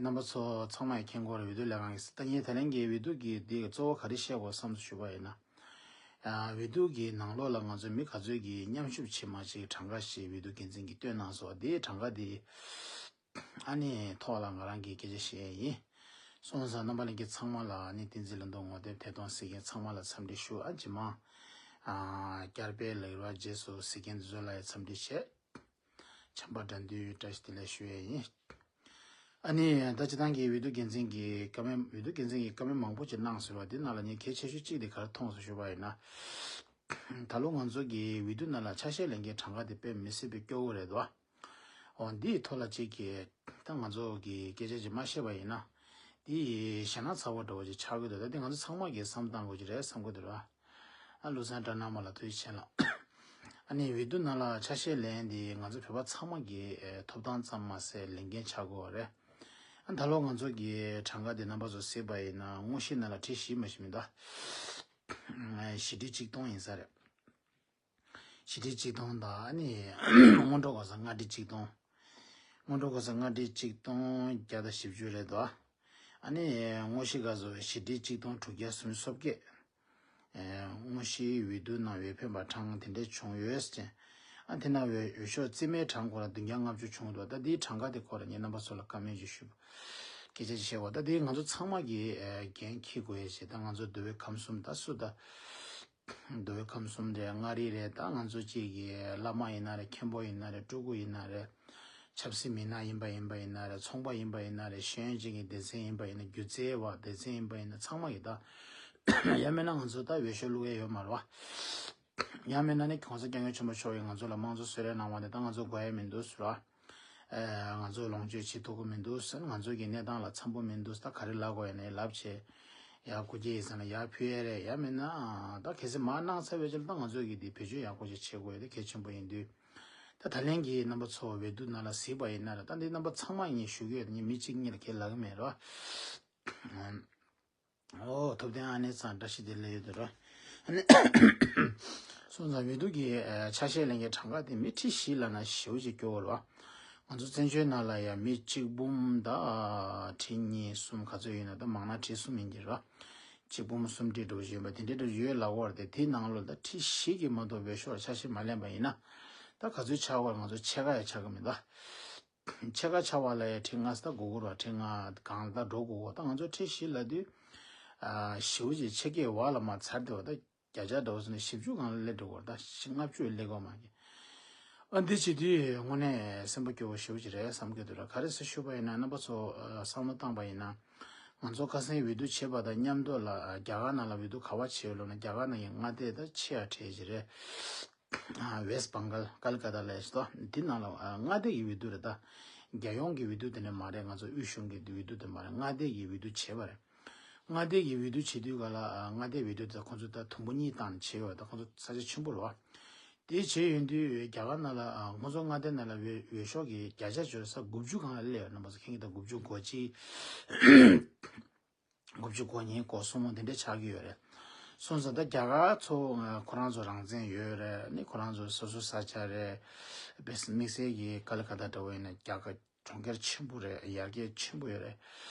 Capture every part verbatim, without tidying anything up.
རྣམ་པ་ཚོ་ཚང་མས་མཁྱེན་གྱི་ཡོད་རེད། འོས་བསྡུ་ལས་ཁང་གི་ད་ངས་ད་ལན་གྱི་འོས་བསྡུ་གི་འདི་གཙོ་བོ་ག་རེ་བཤད་དགོས་བསམ་ཚུལ་ཞུ་བ་ཡིན་ན། ཨ། འོས་བསྡུ་གི་ནང་ལོགས་ལ་ང་ཚོ་མི་ག་ཚོད་ཀྱིས་མཉམ་ཞུགས་བྱེད་མ་བྱེད་གྲངས་ཀ་ཞིག་འོས་བསྡུ་འགན་འཛིན་གྱིས་བཏོན་གནང་སོང་། དེའི་གྲངས་ཀ་དེ་ཨ་ནི་ཐོག་ལ་ང་རང་གིས་སྐད་ཆ་བཤད་ཡ་ཡིན། སོང་ཙང་རྣམ་པ་ལྷན་རྒྱས་ཚང་མ་ལ་ཨ་ནི་བསྟན་འཛིན་ལྷུན་གྲུབ་ངོ་དེབ་ཐད་གཏོང་གཟིགས་མཁན་ཚང་མ་ལ་འཚམས་འདྲི་ཞུ། ཨ་རྗེས་མ་ཨ་བསྐྱར་དཔེ་ལེགས་རོགས་རྗེས་སུ་གཟིགས་མཁན་དེ་ཚོ་ལ་ཡང་འཚམས་འདྲི་བྱས། བྱམས་པ་དགྲ་འདུལ་བཀྲ་ཤིས་བདེ་ལེགས་ཞུ་ཡས་ཡིན། ཨ་ནི་ད་སྤྱིར་བཏང་གི་འོས་བསྡུ་འགན་འཛིན་གྱི་བཀའ་མོལ་འོས་བསྡུ་འགན་འཛིན་གྱི་བཀའ་མོལ་མང་པོ་ཅིག་གནང་ཟེར་བ་འདི་ནང་ལ་ངས་གལ་ཆེ་ཤོས་གཅིག་དེ་ག་རེ་མཐོང་སོང་ཞུ་བ་ཡིན་ན། ད་ལོ་ང་ཚོ་གི་འོས་བསྡུ་ནང་ལ་ཆ་ཤས་ལེན་མཁན་གྲངས་ཀ་དེ་དཔེ་མི་སྲིད་པའི་སྐྱོ་བོ་རེད་དོ། འོ་འདིའི་ཐོག་ལ་གཅིག་གིས་ད་ང་ཚོ་གི་སྐད་ཆ་ཅིག་མ་བཤད་པ་ཡིན་ན། འདི་ཞེད་སྣང་ཚ་བོ་འདྲ་བོ་ཅིག་ཆགས་ཀྱི་འདུག་ད་འདི་ང་ཚོ་ཚང་མ་གིས་བསམ་བཏང་དགོས་ཀྱི་རེད་བསམ་གྱི་འདུག་ར། ཨ་བློ་བཟང་བཀྲ་ནག་མ་ལགས་ཐུགས་རྗེ་ཆེ་ལགས། ཨ་ནི་འོས་བསྡུ་ནང་ལ་ཆ་ཤས་ལེན་འདི་ང་ཚོ་བོད་པ་ཚང་མ་གི་ཨེ་ཐོབ་ཐང་ཙམ་མ་ཟད་ལས་འགན་ཆགས་ཀྱི་ཡོད་རེད། ཨ་ད་ལོ་ང་ཚོ་གི་གྲངས་ཀ་འདི་རྣམ་པ་ཚོ་གཟིགས་པ་ཡིན་ན་དངོས་གཞི་ནང་ལ་ཁྲི་བཞི་མ་ཞིག་མི་འདུག་ཨ་བཞི་ཁྲི་གཅིག་སྟོང་ཡིན་ས་རེད། བཞི་ཁྲི་གཅིག་སྟོང་དང་ཨ་ནི་སྔོན་འགྲོ་གོ་ས་ལྔ་ཁྲི་གཅིག་སྟོང་། སྔོན་འགྲོ་གོ་ས་ལྔ་ཁྲི་གཅིག་སྟོང་བརྒྱ་དང་བཞི་བཅུ་རེད་དོ། ཨ་ནི་དངོས་གཞི་ག་ཚོད་བཞི་ཁྲི་གཅིག་སྟོང་དྲུག་བརྒྱ་སུམ་ཅུ་སོ་བརྒྱད། ཨེ་དངོས་གཞིའི་འོས་བསྡུ་ནང་འོས་འཕེན་པ་གྲངས་དེ་འདྲས་བྱུང་ཡོད་ཟེར། ཨ་དེ་ན་འོས་འོས་ཤོག་རྩིས་མའི་གྲངས་ཁོ་ལ་བདུན་བརྒྱ་ལྔ་བཅུ་བྱུང་འདུག་ད་འདིའི་གྲངས་ཀ་དེ་ཁོ་ལ་ངས་རྣམ་པ་ཚོ་ལ་བཀའ་མོལ་ཅིག་ཞུ། སྐད་ཆ་ཅིག་བཤད་པ་ད་འདི་ང་ཚོ་ཚང་མ་གིས་ཨེ་འགན་འཁྱེར་དགོས་ཡ་ཞིག་ད་ང་ཚོ་འདུལ་བའི་ཁམས་གསུམ་ད་སུ་ད། འདུལ་བའི་ཁམས་གསུམ་རེད། མངའ་རིས་རེད། ད་ང་ཚོ་གཅིག་གི་བླ་མ་ཡིན་ན་རེད། མཁན་པོ་ཡིན་ན་རེད། སྤྲུལ་སྐུ་ཡིན་ན་རེད། ཆབ་སྲིད་མི་སྣ་ཡིན་པ་ཡིན་པ་ཡིན་ན་རེད། ཚོང་པ་ཡིན་པ་ཡིན་ན་རེད། ཤེས་ཡོན་ཅན་གྱི་སྡེ་ཚན་ཡིན་པ་ཡིན་ན། སྒྱུ་རྩལ་བ་སྡེ་ཚན་ཡིན་པ་ཡིན་ན། ཚང་མ་གི་ད་ཡང་མིན་ན་ང་ཚོ་ད་འོས་ཤོག་བླུག་ཡས་ཡོད་མ་རེད་བ། ཡང་མིན་ན་ནི་གོང་ས་སྐྱབས་མགོན་ཆེན་པོ་མཆོག་གིས་ང་ཚོ་ལ་དམངས་གཙོ་གསོལ་རས་གནང་བ་འདི་ད་ང་ཚོ་དགོས་ཡས་མི་འདུག་ཟེར་བ། ཨེ་ང་ཚོ་ལོངས་སྤྱོད་བྱེད་ཐུབ་ཀྱི་མི་འདུག་ཟེར། ང་ཚོ་གི་གནས་སྟངས་ལ་འཚམ་པོ་མི་འདུག་ད་ག་རེ་ལབ་དགོས་ཡིན་ནའི་ལབ་བྱས། ཡར་སྐུ་སྐྱེ་ཡིན་ཟེར་ན་ཡར་ཕུལ་ཡས་རེད། ཡང་མིན་ན་ད་གལ་སྲིད་མར་གནང་ཚར་བའི་རྗེས་ལ་ད་ང་ཚོ་གི་འདི་བེད་སྤྱོད་ཡག་པོ་ཅིག་བྱེད་དགོས་ཡས་དེ་གལ་ཆེན་པོ་ཡིན་དུས། ད་ད་ལན་གྱི་རྣམ་པ་ཚོ་འོས་བསྡུ་ནང་ལ་གཟིགས་པ་ཡིན་ན་རེད། ད་འདི་རྣམ་པ་ཚང་མ་ངས་ཞུ་གི་ཡོད། ངས་མི་གཅིག་གཉིས་ལ་ཁས་ལབ་གི་མེད་རེད་བ། ཨོ་ཐུབ་བསྟན་ཨ་ནེ་ཚང་བཀྲ་ཤིས་བདེ་ལེགས་ཡོད་དོ་ར། སོང་ཙང་འོས་བསྡུ་གི་ཨ་ཆ་ཤས་ལེན་མཁན་གྲངས་ཀ་དེ་མི་ཁྲི་བཞི་ལབ་ན་ཞེ་པོ་ཅིག་སྐྱོ་བོ་རེད་བ། ང་ཚོ་བཙན་བྱོལ་ནང་ལ་ཡང་མི་གཅིག་འབུམ་དང་ཁྲི་གཉིས་གསུམ་ག་ཚོད་ཡོད་ན། ད་མང་ན་ཁྲི་གསུམ་ཡིན་གྱི་རེད་བ། གཅིག་འབུམ་གསུམ་ཁྲི་འགྲོ་བཞིན་པ་དེ་འདྲའི་འགྲོ་ཡོད་ལབ་ཡོད་རེད་དེ། དེའི་ནང་ལོགས་ད་ཁྲི་བཞི་གི་མ་གཏོགས་འོས་ཤོག་ཆ་ཤས་མ་ལེན་པ་ཡིན་ན། ད་ག་ཚོད་ཆགས་པ་ང་ཚོ་ཕྱེད་ཀ་ཡང་ཆགས་ཀྱི་མི་འདུག་ཕྱེད་ཀ་ཆགས་པ་ལ་ཡང་ཁྲི་ལྔ་ཙམ་ད་དགོས་ཀྱི་རེད་བ། ཁྲི་ལྔ་གང་ལ་ད་འགྲོ་དགོས་གོ་ད་ང་ཚོ་ཁྲི་བཞི་ལབ་དུས། ཨ་ཞེ་པོ་ཅིག་ཕྱེད་ཀའི་འོག་ལ་མར་ཚར་དེ་བ། ད་བརྒྱ་ཆ་འདྲ་བོ་ཟེར་ན་བཞི་བཅུ་སྒང་ལ་སླེབས་འགྲོ་གི་རེད། ད་བཞི་ལྔ་བཅུ་སླེབས་ཀྱི་ཡོད་མ་རེད། ཨ་འདི་བྱེད་དུས་དངོས་གནས་སེམས་པ་སྐྱོ་བོ་ཞེ་པོ་ཅིག་རེད་བསམ་གྱི་འདུག་ར། ག་རེ་ཟེར་ཞུས་པ་ཡིན་ན་རྣམ་པ་ཚོ་ཨ་བསམ་བློ་བཏང་པ་ཡིན་ན། ང་ཚོ་ཁ་སང་འོས་བསྡུ་བྱེད་པ་དང་མཉམ་དུ་ལ་ཨ་རྒྱ་གར་ནང་ལ་འོས་བསྡུ་ག་པར་བྱེད་ཡོད་ལབ་ན། རྒྱ་གར་ནང་གི་མངའ་སྡེ་ད་ཆེ་ཡ་གྲས་ཅིག་རེད། ཨ་ཝེསྟ་བང་གལ་ཀལ་ཀ་ཏ་ལབ་ཡས་ཅིག་འདུག་འདི་ནང་ལ་ཨ་མངའ་སྡེ་གི་འོས་བསྡུ་རེད། ད་རྒྱལ་ཡོངས་ཀྱི་འོས་བསྡུ་དེ་འདྲ་མ་རེད། ང་ཚོ་དབུས་གཞུང་གི་འོས་བསྡུ་དེ་མ་རེད། མངའ་སྡེ་གི་འོས་བསྡུ་བྱས་པ་རེད། མངའ་སྡེ་གི་འོས་བསྡུ་བྱེད་དུས་ག་ལ་ཨ་མངའ་སྡེ་འོས་བསྡུ་དེ་ཁོང་ཚོ་ད་དུམ་བུ་གཉིས་བཏང་ནས་བྱས་ཡོད། ད་ཁོང་ཚོ་ས་ཆ་ཆེན་པོ་རེད་བ། དེ་བྱས་ཡོང་དུས་རྒྱ་གར་ནང་ལ་ཨ་ཁོང་ཚོ་མངའ་སྡེ་ནང་ལ་འོས་འོས་ཤོག་གི་བརྒྱ་ཆ་བཅོ་ས་དགུ་བཅུ་སྒང་ལ་སླེབས་ཡོད། རྣམ་པ་ཚོ་མཁྱེན་གྱི་ད་དགུ་བཅུ་གོ་གཅིག་དགུ་བཅུ་གོ་གཉིས་གོ་གསུམ་དེ་འདྲ་ཆགས་ཀྱི་ཡོད་རེད། སོང་ཙང་ད་རྒྱ་གར་ཚོ་ཁོ་རང་ཚོ་རང་བཙན་ཡོད་རེད། ནི་ཁོ་རང་ཚོ་སོ་སོ་ས་ཆ་རེད། དམིགས་བསལ་གྱི་ཀལ་ཀ་ཏ་འདྲ་བོ་ཡིན་ན་རྒྱ་གར་གྲོང་ཁྱེར་ཆེན་པོ་རེད། ཡར་རྒྱས་ཆེན་པོ་ཡོད་རེད།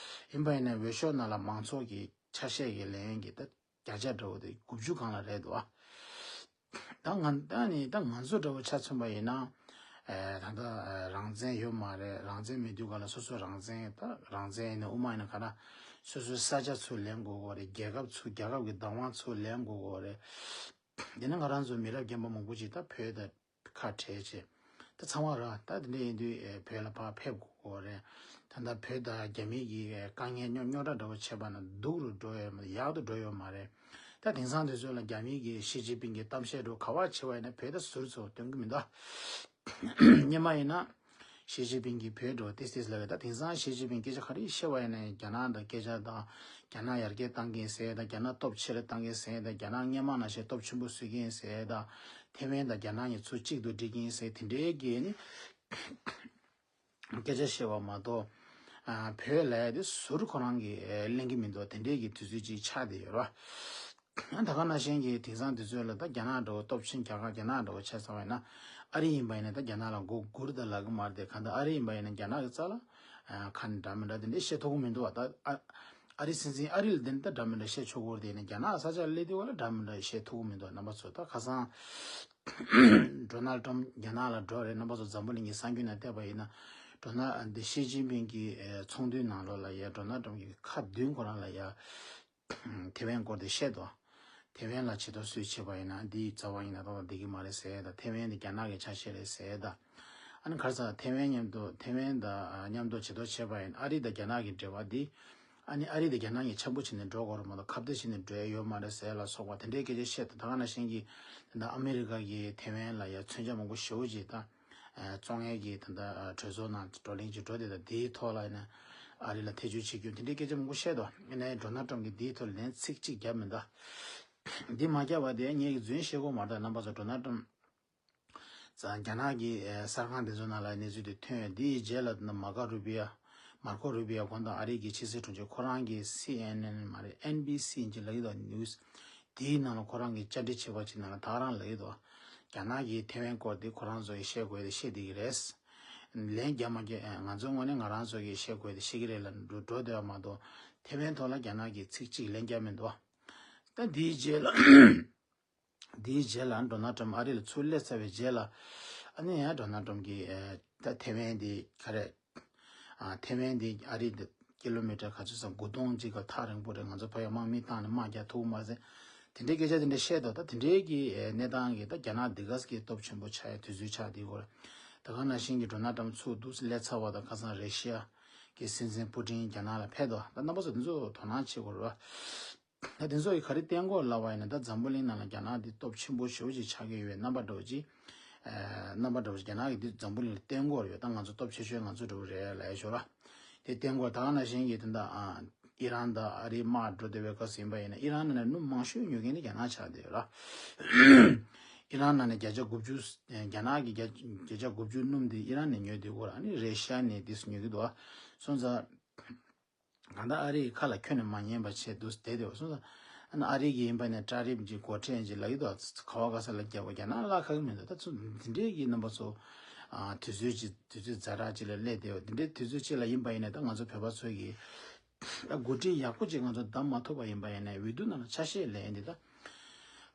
ཡིན་པ་ཡིན་ན་འོས་ཤོག་ནང་ལ་མང་ཚོགས་ཀྱི་ཆ་ཤས་ཀྱི་ལེན་གྱི་ད་བརྒྱ་ཆ་འདྲ་བོ་དེ་དགུ་བཅུ་སྒང་ལ་རེད་འདུག་ཨ། ད་ང་ད་ནི་ད་ང་ཚོ་འདྲ་བོ་ཆ་མཚོན་པ་ཡིན་ན། ཨེ་ད་ལྟ་ཨེ་རང་བཙན་ཡོད་མ་རེད། རང་བཙན་མེད་དུས་ག་ལ་སོ་སོ་རང་བཙན་ད་རང་བཙན་ཡིན་ན་དབུ་མ་ཡིན་ན་ག་ན་སོ་སོའི་ས་ཆ་ཚུར་ལེན་དགོས་གོ་རེད། རྒྱལ་ཁབ་ཚུར་རྒྱལ་ཁབ་ཀྱི་བདག་དབང་ཚུར་ལེན་དགོས་གོ་རེད། དེ་ནི་ང་རང་ཚོ་མི་རབས་རྒན་པ་མང་པོ་ཅིག་ད་བོད་ད་ཁ་བྲལ་བྱས། ད་ཚང་མ་ར་ད་དེ་འདྲ་ཡིན་དུས་ཨེ་བོད་ལ་ཕར་ཕེབས་དགོས་གོ་རེད། ད་ལྟ་བོད་དང་རྒྱ་མི་གི་དཀའ་ངལ་རྙོག་རྙོག་དྲ་འདྲ་བོ་བྱས་པ་ན་སྡུག་རུ་འགྲོ་ཡོད་མ་ཡག་ཏུ་འགྲོ་ཡོད་མ་རེད། ད་དེང་སང་དུས་ཚོད་ལ་རྒྱ་མི་གི་ཞི་ཅིན་ཕིང་གི་གཏམ་བཤད་འགྲོ་ག་བ་བྱེད་པ་ཡིན་ན་བོད་ད་ཟུར་ཚོ་སྟོན་གི་མི་འདུག་སྔོན་མ་ཡིན་ན་ཞི་ཅིན་ཕིང་གི་བོད་འགྲོ་ཏིས་ཏིས་ལབ་ཡོད། ད་དེང་སང་ཞི་ཅིན་ཕིང་སྐད་ཆ་ག་རེ་བཤད་པ་ཡིན་ན་རྒྱ་ནག་དང་སྐད་ཆ་དང་། རྒྱ་ནག་ཡར་རྒྱས་བཏང་གིན་ཟེར་ད། རྒྱ་ནག་སྟོབས་ཆེ་རུ་བཏང་གིན་ཟེར་ད། རྒྱ་ནག་སྔོན་མ་ནང་བཞིན་སྟོབས་ཆེན་པོ་བཟོ་གིན་ཟེར་ད། ཐེ་ཝན་དང་རྒྱ་ནག་གཉིས་ཚུར་གཅིག་ཏུ་སྒྲིལ་གིན་ཟེར་དེ་འདྲའི་གི་ནི་སྐད་ཆ་བཤད་པ་མ་གཏོགས། ཨ་བོད་ལ་དེ་ཟུར་ཁོ་རང་གིས་གླེང་གི་མི་འདུག་དེ་འདྲའི་གི་དུས་ཚོད་ཅིག་ཆགས་བསྡད་ཡོད་རེད་བ། ད་ག་ནང་བཞིན་གྱི་དེང་སང་དུས་ཚོད་ལ་ད་རྒྱ་ནག་འདྲ་བོ་སྟོབས་ཆེན་རྒྱ་གར་རྒྱ་ནག་འདྲ་བོ་ཆགས་ཚར་བ་ཡིན་ན། ཨ་རི་ཡིན་པ་ཡིན་ན་ད་རྒྱ་ནག་ལ་མགོ་སྒུར་ད་ལབ་གི་མ་རེད་དེ། གང་ལྟར་ཨ་རི་ཡིན་པ་ཡིན་ན་རྒྱ་ནག་གི་རྩ་ལ། ཁ་ནས་འདྲ་མི་འདྲ་དེ་འདྲ་བཤད་ཐུབ་ཀྱི་མི་འདུག་བ། ད་ཨ་ཨ་རི་སྲིད་འཛིན་ཨ་རི་ལ་དེ་འདྲ་འདྲ་མི་འདྲ་བཤད་ཆོག་གི་རེད། དེ་ནས་རྒྱ་ནག་ས་ཆ་ལ་སླེབས་དུས་བ་ལ་འདྲ་མི་འདྲ་བཤད་ཐུབ་ཀྱི་མི་འདུག་རྣམ་པ་ཚོ། ད་ཁ་སང་ཌོ་ནལ་ཊམ་རྒྱ་ནག་ལ་འགྲོ་རེད། རྣམ་པ་ཚོ་འཛམ་བུ་གླིང་གི་གསར་འགྱུར་ནང་བལྟས་པ་ཡིན་ན། ཌོ་ནལ་འདི་ཞི་ཅིན་ཕིང་གི་ཚོགས་འདུའི་ནང་ལོགས་ལ་ཡ་ཌོ་ནལ་ཊམ་གྱི་ཁ་བདུན་ཁོ་རང་ལ་ཡ། ཐེ་ཝན་སྐོར་དེ་བཤད་དོ། ཐེ་ཝན་ལ་ཇུས་གཏོགས་སུས་བྱས་པ་ཡིན་ན་འདིའི་རྩ་བ་ཡིན་ན་ཏག་ཏག་བསྡད་ཀྱི་མ་རེད་ཟེར་ད། ཐེ་ཝན་དེ་རྒྱ་ནག་གི་ཆ་ཤས་རེད་ཟེར་ད། ཨ་ནི་ག་རེ་ཟེར། ཐེ་ཝན་མཉམ་དུ་ཐེ་ཝན་དང་མཉམ་དུ་ཇུས་གཏོགས་བྱས་པ་ཡིན། ཨ་རི་དང་རྒྱ་ནག་གི་འབྲེལ་བ་འདི་ཨ་ནི་ཨ་རི་དང་རྒྱ་ནག་གཉིས་འཆམ་པོ་བྱས་ནས་འགྲོ་དགོས་རེད་མ་གཏོགས་ཁ་གཏད་བྱས་ནས་འགྲོ་ཡ་ཡོད་མ་རེད་ཟེར་ལ་སོགས་པ་དེ་འདྲའི་སྐད་ཆ་བཤད་དོ། ད་ག་ནང་བཞིན་གྱི་ད་ལྟ་ཨ་མི་རི་ཀ་གིས་ཐེ་ཝན་ལ་ཡ་མཚོན་ཆ་མང་པོ་ཞེ་པོ་ཅིག་ད། ཨ་བཙོང་ཡས་ཀྱི་ད་ལྟ་ཨ་གྲོས་ཚོགས་ནང་བགྲོ་གླེང་ཅིག་འགྲོ་དེ་དང་དེའི་ཐོག་ལ་ཡིན་ན་ཨ་རི་ལ་ཐེ་བྱུས་བྱེད་རྒྱུ་དེ་འདྲའི་སྐད་ཆ་མང་པོ་བཤད་དོ། ཡིན་ནའི་ཌོ་ནལ་ཊམ་གྱིས་དེའི་ཐོག་ལན་ཚིག་གཅིག་བརྒྱབ་མི་འདུག་འདི་མ་བརྒྱབ་པ་དེ་ངས་ཀྱི་རྫུན་བཤད་དགོས་མ་རེད། རྣམ་པ་ཚོ་ཌོ་ནལ་ཊམ་ཙང་རྒྱ་ནག་གི་ཨ་གསར་ཁང་དེ་ཚོ་ནང་ལ་གནས་ཚུལ་དེ་ཐོན་ཡོད། དེའི་རྗེས་ལ་ད་ལྟ་མར་ཀོ་རུ་བི་ཡ། མར་ཀོ་རུ་བི་ཡ་དགོངས་དག་ཨ་རི་གི་ཕྱི་སྲིད་དྲུང་ཆེ་ཁོ་རང་གིས་སི་ཨེན་ཨེན་མ་རེད། ཨེན་བི་སི་ཡིན་གྱི་ལབ་ཀྱི་འདུག་ནིའུ་སི། དེའི་ནང་ལ་ཁོ་རང་གིས་བཅར་འདྲི་བྱས་པ་ཅིག་ནང་ལ་ད་ག་རང་ལབ་ཀྱི་འདུག་རྒྱ་ནག་གིས་ཐེ་ཝན་སྐོར་དེ་ཁོ་རང་ཚོ་གིས་བཤད་དགོས་དེ་བཤད་བསྡད་ཀྱི་རེད། ལན་རྒྱག་མ་རྒྱག་ང་ཚོའི་ངོས་ནས་ང་རང་ཚོ་གིས་བཤད་དགོས་དེ་བཤད་ཀྱི་རེད་ལབ་འགྲོ་འགྲོ་བསྡད་པ་མ་གཏོགས་ཐེ་ཝན་ཐོག་ལ་རྒྱ་ནག་གིས་ཚིག་གཅིག་ལན་རྒྱག་མི་འདུག་ད་དེའི་རྗེས་ལ། དེའི་རྗེས་ལ་ཌོ་ནལ་ཊམ་ཨ་རི་ལ་ཚུར་སླེབས་ཚར་བའི་རྗེས་ལ། ཨ་ནི་ཡང་ཌོ་ནལ་ཊམ་གྱིས་ཨ་ད་ཐེ་ཝན་དེ་ག་རེ། ཨ་ཐེ་ཝན་དེ་ཨ་རི་དེ་ཀི་ལོ་མི་ཊར་ག་ཚོད་ཙམ་དགུ་སྟོང་གཅིག་ག་ཐག་རིང་པོ་རེད། ང་ཚོ་ཕ་ཡུལ་དམག་མི་བཏང་ནས་དམག་རྒྱག་ཐུབ་མ་ཟད། དེ་འདྲའི་སྐད་ཆ་དེ་འདྲ་བཤད་དོ། ད་དེ་འདྲའི་གི་ཨ་གནས་སྟངས་ཀྱི་ད་རྒྱ་ནག་འདི་ག་གི་སྟོབས་ཆེན་པོ་ཆགས་ཡ་དུས་ཚོད་ཆགས་དེ་གོ་རེད། ད་ག་ནང་བཞིན་གྱི་ཌོ་ནལ་ཊམ་ཚུར་འདུག་སེ་སླེབས་ཚར་བ་དང་ཁ་སང་རེ་ཤི་ཡ་གི་སྲིད་འཛིན་པུ་ཏིན་རྒྱ་ནག་ལ་ཕེབས་དོ། ད་རྣམ་པ་ཚོ་དེ་ཚོ་དོ་སྣང་བྱེད་དགོས་རེད་བ། ད་དེ་ཚོ་ཡི་ག་རེ་བསྟན་དགོས་ལབ་པ་ཡིན་ན། ད་འཛམ་བུ་གླིང་ནང་ལ་རྒྱ་ནག་འདི་སྟོབས་ཆེན་པོ་ཞེ་པོ་ཅིག་ཆགས་ཀྱི་ཡོད་པའི་རྣམ་པ་འདྲ་བོ་ཅིག་ཨ་རྣམ་པ་འདྲ་བོ་ཅིག་རྒྱ་ནག་གི་འདི་འཛམ་བུ་གླིང་ལ་བསྟན་དགོས་རེད། ད་ང་ཚོ་སྟོབས་ཆེ་ཤོས་ང་ཚོ་འདྲ་བོ་རེད་ལབ་ཡ་ཤོད་ར། དེ་བསྟན་དགོས། ད་ག་ནང་བཞིན་གྱི་དེ་འདྲ་ཨ་ཨི་རན་དང་ཨ་རིའི་དམག་འགྲོ་བསྡད་པའི་སྐབས་སུ་ཡིན་པ་ཡིན་ན་ཨི་རན་ནང་ནས་སྣུམ་མང་ཤོས་ཉོ་མཁན་ནི་རྒྱ་ནག་ཆགས་བསྡད་ཡོད་ར། ཨི་རན་ནང་ནས་བརྒྱ་ཆ་དགུ་བཅུ། རྒྱ་ནག་གི་བརྒྱ་བརྒྱ་ཆ་དགུ་བཅུ་སྣུམ་དེ་ཨི་རན་ནས་ཉོས་བསྡད་ཡོད་ར། ཨ་ནི་རེ་ཤ་ནས་དེ་ཚོ་ཉོ་གི་འདུག་ཨ། སོང་ཙང་། གང་ལྟར་ཨ་རིའི་ཁ་ལ་ཁྱོན་ནས་མ་ཉན་པ་བྱས་འདུག་བསྡད་དེ་བ་སོང་ཙང་། ཨ་ནི་ཨ་རི་གི་ཡིན་པ་ནས་གྲ་སྒྲིག་ཅིག་སྒོ་ཁྲལ་ཅིག་ལབ་ཀྱི་འདུག་ག་བ་ག་ས་ལ་རྒྱབ་པ་རྒྱ་ནག་བརླག་ཁག་གི་མི་འདུག་ད་ཚོ་འདི་འདྲའི་གི་རྣམ་པ་ཚོ། ཨ་དུས་ཚོད་ཅིག་དུས་ཚོད་ཛ་དྲག་ཅིག་ལ་སླེབས་བསྡད་པ་འདི་འདྲའི་དུས་ཚོད་ཅིག་ལ་ཡིན་པ་ཡིན་ན་ད་ང་ཚོ་བོད་པ་ཚོ་གི་ད་འགོ་ཁྲིད་ཡག་པོ་ཅིག་ང་ཚོ་བདམས་མ་ཐུབ་པ་ཡིན་པ་ཡིན་ན་འོས་བསྡུ་ནང་ལ་ཆ་ཤས་ལེན་འདི་ད།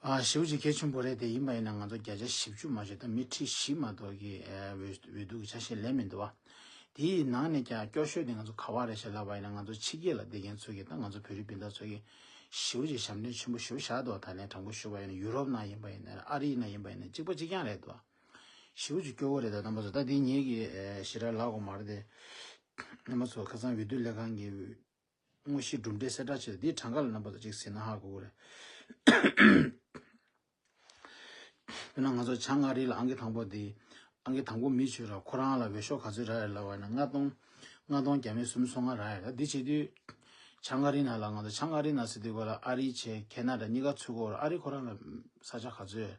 ཨ་ཞེ་པོ་ཅིག་གལ་ཆེན་པོ་རེད། དེ་ཡིན་པ་ཡིན་ན་ང་ཚོ་བརྒྱ་ཆ་བཞི་བཅུ་མ་གཏོགས་ད་མི་ཁྲི་བཞི་མ་གཏོགས་ཀྱི་ཨ་འོས་འོས་བསྡུ་གི་ཆ་ཤས་ལེན་མི་འདུག་བ། དེའི་ནང་ནས་ཀྱང་སྐྱོ་ཤོས་དེ་ང་ཚོ་ག་བ་རེད་ཤག་ལབ་པ་ཡིན་ན་ང་ཚོ་ཕྱི་རྒྱལ་ལ་བསྡད་མཁན་ཚོ་གིས་ད་ང་ཚོ་བོད་རིགས་སྤུན་ཟླ་ཚོ་གིས་ཞེ་པོ་ཅིག་ཞབས་འདྲེན་ཆེན་པོ་ཞེ་པོ་བཞག་འདུག་ད་ལན་དྲང་པོ་ཞུ་བ་ཡིན་ན་ཡུ་རོབ་ནང་ཡིན་པ་ཡིན་ན་ཨ་རི་ནང་ཡིན་པ་ཡིན་ན་གཅིག་པ་གཅིག་རྐྱང་རེད་འདུག་ཞེ་པོ་ཅིག་སྐྱོ་བོ་རེད། ད་རྣམ་པ་ཚོ་ད་དེ་ངེད་ཀྱི་ཨ་ཞེ་དྲག་ལབ་དགོས་མ་རེད་དེ། རྣམ་པ་ཚོ་ཁ་སང་འོས་བསྡུ་ལས་ཁང་གི་དངོས་གཞི་གྲུབ་འབྲས་གསལ་བསྒྲགས་བྱས་འདིའི་གྲངས་ཀ་ལ་རྣམ་པ་ཚོ་གཅིག་གཟིགས་ན་ཧ་གོ་གི་རེད། དཔེར་ན་ང་ཚོ་བྱང་ཨ་རི་ལ་ཨང་ཀི་དང་པོ་འདི་ཨང་ཀི་དང་པོ་མི་བྱོས་ར་ཁོ་རང་ལ་འོས་ཤོག་ག་ཚོད་རག་ཡོད་ལབ་པ་ན་ལྔ་སྟོང་ལྔ་སྟོང་བརྒྱ་མེད་སུམ་ཅུ་སོ་ལྔ་རག་ཡོད་ར། འདི་བྱེད་དུས་བྱང་ཨ་རི་ནང་ལ་ང་ཚོ་བྱང་ཨ་རི་ནང་ཟེར་དུས་གོ་ལ་ཨ་རི་བྱས་ཁེ་ན་ཌ་གཉིས་ཀ་ཚུད་གོ་ར། ཨ་རི་ཁོ་རང་ལ་ས་ཆ་ག་ཚོད་ཡོད།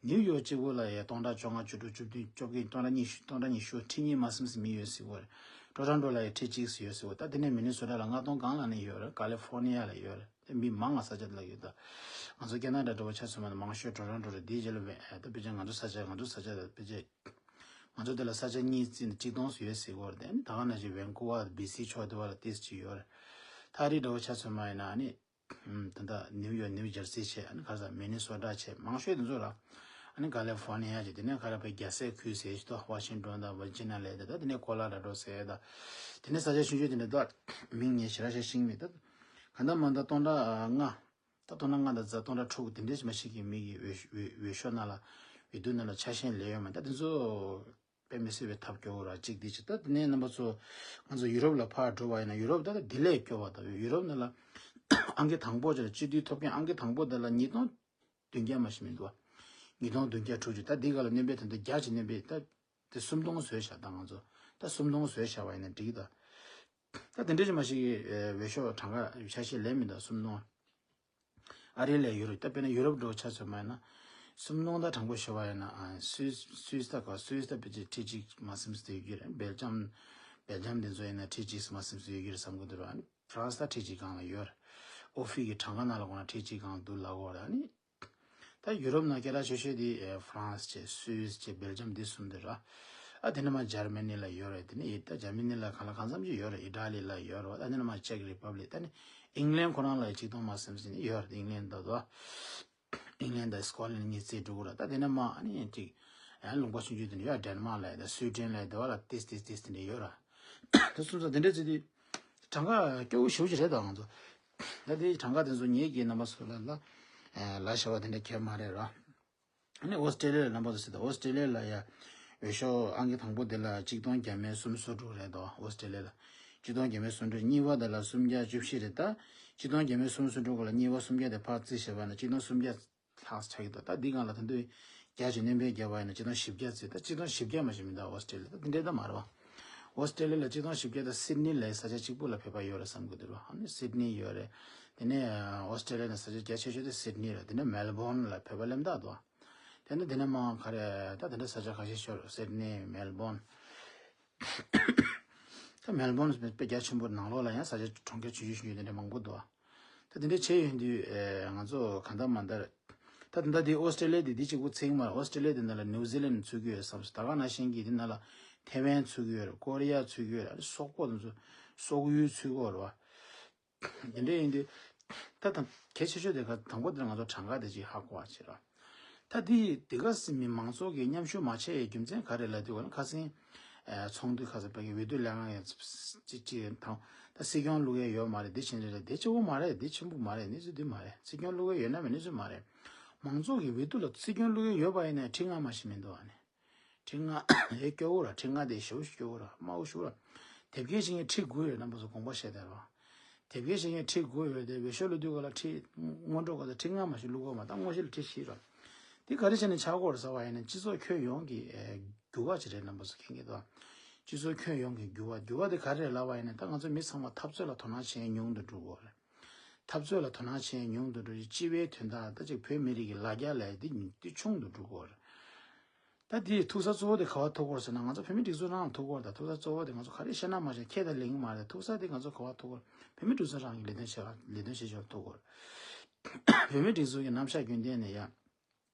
ནིའུ་ཡོག་གཅིག་པོ་ལ་ཡ་སྟོང་ཕྲག་བཅོ་ལྔ་བཅུ་དྲུག་བཅུ་བདུན་བཅོ་བརྒྱད་སྟོང་ཕྲག་ཉི་ཤུ་སྟོང་ཕྲག་ཉི་ཤུ་ཁྲི་གཉིས་མ་ཟིན་ཟིན་མི་ཡོད་ཟེར་གོ་ར། ཊོ་རོན་ཊོ་ལ་ཡ་ཁྲི་གཅིག་ཟེར་ཡོད་ཟེར་གོ། ད་དེ་ནས་མི་ནི་སོ་ཊ་ལ་ལྔ་སྟོང་སྒང་ལ་ནི་ཡོད་རེད། ཀ་ལི་ཧྥོར་ནི་ཡ་ལ་ཡོད་རེད། དེ་མི་མང་ང་ས་ཆ་དེ་ལ་ཡོད། ད་ང་ཚོ་ཁེ་ན་ཌ་འདྲ་བོ་ཆ་མཚོན་པ་ན་མང་ཤོས་ཊོ་རོན་ཊོ་རེད། དེའི་རྗེས་ལ་ཝེ་ཨ་ད་ཕལ་ཆེར་ང་ཚོ་ས་ཆ་ང་ཚོ་ས་ཆ་ཕལ་ཆེར་ང་ཚོ་དེ་ལ་ས་ཆ་གཉིས་བརྩིས་ནས་གཅིག་སྟོང་ཙམ་ཡོད་ཟེར་གོ་རེད། དེ་ནི་ད་ག་ནང་བཞིན་ཝན་ཀུ་ཝར་བི་སི་ཕྱོགས་དེ་བ་ལ་ཏིས་ཅིག་ཡོད་རེད། ད་ཨ་རི་འདྲ་བོ་ཆ་མཚོན་པ་ཡིན་ན་ཨ་ནི། ད་ལྟ་ནིའུ་ཡོག་ནིའུ་ཇར་སི་བྱས། ཨ་ནི་ག་རེ་ཟེར་མི་ནི་སོ་ཊ་བྱས། མང་ཤོས་དེ་ཚོ་ལ་ཨ་ནི་ཀ་ལི་ཧྥོར་ནི་ཡ་བྱས། དེ་ནས་ག་རེ་བའི་རྒྱལ་སའི་ཁུལ་ཟེར་ཞིག་ཏོ་ཝ་ཤིང་ཏོན་དང་ཝར་ཇི་ནི་ཡ་ལབ་དེ། ད་དེ་ནས་ཀོ་ལོ་ར་ཌོ་ཟེར་ད། དེ་ནས་ས་ཆ་ཆུང་ཆུང་དེ་འདྲ་ད་མིང་ངས་ཞེ་དྲག་ཤེས་ཤིང་མེད། ད་ག་འདྲ་མ་འདྲ་སྟོང་ཕྲག་ལྔ། ད་སྟོང་ཕྲག་ལྔ་དང་ཙམ་སྟོང་ཕྲག་དྲུག་དེ་འདྲས་མ་ཞིག་གི་མི་གི་འོས་འོས་འོས་ཤོག་ནང་ལ་འོས་བསྡུ་ནང་ལ་ཆ་ཤས་ལེན་ཡོད་མ་རེད། ད་དེ་ཚོ། དཔེ་མི་སྲིད་པའི་ཐབས་སྐྱོ་བོ་ར་གཅིག་འདི་གཅིག་ད་དེ་ནས་རྣམ་པ་ཚོ་ང་ཚོ་ཡུ་རོབ་ལ་ཕར་འགྲོ་བ་ཡིན་ན་ཡུ་རོབ་ད་ལྟ་འདི་ལས་སྐྱོ་བ་དང་ཡུ་རོབ་ནང་ལ་ཨང་ཀི་དང་པོ་ཅིག་ལ་སྤྱི་འཐུས་ཐོབ་མཁན་ཨང་ཀི་དང་པོ་དེ་ལ་ཉིས་སྟོང་བདུན་བརྒྱ་མ་ཞིག་མི་འདུག་བ། ཉིས་སྟོང་བདུན་བརྒྱ་དྲུག་ཅུ། ད་འདི་ག་ལ་སྣོན་པའི་ད་ལྟ་བརྒྱ་ཅིག་སྣོན་པའི་ད་དེ་སུམ་སྟོང་བཟོས་བཞག་ད་ང་ཚོ་ད་སུམ་སྟོང་བཟོས་བཞག་པ་ཡིན་ན་འགྲིག་གི་ད། ད་དེ་འདྲ་ཅིག་མ་ཞིག་གི་འོས་ཤོག་གྲངས་ཀ་ཆ་ཤས་ལེན་མི་འདུག་སུམ་སྟོང་། ཨ་རི་ལས་ཡུ་རོབ། ད་དཔེར་ན་ཡུ་རོབ་འགྲོ་ཆ་མཚོན་པ་ཡིན་ན། སུམ་སྟོང་ད་དྲང་པོ་ཞུ་བ་ཡིན་ན་ཨ་སུད་སུད་ད་ག་སུད་ད་ཕལ་ཆེར་ཁྲི་གཅིག་མ་ཟིན་ཙམ་ཡོད་ཀྱི་རེད། སྦེལ་ཇམ་སྦེལ་ཇམ་དེ་ཚོ་ཡིན་ན་ཁྲི་གཅིག་མ་ཟིན་ཙམ་ཡོད་ཀྱི་རེད་བསམ་གྱི་འདུག་ཨ་ནི་ཧྥ་རན་སི་ད་ཁྲི་གཅིག་སྒང་ལ་ཡོད་རེད། ཨོ་ཕི་གི་གྲངས་ཀ་ནང་ལ་གོ་ན་ཁྲི་གཅིག་སྒང་ལ་འདུག་ལབ་ཀྱི་ཡོད་རེད། ཨ་ནི་ད་ཡུ་རོབ་ནང་སྐད་གྲགས་ཆེ་ཤོས་དེ་ཧྥ་རན་སི་བྱས་སུད་སི་བྱས་སྦེལ་ཇམ་འདི་གསུམ་དེ་རེད། ད་དེ་ནས་མར་འཇར་མ་ནི་ལ་ཡོད་རེད། དེ་ནས་ད་འཇར་མ་ནི་ལ་གང་ལ་གང་འཚམ་ཅིག་ཡོད་རེད། ཨི་ཊ་ལི་ལ་ཡོད་རེད། ད་དེ་ནས་མར་ཅེག་རི་པབ་ལིག་ད་ནི་ཨིང་ལན་ཁོ་རང་ལ་ཆིག་སྟོང་མ་ཟིན་ཟིན་ཡོད་རེད། ཨིང་ལན་ད་དོ། ཨིང་ལན་དང་སི་ཀོ་ལན་གཉིས་རྩིས་འགྲོ་གི་ར། ད་དེ་ནས་མར་ཨ་ནི་ཅིག་ཡང་ལུང་པ་ཆུང་ཆུང་དེ་འདྲ་ཡོད། ཌེན་མཱག་ལ་ཡ་ད་སུའི་ཌེན་ལ་ཡ་དེ་བ་ལ་ཏིས་ཏིས་ཏིས་དེ་འདྲ་ཡོད་ར། ད་སོང་ཙང་དེ་འདྲ་རྩིས་དུས་གྲངས་ཀ་སྐྱོ་བོ་ཞེ་པོ་ཅིག་རེད། ད་ང་ཚོ་ད་དེ་གྲངས་ཀ་དེ་ཚོ་ངེད་ཀྱི་རྣམ་པ་ཚོ་ལ་ལ་ལ་ཤ་བ་དེ་འདྲ་གལ་མ་རེད་ར། ཨ་ནི་ཨོ་སི་ཀྲེ་ལི་ཡ་ལ་རྣམ་པ་ཚོ་ཟེར། ད་ཨོ་སི་ཀྲེ་ལི་ཡ་ལ་ཡ་འོས་ཤོག་ཨང་ཀི་དང་པོ་དེ་ལ་ཆིག་སྟོང་བརྒྱ་མེད་སུམ་ཅུ་སོ་དྲུག་རེད་དོ། ཨོ་སི་ཀྲེ་ལི་ཡ་ལ་ཆིག་སྟོང་བརྒྱ་མེད་སུམ་ཅུ། གཉིས་པ་དེ་ལ་སུམ་བརྒྱ་བཅུ་བཞི་རེད། ད་ཆིག་སྟོང་བརྒྱ་མེད་སུམ་ཅུ་སོ་དྲུག་ག་ལ་གཉིས་པ་སུམ་བརྒྱ་དེ་ཕར་རྩིས་བྱས་པ་ན་ཆིག་སྟོང་སུམ་བརྒྱ་ལྷག་ཆགས་ཀྱི་འདུག་ད་འདི་སྒང་ལ་ད་དུང་བརྒྱ་ཞིག་སྣོན་པ་བརྒྱབ་པ་ཡིན་ན་ཆིག་སྟོང་བཞི་བརྒྱ་ཚོད། ད་ཆིག་སྟོང་བཞི་བརྒྱ་མ་ཞིག་མི་འདུག་ཨོ་སི་ཀྲེ་ལི་ཡ་ད་འདི་འདྲའི་ད་མ་རེད་བ། ཨོ་སི་ཀྲེ་ལི་ཡ་ལ་ཆིག་སྟོང་བཞི་བརྒྱ་ད་སིད་ནི་ལ་ས་ཆ་གཅིག་པུ་ལ་བོད་པ་ཡོད་རེད་བསམ་གྱི་འདུག་ར། ཨ་ནི་སིད་ནི་ཡོད་རེད། དེ་ནས་ཨོ་སི་ཀྲེ་ལི་ཡ་ནང་ས་ཆ་རྒྱ་ཆེ་ཤོས་དེ་སིད་ནི་རེད། དེ་ནས་མེལ་བོན་ལ་བོད་པ་སླེབས་འདུག་དོ། དེ་ནས་དེ་ནས་མར་ག་རེ་ད་དེ་འདྲ་ས་ཆ་ཁ་ཤས་ཤོར། སིད་ནི་མེལ་བོན། ད་མེལ་བོན་དཔེ་རྒྱ་ཆེན་པོ། ནང་ལོགས་ལ་ཡང་ས་ཆ་གྲོང་ཁྱེར་ཆུང་ཆུང་ཆུང་ཆུང་དེ་འདྲ་མང་པོ་འདུག་ད་དེ་འདྲ་བྱས་ཡོང་དུས་ཨེ་ང་ཚོ་གང་ལྟར་མ་ལྟར་ད་ད་ལྟ་དེ་ཨོ་སི་ཀྲེ་ལི་ཡ་དེ་དེ་གཅིག་པུ་ཚུད་ཀྱི་མ་རེད། ཨོ་སི་ཀྲེ་ལི་ཡ་དེ་ནང་ལ་ནིའུ་ཛི་ལན་ཚུད་ཀྱི་ཡོད་བསམ་སོང་། ད་ག་ནང་བཞིན་གྱི་དེ་ནང་ལ་ཐེ་ཝན་ཚུད་ཀྱི་ཡོད་རེད། ཀོ་རི་ཡ་ཚུད་ཀྱི་ཡོད་རེད། ཨ་ནི་སོག་པོ་དེ་ཚོ་སོག་ཡུལ་ཚུད་ཀྱི་ཡོད་རེད་བ། དེ་འདྲ་ཡིན་དུས་ད་དང་གལ་ཆེ་ཤོས་དེ་ག་དང་པོ་དེ་ང་ཚོ་གྲངས་ཀ་དེ་ཅིག་ཧ་གོ་བ་བྱེད་རོགས། ད་དེ་དེ་ག་སྲིད་མི་མང་ཚོགས་ཀྱིས་མཉམ་ཞུགས་མ་བྱས་ཡའི་རྒྱུ་མཚན་ག་རེ་ལབ་དུས་ག་ལ་ཁ་སང་ཨ་ཚོགས་འདུ་ཁ་སང་བོད་ཀྱི་འོས་བསྡུ་ལས་ཁང་ཡང་ཅིག་ཅིག་དང་ད་སྲིད་སྐྱོང་བླུག་ཡས་ཡོད་མ་རེད། འདི་བྱེད་འདི་རེད། འདི་གཅིག་པོ་མ་རེད། འདི་ཆེན་པོ་མ་རེད། གནས་ཚུལ་འདི་མ་རེད། སྲིད་སྐྱོང་བླུག་ཡས་ཡོད་ན་མེད་གནས་ཚུལ་མ་རེད། མང་ཚོགས་ཀྱི་འོས་བསྡུ་ལ་སྲིད་སྐྱོང་བླུག་ཡས་ཡོད་པ་ཡིན་ན་ཁྲི་ལྔ་མ་ཞིག་མི་འདུག་ཨ་ནི། ཁྲི་ལྔ་ཨེ་སྐྱོ་བོ་ར། ཁྲི་ལྔ་དེ་ཞེ་པོ་ཞིག་སྐྱོ་བོ་ར། དམའ་བོ་ཞིག་ར། དེབ་སྐྱེལ་བྱེད་མཁན་ཁྲི་དགུ་ཡོད། རྣམ་པ་ཚོ་དགོངས་པ་བཞེས་དེ་ར། དེབ་སྐྱེལ་བྱེད་མཁན་ཁྲི་དགུ་ཡོད་དེ་འོས་ཤོག་བླུག་དུས་ག་ལ་ཁྲི་སྔོན་འགྲོ་ག་ཚོད་ཁྲི་ལྔ་མ་ཞིག་བླུག་དགོས་མ། ད་དངོས་གཞི་ལ་ཁྲི་བཞི་ར། དེ་ག་རེ་བྱས་ནས་ཆགས་ཀྱི་ཡོད་རེད་ཟེར་བ་ཡིན་ན་སྤྱི་ཚོགས་ཁྱོན་ཡོངས་ཀྱི་ཨེ་འགྱུར་བ་ཅིག་རེད། རྣམ་པ་ཚོ་མཁྱེན་གྱི་འདུག་སྤྱི་ཚོགས་ཁྱོན་ཡོངས་ཀྱི་འགྱུར་བ། འགྱུར་བ་དེ་ག་རེ་རེད་ལབ་པ་ཡིན་ན་ད་ང་ཚོ་མི་ཚང་མ་འཐབ་རྩོད་ལ་དོ་སྣང་བྱེད་མཁན་ཉུང་དུ་འགྲོ་གི་ཡོད་རེད། འཐབ་རྩོད་ལ་དོ་སྣང་བྱེད་མཁན་ཉུང་དུ་འགྲོ་རྒྱུ་སྤྱི་པའི་དོན་དག་ད་ཅིག་བོད་མི་རིགས་ཀྱི་ལ་རྒྱ་ལབ་ཡས་དེ་དེ་ཆུང་དུ་འགྲོ་གི་ཡོད་རེད། ད་དེའི་ཐུག་ས་གཙོ་བོ་དེ་ག་པར་ཐུག་གི་ཡོད་རེད་ཟེར་ན་ང་ཚོ་བོད་མི་སྒྲིག་འཛུགས་ནང་ལ་ཐུག་གི་ཡོད་རེད། ད་ཐུག་ས་གཙོ་བོ་དེ་ང་ཚོ་ག་རེ་བཤད་ན་མ་བཤད་ཁྱེད་ད་ལེན་གི་མ་རེད། ཐུག་ས་དེ་ང་ཚོ་ག་པར་ཐུག་གི་ཡོད་རེད། བོད་མི་སྒྲིག་འཛུགས་རང་གི་ལས་དོན་བྱེད་ལས་དོན་བྱེད་ཆོག་ཐུག་གི་ཡོད་རེད། བོད་མི་སྒྲིག་འཛུགས་ཀྱི་རྣམ་གཞག་རྒྱུན་ལྡན་ནས་ཡ།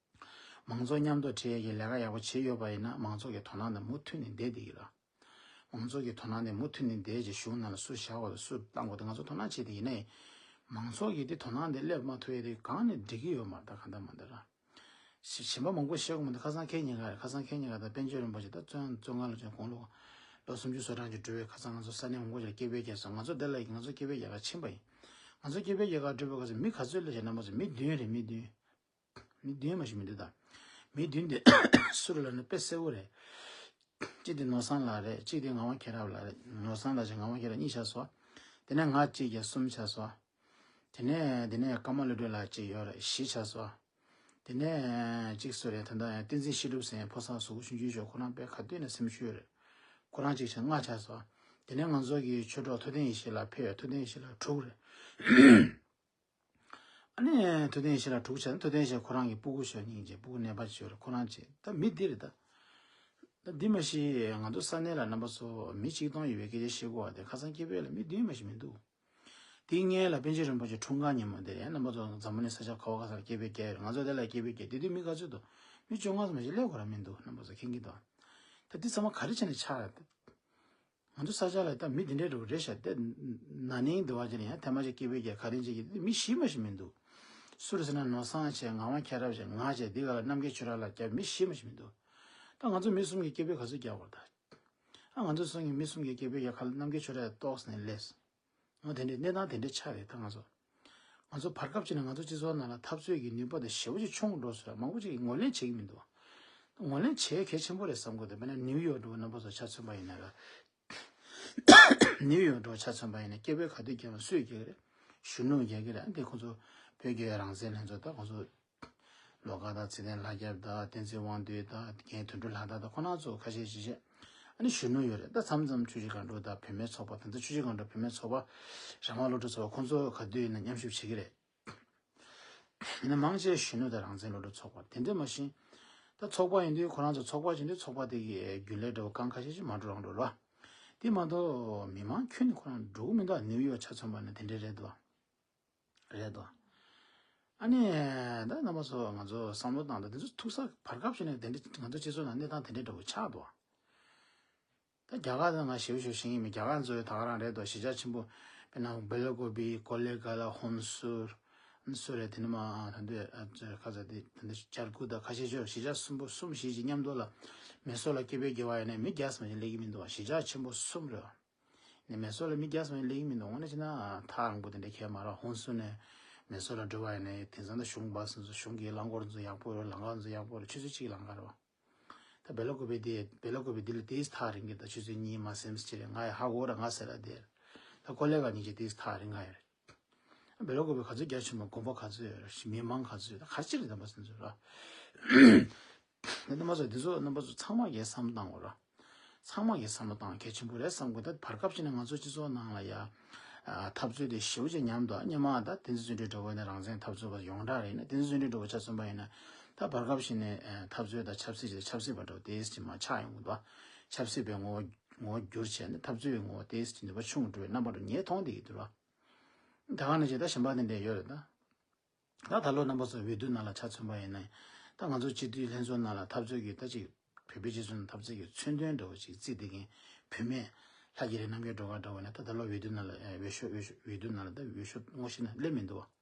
མང་ཚོགས་མཉམ་དུ་ཁྲིད་ཡས་ཀྱི་ལས་ཀ་ཡག་པོ་བྱེད་ཡོད་པ་ཡིན་ན་མང་ཚོགས་ཀྱི་དོ་སྣང་དེ་མུ་མཐུད་ནས་བསྡད་བསྡད་ཀྱི་རེད། མང་ཚོགས་ཀྱི་དོ་སྣང་དེ་མུ་མཐུད་ནས་བསྡད་རྗེས་གཞུང་ནང་ལ་སུ་བཞག་པ་དང་སུ་བཏང་དགོས་དེ་ང་ཚོ་དོ་སྣང་བྱེད་དེ་ཡིན་ནའི། མང་ཚོགས་ཀྱི་དེ་དོ་སྣང་དེ་སླེབས་མ་ཐུབ་ཡས་དེ་གང་ནས་འགྲིག་གི་ཡོད་མ་རེད། ད་གང་ལྟར་མ་ལྟར་ར། ཞི་གཞན་པ་མང་པོ་བཤད་དགོས་མི་འདུག་ཁ་སང་ཁེ་ཉེ་ག་རེད། ཁ་སང་ཁེ་ཉེ་ག་ད་པཎ་ཆེན་རིན་པོ་ཆེ་ད་བཙོན་བཙོན་ཁང་ལ་བྱོན་དགུང་ལོ་ལོ་སུམ་ཅུ་སོ་གྲངས་ཀྱི་འགྲོ་བའི་ཁ་སང་ང་ཚོ་ས་གནས་མང་པོ་ཞིག་ལ་སྐད་འབོད་རྒྱག་སོང་། ང་ཚོ་དེ་ལ་ཡིན་ང་ཚོ་སྐད་འབོད་རྒྱག་ག་ཕྱིན་པ་ཡིན། ང་ཚོ་སྐད་འབོད་རྒྱག་ག་འགྲོ་བའི་སྐབས་སུ་མི་ག་ཚོད་ལ་བྱས་རྣམ་པ་ཚོ་མི་བདུན་རེད། མི་བདུན། མི་བདུན་མ་ཞིག་མི་འདུག་ད། མི་བདུན་དེ་སུ་རེད་ལབ་ན་དཔེ་གསལ་པོ་རེད། གཅིག་དེ་ནོར་བཟང་ལགས་རེད། གཅིག་དེ་ངག་དབང་མཁྱེན་རབ་ལགས་རེད། ནོར་བཟང་ལགས་ཀྱི་ངག་དབང་མཁྱེན་རབ་གཉིས་ཆགས་སོང་། དེ་ནས་ང་གཅིག་བརྒྱབ་གསུམ་ཆགས་སོང་། དེ་ནས་དེ་ནས་ཀརྨ་བློ་གྲོས་ལགས་གཅིག་ཡོད་རེད། བཞི་ཆགས་སོང་། དེ་ནས་གཅིག་སུ་རེད། ད་ལྟ་ཡང་བསྟན་འཛིན་བཤད་སྒྲུབ་ཟེར་ཕོ་གསར་གཟུགས་པོ་ཆུང་ཆུང་ཅིག་ཁོ་རང་དཔེ་ག་དུས་ནས་སེམས་ཤུགས་ཡོད་རེད། ཁོ་རང་གཅིག་བྱས་ལྔ་ཆགས་སོང་། དེ་ནས་ང་ཚོ་གི་ཆོས་གྲོགས་ཐུབ་བསྟན་ཡེ་ཤེས་ལགས་ཕེབས་ཡོད། ཐུབ་བསྟན་ཡེ་ཤེས་ལགས་དྲུག་རེད། ཨ་ནི་ཐུབ་བསྟན་ཡེ་ཤེས་ལགས་དྲུག་བྱས་ན་ཐུབ་བསྟན་ཡེ་ཤེས་ཁོ་རང་གི་སྤུ་གུ་ཤོ་སྙིང་རྗེ་སྤུ་གུ་ནད་པ་ཅིག་ཡོད་རེད། ཁོ་རང་གཅིག་ད་མི་འདི་རེད་ད། ད་འདི་མ་གཞི་ང་ཚོ་ས་གནས་ལ་རྣམ་པ་ཚོ་མི་གཅིག་སྟོང་ཡོད་པའི་སྐད་ཆ་བཤད་དགོས་པ་དེ་ཁ་སང་སྐད་འབོད་ལ་མི་བདུན་མ་ཞིག་མི་འདུག་དེའི་སྔོན་ལ་པཎ་ཆེན་རིན་པོ་ཆེ་འཁྲུངས་སྐར་ཉིན་མོ་དེར་ཡང་རྣམ་པ་ཚོ་འཛམ་བུ་གླིང་ས་ཆ་ག་བ་ག་སར་སྐད་འབོད་རྒྱག་ཡོད་རེད། ང་ཚོ་དེ་ལ་སྐད་འབོད་རྒྱག་དེ་དུས་མི་ག་ཚོད་འདུག་མི་བཅོ་ལྔ་ཙམ་ཞིག་སླེབས་དགོས་ར་མི་འདུག་རྣམ་པ་ཚོ་མཁྱེན་གྱི་འདུག་ད་འདི་ཚང་མ་ག་རེ་བྱས་ནས་ཆགས་རེད། ང་ཚོ་ས་ཆ་ལ་ད་མི་དེ་འདྲའི་འགྲོ་རེད་ཤག་དེ་ན་ནིང་དུ་བ་ཅིག་ཡང་ཐེངས་མ་ཅིག་སྐད་འབོད་རྒྱག་ག་རེ་བྱེད་ཀྱི་མི་ཤི་མ་ཞིག་མི་འདུག་སུ་རེད་ཟེར་ན་ནོར་བཟང་བྱས་ངག་དབང་མཁྱེན་རབ་བྱས་ང་བྱས་འདི་ག་ལ་རྣམ་རྒྱལ་ཆོས་གྲགས་ལགས་བརྒྱབ་མི་ཤི་མ་ཞིག་མི་འདུག་ད་ང་ཚོ་མི་གསུམ་གྱིས་སྐད་འབོད་ག་ཚོད་རྒྱག་དགོས་རེད་ད། ཨ་ང་ཚོ་གསུམ་གྱིས་མི་གསུམ་གྱིས་སྐད་འབོད་རྒྱག་ག་ལ་རྣམ་རྒྱལ་ཆོས་གྲགས་ཏོག་ཙམ་ནས་སླེབས། འོ་དེ་འདྲའི་གནས་སྟངས་དེ་འདྲ་ཆགས་རེད་ད་ང་ཚོ། ང་ཚོ་བར་སྐབས་ཅིག་ནས་ང་ཚོ་སྤྱི་ཚོགས་ནང་ལ་འཐབ་རྩོད་ཀྱི་ནུས་པ་དེ་ཞེ་པོ་ཅིག་ཆུང་རུ་འགྲོ་སོང་ར། མང་པོ་ཅིག་གིས་ངོས་ལེན་བྱེད་ཀྱི་མི་འདུག་ངོས་ལེན་བྱེད་གལ་ཆེན་པོ་རེད་བསམ་གྱི་འདུག་དཔེར་ན་ནིའུ་ཡོག་འགྲོ་བའི་རྣམ་པ་ཚོ་ཆ་མཚོན་པ་ཡིན་ན་ར། ནིའུ་ཡོག་འགྲོ་ཆ་མཚོན་པ་ཡིན་ན་སྐད་འབོད་ག་དུས་རྒྱག་ན་སུས་རྒྱག་གི་རེད། གཞོན་ནུས་རྒྱག་གི་རེད། འདི་ཁོང་ཚོ་བོད་རྒྱལ་རང་བཙན་ལྷན་ཚོགས་དང་ཁོང་ཚོ་ལོ་དཀར་དང་ཚེ་བརྟན་ལྷ་སྐྱབས་དང་བསྟན་འཛིན་དབང་འདུས་དང་རྒན་དོན་གྲུབ་ལྷ་དར་དང་ཁོང་རྣམ་ཚོ་ཁ་ཤས་ཤིག་བྱས། ཨ་ནི་གཞོན་ནུ་ཡོད་རེད། ད་མཚམས་མཚམས་ཆུ་བཞི་སྒང་དྲུག་དང་བུད་མེད་ཚོགས་པ་ད་ལྟ་ཆུ་བཞི་སྒང་དྲུག་བུད་མེད་ཚོགས་པ་རང་དབང་སློབ་ཕྲུག་ཚོགས་པ་ཁོང་ཚོ་ག་དུས་ཡིན་ན་མཉམ་ཞུགས་བྱེད་ཀྱི་རེད། ཡིན་ན་མང་ཆེ་གཞོན་ནུ་དང་རང་བཙན་སློབ་ཕྲུག་ཚོགས་པ་དེ་འདྲ་མ་ཤེས། ད་ཚོགས་པ་ཡིན་དུས་ཁོ་རང་ཚོ་ཚོགས་པ་བྱེད་དུས་ཚོགས་པ་དེ་གི་རྒྱུན་ལས་འདྲ་བོ་གང་ཁ་ཤས་ཤིག་མ་འགྲོ་རང་འགྲོ་ར། དེ་མ་གཏོགས་མི་མང་ཁྱོན་ནས་ཁོ་རང་འགྲོ་གི་མི་འདུག་ནིའུ་ཡོག་ཆ་མཚོན་པ་ན་དེ་འདྲ་རེད་དོ། རེད་དོ། ཨ་ནི། ད་རྣམ་པ་ཚོ་ང་ཚོ་བསམ་བློ་བཏང་ད་དེ་ཚོ་ཐུག་ས་བར་སྐབས་ཤིག་ནས་དེ་འདྲ་ང་ཚོ་སྤྱི་ཚོགས་ནང་གནས་སྟངས་དེ་འདྲ་འདྲ་བོ་ཆགས་འདུག་རྒྱ་གར་དང་ང་ཞེ་པོ་ཞེ་པོ་ཤེས་ཀྱི་མེད། རྒྱ་གར་ཚོ་ད་ག་རང་རེད་དོ། གཞིས་ཆགས་ཆེན་པོ་དཔེར་ན་སྦེ་ལ་ཀོ་བི། ཀོ་ལེ་ག་ལ། ཧོན་སུར། སུ་རེད། དེ་ནི་མ་ད་འདི་ཁ་ཚ་དེ་ད་འདི་ཅར་ཀུ་ད་ཁ་ཤས་ཤོར། གཞིས་ཆགས་གསུམ་པོ་གསུམ་བཞི་ཅིག་མཉམ་དུ་ལ་མེ་སོར་ལ་སྐད་འབོད་རྒྱག་པ་ཡིན་ན་མི་བརྒྱ་ཙམ་ཞིག་སླེབས་ཀྱི་མི་འདུག་བ། གཞིས་ཆགས་ཆེན་པོ་གསུམ་རེད་བ། ནས་མེ་སོར་ལ་མི་བརྒྱ་ཙམ་སླེབས་ཀྱི་མི་འདུག་འོ་ན་ཅི་ན་ཐག་རིང་པོ་དེ་འདྲ་ཁྱད་མ་རག་ཧོན་སུར་ནས་མེ་སོར་ལ་འགྲོ་བ་ཡིན་ན་དེང་སང་ད་གཞུང་བ་སོང་ཚོ་གཞུང་གི་རླངས་འཁོར་ཚོ་ཡག་པོ་རེད། ལམ་ཁ་ཚོ་ཡག་པོ་རེད། ཆུ་ཚོད་གཅིག་ལམ་ཁ་རེད་བ། ད་སྦེ་ལ་ཀོ་བི་དེ་སྦེ་ལ་ཀོ་བི་དེ་ལ་དེས་ཐག་རིང་གི་ད་ཆུ་ཚོད་གཉིས་མ་ཟིན་ཙམ་ཅིག་རེད། ང་ཡི་ཧ་གོ་ར་ང་ཟེར་ར་དེ་རེད། ད་ཀོ་ལེ་ག་གཉིས་ཀྱི་དེས་ཐག་རིང་ག་ཡོད་རེད། སྦེ་ལ་ཀོ་བི་ག་ཚོད་རྒྱ་ཆེན་པོ་དགོན་པ་ག་ཚོད་ཡོད་རེད། མི་མང་ག་ཚོད་ཡོད། ད་ག་ཅི་རེད། དམ་པ་སེམས་ཚོད་ར། ད་རྣམ་པ་ཚོ་འདི་ཚོ་རྣམ་པ་ཚོ་ཚང་མ་གིས་བསམ་བློ་བཏང་དགོས་ར། ཚང་མ་གིས་བསམ་བློ་བཏང་གལ་ཆེན་པོ་རེད་བསམ་དགོས། ད་བར་སྐབས་ཤིག་ནས་ང་ཚོ་སྤྱི་ཚོགས་ནང་ལ་ཡ། ཨ། འཐབ་རྩོད་དེ་ཞེ་པོ་ཅིག་ཉམས་འདུག་སྔོན་མ་ད་བསྟན་འཛིན་བརྩོན་འགྲུས་འདྲ་བོ་ནས་རང་བཙན་འཐབ་རྩོད་པ་ཡོངས་གྲགས་རེད་ན། བསྟན་འཛིན་བརྩོན་འགྲུས་འདྲ་བོ་ཆ་མཚོན་པ་ཡིན་ན། ད་བར་སྐབས་ཤིག་ནས་ཨ། འཐབ་རྩོད་དང་ཆབ་སྲིད་ཀྱི་ཆབ་སྲིད་པ་འདྲ་བོ་དེ་ཅིག་མར་ཆགས་ཡོང་གི་འདུག་ཆབ་སྲིད་པའི་ངོ་བོ་ངོ་བོ་བསྒྱུར་བྱས་ནས་འཐབ་རྩོད་པའི་ངོ་བོ་དེ་ཅིག་ནུས་པ་ཆུང་འགྲོ་བའི་རྣམ་པ་འདྲ་ངས་མཐོང་བསྡད་ཀྱི་འདུག་ར། ད་ག་ནང་བཞིན་ད་གཞན་པ་དེ་འདྲས་ཡོད་རེད་ད། ད་ད་ལོ་རྣམ་པ་ཚོ་འོས་བསྡུ་ནང་ལ་ཆ་མཚོན་པ་ཡིན་ན། ད་ང་ཚོ་སྤྱི་འཐུས་ལྷན་ཚོགས་ནང་ལ་འཐབ་རྩོད་ཀྱི་ད་ཅིག་བོད་པའི་སྤྱི་ཚོགས་ནང་འཐབ་རྩོད་ཀྱི་མཚོན་དོན་འདྲ་བོ་ཅིག་བརྩིས་བསྡད་མཁན་བུད་མེད་ལྷ་རྒྱ་རི་རྣམ་རྒྱལ་སྒྲོལ་དཀར་འདྲ་བོ་ཡིན་ན། ད་ད་ལོ་འོས་བསྡུ་ནང་ལ་ཨེ་འོས་ཤོག་འོས་ཤོག་འོས་བསྡུ་ནང་ལ་ད་འོས་ཤོག་དངོས་གཞི་ནང་སླེབས་མི་འདུག་བ།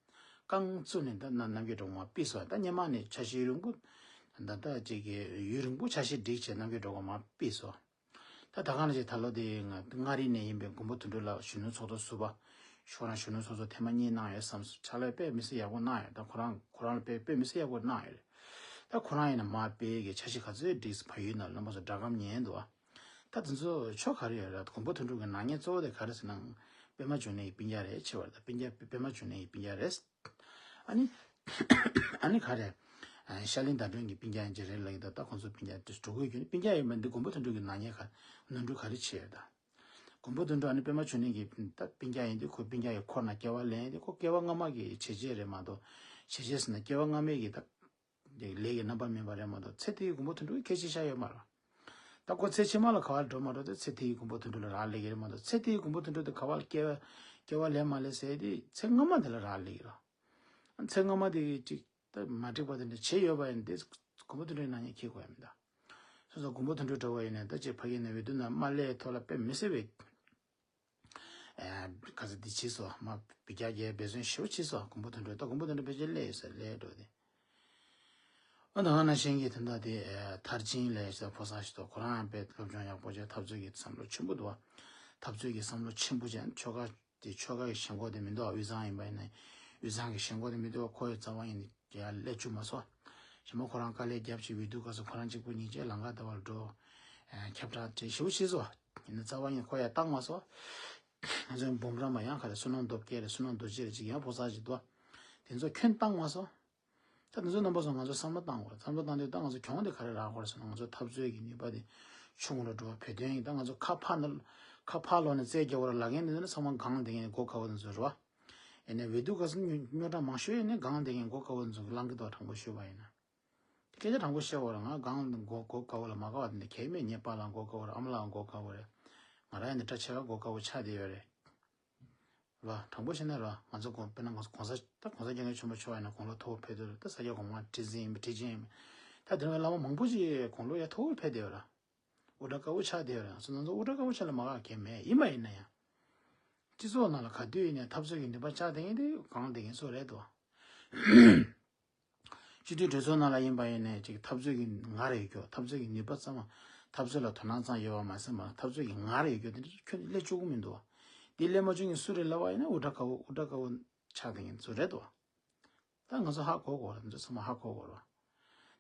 རྐང་བཙུགས་ནས་ད་ན་རྣམ་རྒྱལ་སྒྲོལ་དཀར་མར་ཕུད་སོང་། ད་སྔོན་མ་ནས་འཆར་གཞི་ཡུན་རིང་པོ། ད་ད་ཅིག་གི་ཡུན་རིང་པོ་འཆར་གཞི་བསྒྲིགས་བྱས་རྣམ་རྒྱལ་སྒྲོལ་དཀར་མར་ཕུད་སོང་། ད་ད་ག་ནང་བཞིན་ད་ལོ་དེ་ང་མངའ་རིས་ནས་ཡིན་པའི་མགོན་པོ་དོན་གྲུབ་ལགས་གཞོན་ནུ་ཚོགས་གཙོ་ཟུར་པ། ཁོ་རང་གཞོན་ནུ་ཚོགས་གཙོ་ཐེངས་མ་གཉིས་གནང་ཡོད་བསམ་སོང་། ཕྱག་ལས་དཔེ་མི་སྲིད་ཡག་པོ་གནང་ཡོད། ད་ཁོ་རང་ཁོ་རང་ལ་དཔེ་དཔེ་མི་སྲིད་ཡག་པོ་གནང་ཡོད་རེད། ད་ཁོ་རང་ཡིན་ན་མར་ཕུད་ཀྱི་འཆར་གཞི་ག་ཚོད་བསྒྲིགས། བལ་ཡུལ་ནང་རྣམ་པ་ཚོ་སྒྲ་སྒམ་ཉན་འདུག་ཨ། ད་དེ་ཚོ་ཕྱོགས་ག་རེ་ཡོད་རེད། མགོན་པོ་དོན་གྲུབ་ཀྱི་ནག་ཉེས་གཙོ་བོ་དེ་ག་རེ་ཟེར་ན། པད་མ་འབྱུང་གནས་ཀྱི་སྤུན་ཀྱག་རེད་ཆེ་བ་རེད། ད་སྤུན་ཀྱག་པད་མ་འབྱུང་གནས་ཀྱི་སྤུན་ཀྱག་རེད། ཨ་ནི། ཨ་ནི་ག་རེ། ཨ། ཤར་གླིང་ཟླ་སྒྲོན་གྱི་སྤུན་ཀྱག་ཡིན་གྱི་རེད་ལབ་ཀྱི་འདུག་ད་ཁོང་ཚོ་སྤུན་ཀྱག་དེ་འགྲོ་དགོས་རྒྱུ་ནི་སྤུན་ཀྱག་ཡིན་པ་འདི་མགོན་པོ་དོན་གྲུབ་ཀྱི་ནག་ཉེས་ག་ནོར་འཁྲུལ་ག་རེ་བྱས་ཡོད་ད། མགོན་པོ་དོན་གྲུབ་ཨ་ནི་པད་མ་འབྱུང་གནས་ཀྱི་ད་སྤུན་ཀྱག་ཡིན་དུས་ཁོ་སྤུན་ཀྱག་གི་འཁོར་ནང་སྐྱེ་བ་ལེན་ཡིན་དུས་ཁོ་སྐྱེ་བ་སྔ་མ་གི་བྱས་རྗེས་རེད་མ་གཏོགས། བྱས་རྗེས་ཟེར་ན་སྐྱེ་བ་སྔ་མའི་གི་ད། ལས་ཀྱི་རྣམ་པ་མིན་པ་རེད་མ་གཏོགས་ཚེ་འདིའི་མགོན་པོ་དོན་གྲུབ་ཀྱི་ཁས་ཆེ་ཤ་ཡོད་མ་རེད། ད་ཁོ་ཚེ་ཕྱི་མ་ལ་ག་བར་འགྲོ་མ་འགྲོ་དེ་ཚེ་འདིའི་མགོན་པོ་དོན་གྲུབ་ལ་རག་ལས་ཀྱི་རེད་མ་གཏོགས་ཚེ་འདིའི་མགོན་པོ་དོན་གྲུབ་དེ་ག་བར་སྐྱེ་བ་སྐྱེ་བ་ལེན་མ་ལེན་ཟེར་དེ་ཚེ་སྔ་མ་དེ་ལ་རག་ལས་ཀྱི་རེད། ཚེ་སྔ་མ་དེ་གི་ཅིག་ད་མ་འགྲིག་པ་དེ་འདྲ་བྱས་ཡོད་པ་ཡིན་དེ་མགོན་པོ་དོན་གྲུབ་ནག་ཉེས་འཁྱེར་དགོས་ཡ་མིན་ད། སོ་སོ་མགོན་པོ་དོན་གྲུབ་འདྲ་བོ་ཡིན་ནས་ད་ཅིག་ཕ་གི་ནས་འོས་བསྡུ་ནང་མ་སླེབས་ཐོག་ལ་དཔེ་མི་སྲིད་པའི། ཨ། ག་ཚོད་འདི་བྱས་སོང་། མ་འབུད་རྒྱག་རྒྱག་འབད་བརྩོན་ཞེ་པོ་བྱས་སོང་། མགོན་པོ་དོན་གྲུབ་ད་མགོན་པོ་དོན་གྲུབ་ཕལ་ཆེར་སླེབས་ཡོད་ས་སླེབས་འགྲོ་དེ། ཨ་ད་ག་ནང་བཞིན་གྱི་དོན་དག་དེ་ཨ་མཐར་ཕྱིན་ལས་ཞེས་ཕོ་གསར་ཞིག་ཏུ་ཁོ་རང་ཡང་དཔེ་སློབ་སྦྱོང་ཡག་པོ་བྱས། འཐབ་རྩོད་ཀྱི་བསམ་བློ་ཆེན་པོ་འདུག་བ། འཐབ་རྩོད་ཀྱི་བསམ་བློ་ཆེན་པོ་བྱས་ཆོལ་ཁ་དེ་ཆོལ་ཁ་གི་ཞེན་ཁོག་དེ་མི་འདུག་བ། དབུས་གཙང་ཡིན་པ་ཡིན་ན་དབུས་གཙང་གི་ཞེན་ཁོག་དེ་མི་འདུག་བ། ཁོ་ཡི་རྩ་བ་ཡིན་ཡར་སླེབས་བཅུག་མ་སོང་། ཞེ་མ་ཁོ་རང་དཀའ་ལས་རྒྱབ་ཅིག་འོས་བསྡུ་སྐབས་སུ་ཁོ་རང་གཅིག་པུ་གཉིས་ཀྱིས་ལམ་ཁ་ལྟ་བར་འགྲོ། ཨ་ཁྱབ་བསྒྲགས་བྱེད་ཞེ་པོ་བྱས་སོང་། ཡིན་ན་རྩ་བ་ཉིད་ཁོ་ཡར་བཏང་མ་སོང་། ང་ཚོའི་འབུམ་རམས་པ་ཡང་ག་རེ་བསོད་ནམས་སྟོབས་རྒྱས་རེད། བསོད་ནམས་རྡོ་རྗེ་རེད་ཅིག་ཡང་ཕོ་གསར་ཅིག་འདུག་དེ་ཚོ་ཁྱོན་བཏང་མ་སོང་། ད་དེ་ཚོ་རྣམ་པ་ཚོ་ང་ཚོ་བསམ་བློ་བཏང་དགོས། བསམ་བློ་བཏང་དུས་ད་ང་ཚོ་གྱོང་དེ་ག་རེ་རག་གི་རེད་ཟེར་ན། ང་ཚོ་འཐབ་རྩོད་ཀྱི་ནུས་པ་དེ་ཆུང་རུ་འགྲོ་བ། བོད་དོན་ཡིན་ད་ང་ཚོ་ཁ་ཕར་ན་ཁ་ཕར་ལོག་ནས་རྩལ་རྒྱག་དགོས་རེད་ལབ་མཁན་དེ་ཚོ་ནི་ཚང་མ་སྒང་ལ་བསྡད་མཁན་མགོ་དཀར་པོ་དེ་ཚོ་རེད་བ། ཡིན་ནའི་འོས་བསྡུ་སྐབས་སུ་རྙོག་དྲ་མང་ཤོས་ཡིན་ནའི་སྒང་ལ་བསྡད་མཁན་མགོ་དཀར་པོ་དེ་ཚོ་གིས་བསླངས་ཀྱི་འདུག་དྲང་པོ་ཤོད་པ་ཡིན་ན། སྐད་ཆ་དྲང་པོ་བཤད་དགོས་རེད། ང་སྒང་ལ་མགོ་མགོ་དཀར་པོ་ལ་མ་དགའ་བ་དེ་འདྲ་གང་ཡང་མེད། ངའི་པཱ་ལགས་མགོ་དཀར་པོ་རེད། ཨ་མ་ལགས་མགོ་དཀར་པོ་རེད། ང་རང་ཡང་འདི་འདྲ་ཆེ་བ་མགོ་དཀར་པོ་ཆགས་བསྡད་ཡོད་རེད། རེད་བ། དྲང་པོ་བཤད་ན་རེད་བ། ང་ཚོ་གོང་དཔེར་ན་ང་ཚོ་གོང་ས་ད་གོང་ས་སྐྱབས་མགོན་ཆེན་པོ་མཆོག་ཡིན་ན་དགུང་ལོ་མཐོ་པོ་ཕེབས་དུས་རེད། ད་ས་སྐྱ་གོང་མ་ཁྲི་འཛིན་ཡིན་པ་ཁྲི་ཆེན་ཡིན་པ། ད་དེ་འདྲ་བའི་བླ་མ་མང་པོ་ཞིག་དགུང་ལོ་ཡར་མཐོ་པོ་ཕེབས་བསྡད་ཡོད་རེད། དབུ་སྐྲ་དཀར་པོ་ཆགས་བསྡད་ཡོད་རེད། ང་ཚོ་ང་ཚོ་དབུ་སྐྲ་དཀར་པོ་ཆགས་ལ་མ་དགའ་མཁན་མེད། ཡིན་པ་ཡིན་ན་ཡང་། སྤྱི་ཚོགས་ནང་ལ་ག་དུས་ཡིན་ནའི་འཐབ་རྩོད་ཀྱི་ནུས་པ་བཅག་བསྡད་མཁན་དེ་སྒང་ལ་བསྡད་མཁན་ཚོ་རེད་དོ། སྤྱི་འཐུས་གྲོས་ཚོགས་ནང་ལ་ཡིན་པ་ཡིན་ནའི་ཅིག་འཐབ་རྩོད་ཀྱི་ངར་ཡོད་རྒྱུ། འཐབ་རྩོད་ཀྱི་ནུས་པ་ཙམ་མ། འཐབ་རྩོད་ལ་དོ་སྣང་ཙམ་ཡོད་པ་མ་ཟད་པར་འཐབ་རྩོད་ཀྱི་ངར་ཡོད་རྒྱུ་དེ་འདྲ་ཁྱོན་ནས་སླེབས་བཅུག་གི་མི་འདུག་བ། དེ་སླེབས་མ་བཅུག་མཁན་སུ་རེད་ལབ་པ་ཡིན་ན་དབུ་སྐྲ་དཀར་པོ་དབུ་སྐྲ་དཀར་པོ་ཆགས་བསྡད་མཁན་ཚོ་རེད་དོ། ད་ང་ཚོ་ཧ་གོ་དགོས་རེད། ང་ཚོ་ཚང་མ་ཧ་གོ་དགོས་རེད་བ།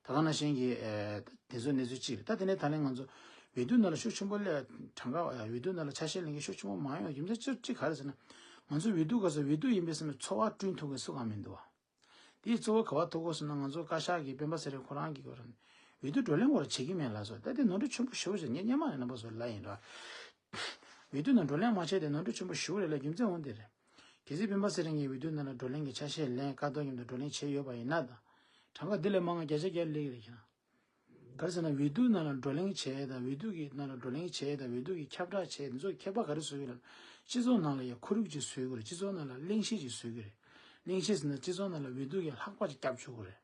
ད་ག་ནང་བཞིན་གྱི་ཨེ་དེ་ཚོ་གནས་ཚུལ་གཅིག་རེད། ད་དེ་ནས་ད་ལན་ང་ཚོ་འོས་བསྡུ་ནང་ལ་ཤུགས་ཆེན་པོ་སླེབས་གྲངས་ཀ་འོས་བསྡུ་ནང་ལ་ཆ་ཤས་ལེན་མཁན་ཤུགས་ཆེན་པོ་མ་ཡོང་རྒྱུ་མཚན་གཅིག་གཅིག་ག་རེ་ཟེར་ན། ང་ཚོ་འོས་བསྡུ་སྐབས་སུ་འོས་བསྡུ་ཡིན་པས་ཟེར་ནས་ཚོར་བ་བསྐྲུན་ཐུབ་མཁན་སུ་གང་མི་འདུག་བ། དེའི་གཙོ་བོ་ག་བ་ཐུག་གོ་ཟེར་ན། ང་ཚོ་བཀའ་ཤག་གི་སྤེན་པ་ཚེ་རིང་ཁོ་རང་གིས་གོ་ར་འོས་བསྡུ་བགྲོ་གླེང་སྐོར་བྱེད་ཀྱི་མེད་ལབ་སོང་། ད་དེ་ནོར་འཁྲུལ་ཆེན་པོ་ཞེ་པོ་ཞིག་ངས་སྔོན་མ་ནས་རྣམ་པ་ཚོར་ལབ་ཡིན་ར། འོས་བསྡུ་ནང་བགྲོ་གླེང་མ་བྱས་དེ་ནོར་འཁྲུལ་ཆེན་པོ་ཞེ་པོ་རེད་ལབ་རྒྱུ་མཚན་འོང་དེ་རེད། གལ་སྲིད་སྤེན་པ་ཚེ་རིང་གིས་འོས་བསྡུ་ནང་ལ་བགྲོ་གླེང་གི་ཆ་ཤས་ལེན། བཀའ་བསྡུར་མཉམ་དུ་བགྲོ་གླེང་བྱས་ཡོད་པ་ཡིན་ན་ད། གྲངས་ཀ་འདི་ལས་མང་བ་བརྒྱ་ཆ་བརྒྱ་སླེབས་ཀྱི་རེད་ཁྱེད་རང་། ག་རེ་ཟེར་ན་འོས་བསྡུ་ནང་ལ་བགྲོ་གླེང་བྱས་དང་འོས་བསྡུ་གི་ནང་ལ་བགྲོ་གླེང་བྱས་དང་འོས་བསྡུ་གི་ཁྱབ་བསྒྲགས་བྱས་འདི་ཚོ་ཁྱད་པར་ག་རེ་བཟོ་གི་རེད། སྤྱི་ཚོགས་ནང་ལ་ཡ་ཁོར་ཡུག་ཅིག་བཟོ་གི་རེད། སྤྱི་ཚོགས་ནང་ལ་གླེང་གཞི་ཅིག་བཟོ་གི་རེད། གླེང་གཞི་ཟེར་ན་སྤྱི་ཚོགས་ནང་ལ་འོས་བསྡུ་གི་ལྷག་པ་ཅིག་བརྒྱབ་ཆོག་གི་རེད།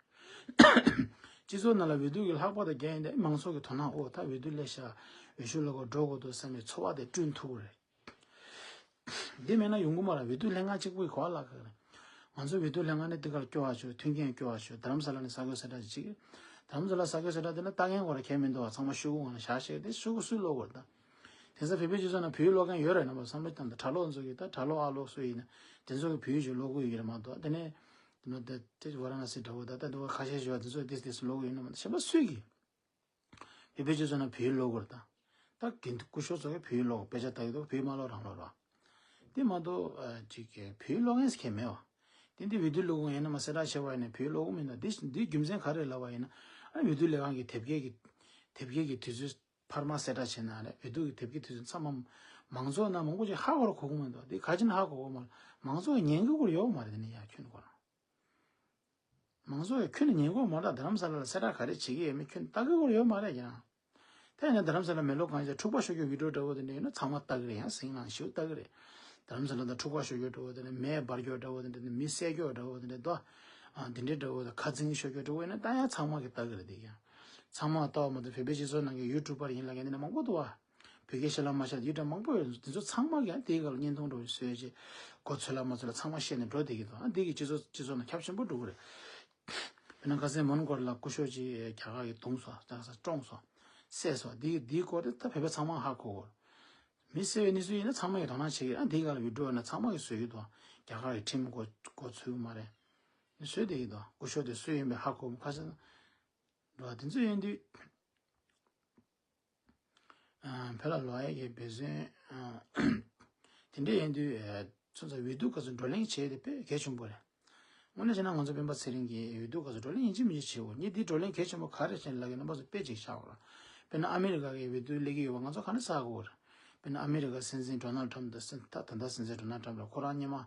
སྤྱི་ཚོགས་ནང་ལ་འོས་བསྡུ་གི་ལྷག་པ་དང་རྒྱག་ཡིན་ཏེ་མང་ཚོགས་ཀྱི་དོ་སྣང་། ཨོ་ད་འོས་བསྡུ་སླེབས་ཤག་འོས་ཤོག་སློག་ག་འགྲོ་དགོས་འདུག་བསམ་པའི་ཚོར་བ་དེ་བསྐྲུན་ཐུབ་ཀྱི་རེད། འདི་མེད་ན་ཡོང་གི་མ་རེད། འོས་བསྡུ་ལྷན་ཁང་གཅིག་པུ་གིས་ག་པར་བརླག་གི་རེད། ང་ཚོ་འོས་བསྡུ་ལྷན་ཁང་ནས་འདི་གར་སྐྱོར་བ་བྱོས། མཐུན་རྐྱེན་སྐྱོར་བ་བྱོས། རྡ་རམ་ས་ལ་ནས་གསར་འགོད་གསལ་བསྒྲགས་ཅིག་རྡ་རམ་ས་ལ་གསར་འགོད་གསལ་བསྒྲགས་དེ་ན་ལྟ་མཁན་སྐོར་ར་གལ་མི་འདུག་བ། ཚང་མ་ཤོག་གུ་ངོས་ནས་བཞག་བཞག་དེ་ཤོག་གུ་སུས་སློག་དགོས་རེད་ད། དེང་སང་བོད་པའི་སྤྱི་ཚོགས་ནང་བོད་ཡིག་ཀློག་མཁན་ཡོད་རེད་རྣམ་པ་བསམ་བློ་བཏང་དང་། གྲྭ་ལོག་ཚོ་གིས་ད་གྲྭ་ལོག་ཨ་ལོག་སུ་ཡིན་ན་དེ་ཚོ་གིས་བོད་ཡིག་ཅིག་ཀློག་གི་ཡོད་རེད་མ་གཏོགས། དེ་ནས་དེ་ནོ་དེ་དེ་ཝ་ར་ཎ་སི་འདྲ་བོ་ད་ད་དེ་བ་ཁ་ཤས་ཤིག་བ་དེ་ཚོ་དེ་དེ་སུ་ཀློག་གི་ཡོད་ན་མ་གཏོགས། གཞན་པ་སུས་ཀྱིས་བོད་པའི་སྤྱི་ཚོགས་ནང་བོད་ཡིག་ཀློག་དགོས་རེད་ད། ད་དགེ་འདུན་སྐུ་ཞབས་ཚོ་གིས་བོད་ཡིག་ཀློག་དཔེ་ཆ་ལྟ་གི་འདུག་བོད་ཡིག་མ་ཀློག་རང་ཀློག་ར། དེ་མ་གཏོགས་ཨ་ཅིག་གིས་བོད་ཡིག་ཀློག་མཁན་ཞིག་གང་ཡང་མེད་བ། དེ་འདི་འོས་བསྡུ་ཀློག་གི་ཡིན་ན་མ་གསལ་བསྒྲགས་བྱས་པ་ཡིན་ན་བོད་ཡིག་ཀློག་གི་མི་འདུག་འདི་འདི་རྒྱུ་མཚན་ག་རེ་ལབ་པ་ཡིན་ན། ཨ་འོས་བསྡུ་ལས་ཁང་གི་དེབ་སྐྱེལ་གྱི་དེབ་སྐྱེལ་གྱི་དུས་ཚོད་ཕར་མ་གསལ་བསྒྲགས་བྱས་ན་རེད། འོས་བསྡུ་གི་དེབ་སྐྱེལ་དུས་ཚོད་ཚང་མ་མང་ཚོགས་ནང་མང་པོ་ཅིག་ཧ་གོ་ར་གོ་གི་མི་འདུག་འདི་ག་ཅི་ནས་ཧ་གོ་གོ་མ་རེད། མང་ཚོགས་ཉན་གི་སྐོར་ཡོད་མ་རེད། དེ་ནས་ཡ་ཁྱོན་ནས་གོ་ར། མང་ཚོགས་ཡ་ཁྱོན་ནས་ཉན་གི་མ་རེད། རྡ་རམ་ས་ལ་ལ་གསལ་བསྒྲགས་ག་རེ་བྱེད་ཀྱི་ཡོད་མེད་ཁྱོན་ནས་ལྟ་གི་སྐོར་ཡོད་མ་རེད་ཡ། ད་ཡིན་ན་རྡ་རམ་ས་ལ་མེ་ལོང་གང་ཡིན་ཟེར། འཁྲུག་པ་ཤོར་རྒྱུ་བི་ཌིའོ་འདྲ་བོ་དེ་འདྲ་ཡོད་ན་ཚང་མ་ལྟ་གི་རེད། ཡང་ཟིང་ནང་ཞིག་ལྟ་གི་རེད། རྡ་རམ་ས་ལ་ད་འཁྲུག་པ་ཤོར་རྒྱུ་འདྲ་བོ་དེ་འདྲ། མེ་འབར་རྒྱུ་འདྲ་བོ་དེ་འདྲ། མི་བསད་རྒྱུ་འདྲ་བོ་དེ་འདྲ་དོ། ཨ་འདི་འདྲའི་འདྲ་བོ་དང་། ཁ་འཛིང་ཤོར་རྒྱུ་འདྲ་བོ་ཡིན་ན་ད་ཡང་ཚང་མ་གིས་ལྟ་གི་རེད། དེ་ཡང་ཚང་མ་ལྟ་བ་མ་གཏོགས་བོད་པའི་སྤྱི་ཚོགས་ནང་གི་ཡུ་ཊུབ་པར་ཡིན་ལབ་མཁན་དེ་འདྲ་མང་པོ་འདུག་བ། བོད་སྐད་ཤེས་ལ་མ་ཤེས་ཡུ་ཊུབ་མང་པོ་ཡོད། དེ་ཚོ་ཚང་མ་གིས་དེའི་སྐབས་ལ་བརྙན་ཐུང་འདྲ་བོ་བཟོས་བྱས་གོ་ཚོད་ལ་མ་ཚོད་ལ་ཚང་མ་བཤད་ནས་འགྲོ་བསྡད་ཀྱི་འདུག་ཨ་འདི་གིས་སྤྱི་ཚོགས་སྤྱི་ཚོགས་ནང་ཁྱབ་ཆེན་པོ་འགྲོ་གི་རེད། དཔེར་ན་ཁ་སང་མོན་གྷོ་ལ་སྐུ་ཞབས་ཅིག་རྒྱ་གར་གྱིས་བརྡུངས་སོང་། ད་ས་བཀྲོངས་སོང་། བསད་སོང་། འདི་འདིའི་སྐོར་དེ་ད་བོད་པ་ཚང་མ་ཧ་གོ་གི་རེད། མི་བསད་པའི་གནས་ཚུལ་ཡིན་ན་ཚང་མ་གིས་དོ་སྣང་བྱེད་ཀྱི་རེད། ཨ་འདིའི་སྒང་ལ་བི་ཌིའོ་ཡོད་ན་ཚང་མ་གིས་བཟོ་གི་འདུག་རྒྱ་གར་གྱི་ཁྲིམས་མགོ་མགོ་ཚོས་ཀྱི་མ་རེད། མི་བཟོས་བསྡད་ཀྱི་འདུག་སྐུ་ཞབས་དེ་སུ་ཡིན་པའི་ཧ་གོ་མ་ཁ་སང་འགྲོ་བ་དེ་ཚོ་ཡིན་དུས། ཨ་བོད་ལ་ལོག་ཡས་ཀྱི་འབད་བརྩོན། ཨ་དེ་འདྲ་ཡིན་དུས་ཨ་ཚོ་ཚོ་འོས་བསྡུ་སྐབས་སུ་བགྲོ་གླེང་བྱས་ཏེ་དཔེ་གལ་ཆེན་པོ་རེད། དངོས་གནས་བྱས་ན་ང་ཚོ་སྤེན་པ་ཚེ་རིང་གིས་འོས་བསྡུ་སྐབས་སུ་བགྲོ་གླེང་ཡིན་གཅིག་མིན་གཅིག་བྱེད་དགོས། ངས་འདི་བགྲོ་གླེང་གལ་ཆེན་པོ་ག་རེ་བྱས་ལབ་ཀྱི་རྣམ་པ་ཚོ་དཔེ་ཅིག་བཞག་དགོས་ལ། དཔེར་ན་ཨ་མི་རི་ཀ་གི་འོས་བསྡུ་སླེབས་ཀྱི་ཡོད་པ་ང་ཚོ་ག་འདྲ་ཚོར་གྱི་ཡོད་རེད། དཔེར་ན་ཨ་མི་རི་ཀ་སྲིད་འཛིན་ཌོ་ནལ་ཊམ་དང་སྲིད། ད་ད་ལྟ་སྲིད་འཛིན་ཌོ་ནལ་ཊམ་ལ་ཁོ་རང་སྔོན་མ་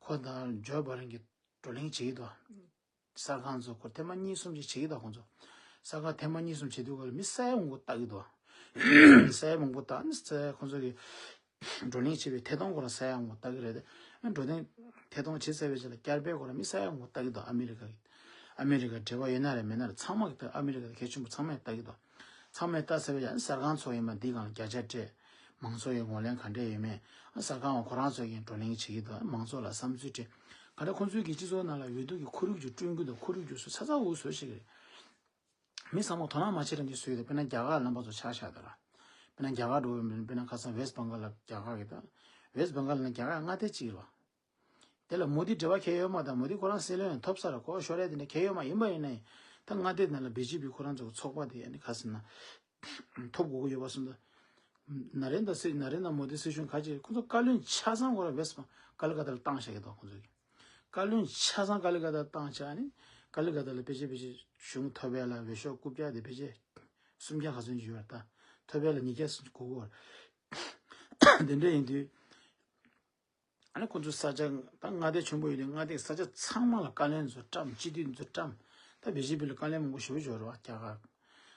ཁོ་དང་ཇོ་བྷ་རན་གྱིས་བགྲོ་གླེང་བྱེད་ཀྱི་འདུག་གསར་ཁང་ཚོ་ཁོ་ཐེངས་མ་གཉིས་གསུམ་ཅིག་བྱེད་ཀྱི་འདུག་ཁོང་ཚོ། གསར་ཁང་ཐེངས་མ་གཉིས་གསུམ་བྱེད་དུས་སྐབས་ལ་མི་ས་ཡ་མང་པོ་ལྟ་གི་འདུག་ས་ཡ་མང་པོ་ལྟ་ནི་ས་ཡ་ཁོང་ཚོ་གི་བགྲོ་གླེང་བྱེད་པའི་ཐད་གཏོང་སྐོར་ལ་ས་ཡ་མང་པོ་ལྟ་གི་རེད་དེ། འགྲོ་དོན་ཐད་གཏོང་བྱེད་ཚར་བའི་རྗེས་ལ་བསྐྱར་ཟློས་སྐོར་ལ་མི་ས་ཡ་མང་པོ་ལྟ་གི་འདུག་ཨ་མི་རི་ཀ་གི། ཨ་མི་རི་ཀ་འབྲེལ་བ་ཡོད་ན་རེད་མེད་ན་རེད། ཚང་མ་གི་ལྟ། ཨ་མི་རི་ཀ་གི་གལ་ཆེན་པོ་ཚང་མས་ལྟ་གི་འདུག་ཚང་མས་ལྟ་ཚར་བའི་རྗེས་ལ་གསར་ཁང་ཚོ་ཡིན་པ་འདི་སྒང་ལ་བརྒྱ་ཆ་སྤྲད། མང་ཚོགས་ཡི་ངོས་ལེན་ག་འདྲས་ཡོད་མེད། གསར་ཁང་བ་ཁོ་རང་ཚོ་གིས་བགྲོ་གླེང་བྱེད་ཀྱི་འདུག་མང་ཚོགས་ལ་བསམ་ཚུལ་དྲིས། ག་འདྲ་ཁོང་ཚོའི་གི་སྤྱི་ཚོགས་ནང་ལ་འོས་བསྡུ་གི་ཁོར་ཡུག་ཅིག་བསྐྲུན་གྱི་འདུག་ཁོར་ཡུག་ཅིག་བཟོ་ཚ་ཚ་འུ་བཟོ་ཞིག་རེད། མི་ཚང་མ་དོ་སྣང་མ་བྱེད་རང་གི་བཟོས་ཡོད་དེ། དཔེར་ན་རྒྱ་གར་རྣམ་པ་ཚོ་ཆ་བཞག་དེ་ལ། དཔེར་ན་རྒྱ་གར་འགྲོ་བའི་མི་དཔེར་ན་ཁ་སང་ཝེ་སི་བང་ག་ལ་རྒྱ་གར་གི་ད། ཝེ་སི་བང་ག་ལ་ནི་རྒྱ་གར་མངའ་སྡེ་གཅིག་རེད་བ། དེ་ལ་མོ་དི་འབྲེལ་བ་གང་ཡང་ཡོད་མ་རེད། མོ་དི་ཁོ་རང་སྲིད་བློན་ཐོབ་ས་ར་གོ་ཤོར་ཡ་དེ་འདྲ་གང་ཡང་ཡོད་མ་ཡིན་པ་ཡིན་ནའི། ད་མངའ་སྡེ་ནང་ལ་བི་ཇེ་པི་ཁོ་རང་ཚོ་གི་ཚོགས་པ་དེ་ཨ་ནི་ཁ་སང་ན་ཐོབ་དགོས་ཀྱི་ཡོད་པ་སོང་ཙང་། ན་རེན་དྲ་སྲིད། ན་རེན་དྲ་མོ་དི་སྲིད་གཞུང་ག་ཅིག་ཁོ་ཚོ་བཀའ་བློན་ཆ་ཚང་ཁོ་རང་ཝེ་སི་ཀ་ལི་ཀ་ཏ་ལ་བཏང་བཞག་གི་འདུག་ཁོ་ཚོ་གི་བཀའ་བློན་ཆ་ཚང་ཀ་ལི་ཀ་ཏ་ལ་བཏང་བཞག་ནི། ཀ་ལི་ཀ་ཏ་ལ་ཕལ་ཆེར་ཕལ་ཆེར་གཞུང་ཐོབ་ཡ་ལ་འོས་ཤོག་རྐུབ་བཀྱག་དེ་ཕལ་ཆེར་སུམ་བརྒྱ་ག་ཚོད་ཅིག་ཡོད་རེད་ད། ཐོབ་ཡ་ལ་ཉིས་བརྒྱ་གོ་གོ་རེད། དེ་འདྲ་ཡིན་དུས། ཨ་ནི་ཁོ་ཚོ་ས་ཆ་ད་མངའ་སྡེ་ཆེན་པོ་ཡོད་དུས་མངའ་སྡེ་ས་ཆ་ཚང་མ་ལ་བཀའ་བློན་ཚོ་བཀྲམ། སྤྱི་འཐུས་ཚོ་བཀྲམ། ད་བི་ཇེ་པི་ལ་བཀའ་བློན་མང་པོ་ཞེ་པོ་ཅིག་ཡོད་རེད་བ། རྒྱ་གར་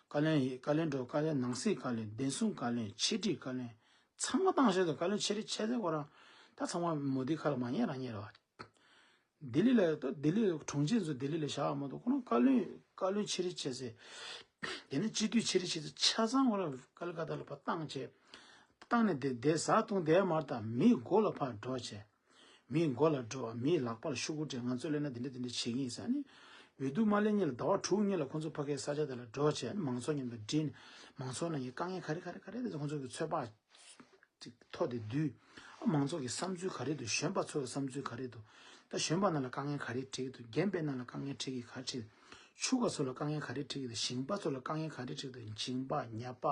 བཀའ་བློན་ཡིན། བཀའ་བློན་འགྲོ། བཀའ་བློན་ནང་སྲིད་བཀའ་བློན། བདེ་སྲུང་བཀའ་བློན། ཕྱི་དྲིལ་བཀའ་བློན། ཚང་མ་བཏང་བཞག་འདུག་བཀའ་བློན་ཆེ་རིགས་ཆེ་ཚད་ཁོ་རང་ད་ཚང་མ་མོ་དིའི་ཁ་ལ་མ་ཉན་རང་ཉན་རེད་བ། ལྡི་ལི་ལ་ད་ལྡི་ལི་དྲུང་ཆེ་ཚོ་ལྡི་ལི་ལ་བཞག་མ་གཏོགས་ཁོ་རང་བཀའ་བློན་བཀའ་བློན་ཆེ་རིགས་ཆེ་ཚད། དེ་ནས་སྤྱི་འཐུས་ཆེ་རིགས་ཆེ་ཚད་ཆ་ཚང་ཁོ་རང་ཀ་ལི་ཀ་ཏ་ལ་ཕར་བཏང་བྱས། བཏང་ནས་དེ་དེ་ཟ་བཏུང་དེ་མར་ད་མིའི་མགོ་ལ་ཕར་འགྲོ་བྱས། མིའི་མགོ་ལ་འགྲོ། མིའི་ལག་པ་ལ་ཤོག་གུ་སྤྲད། ང་ཚོ་སླེབས་ན་དེ་འདྲ་དེ་འདྲ་བྱེད་ཀྱི་ཡིན་ཟེར་ནས། འོས་བསྡུ་མ་སླེབས་སྔོན་ལ་ཟླ་བ་དྲུག་སྔོན་ལ་ཁོང་ཚོ་ཕ་གིའི་ས་ཆ་དེ་ལ་འགྲོ་བྱས་མང་ཚོགས་མཉམ་དུ་འདྲིས་ནས་མང་ཚོགས་ནང་གི་དཀའ་ངལ་ག་རེ་ག་རེ་ག་རེ་རེད། ཁོང་ཚོ་གི་ཚོད་དཔག་ཅིག་ཐོག་དེ་བསྡུས། ཨ་མང་ཚོགས་ཀྱི་བསམ་ཚུལ་ག་རེ་འདུག་གཞོན་པ་ཚོ་གི་བསམ་ཚུལ་ག་རེ་འདུག་ད་གཞོན་པ་ནང་ལ་དཀའ་ངལ་ག་རེ་འཕྲད་ཀྱི་འདུག་རྒན་པའི་ནང་ལ་དཀའ་ངལ་འཕྲད་ཀྱི་ག་རེ་འཕྲད། ཕྱུག་པ་ཚོ་ལ་དཀའ་ངལ་ག་རེ་འཕྲད་ཀྱི་འདུག་ཞིང་པ་ཚོ་ལ་དཀའ་ངལ་ག་རེ་འཕྲད་ཀྱི་འདུག་འཇིང་པ་ཉ་པ་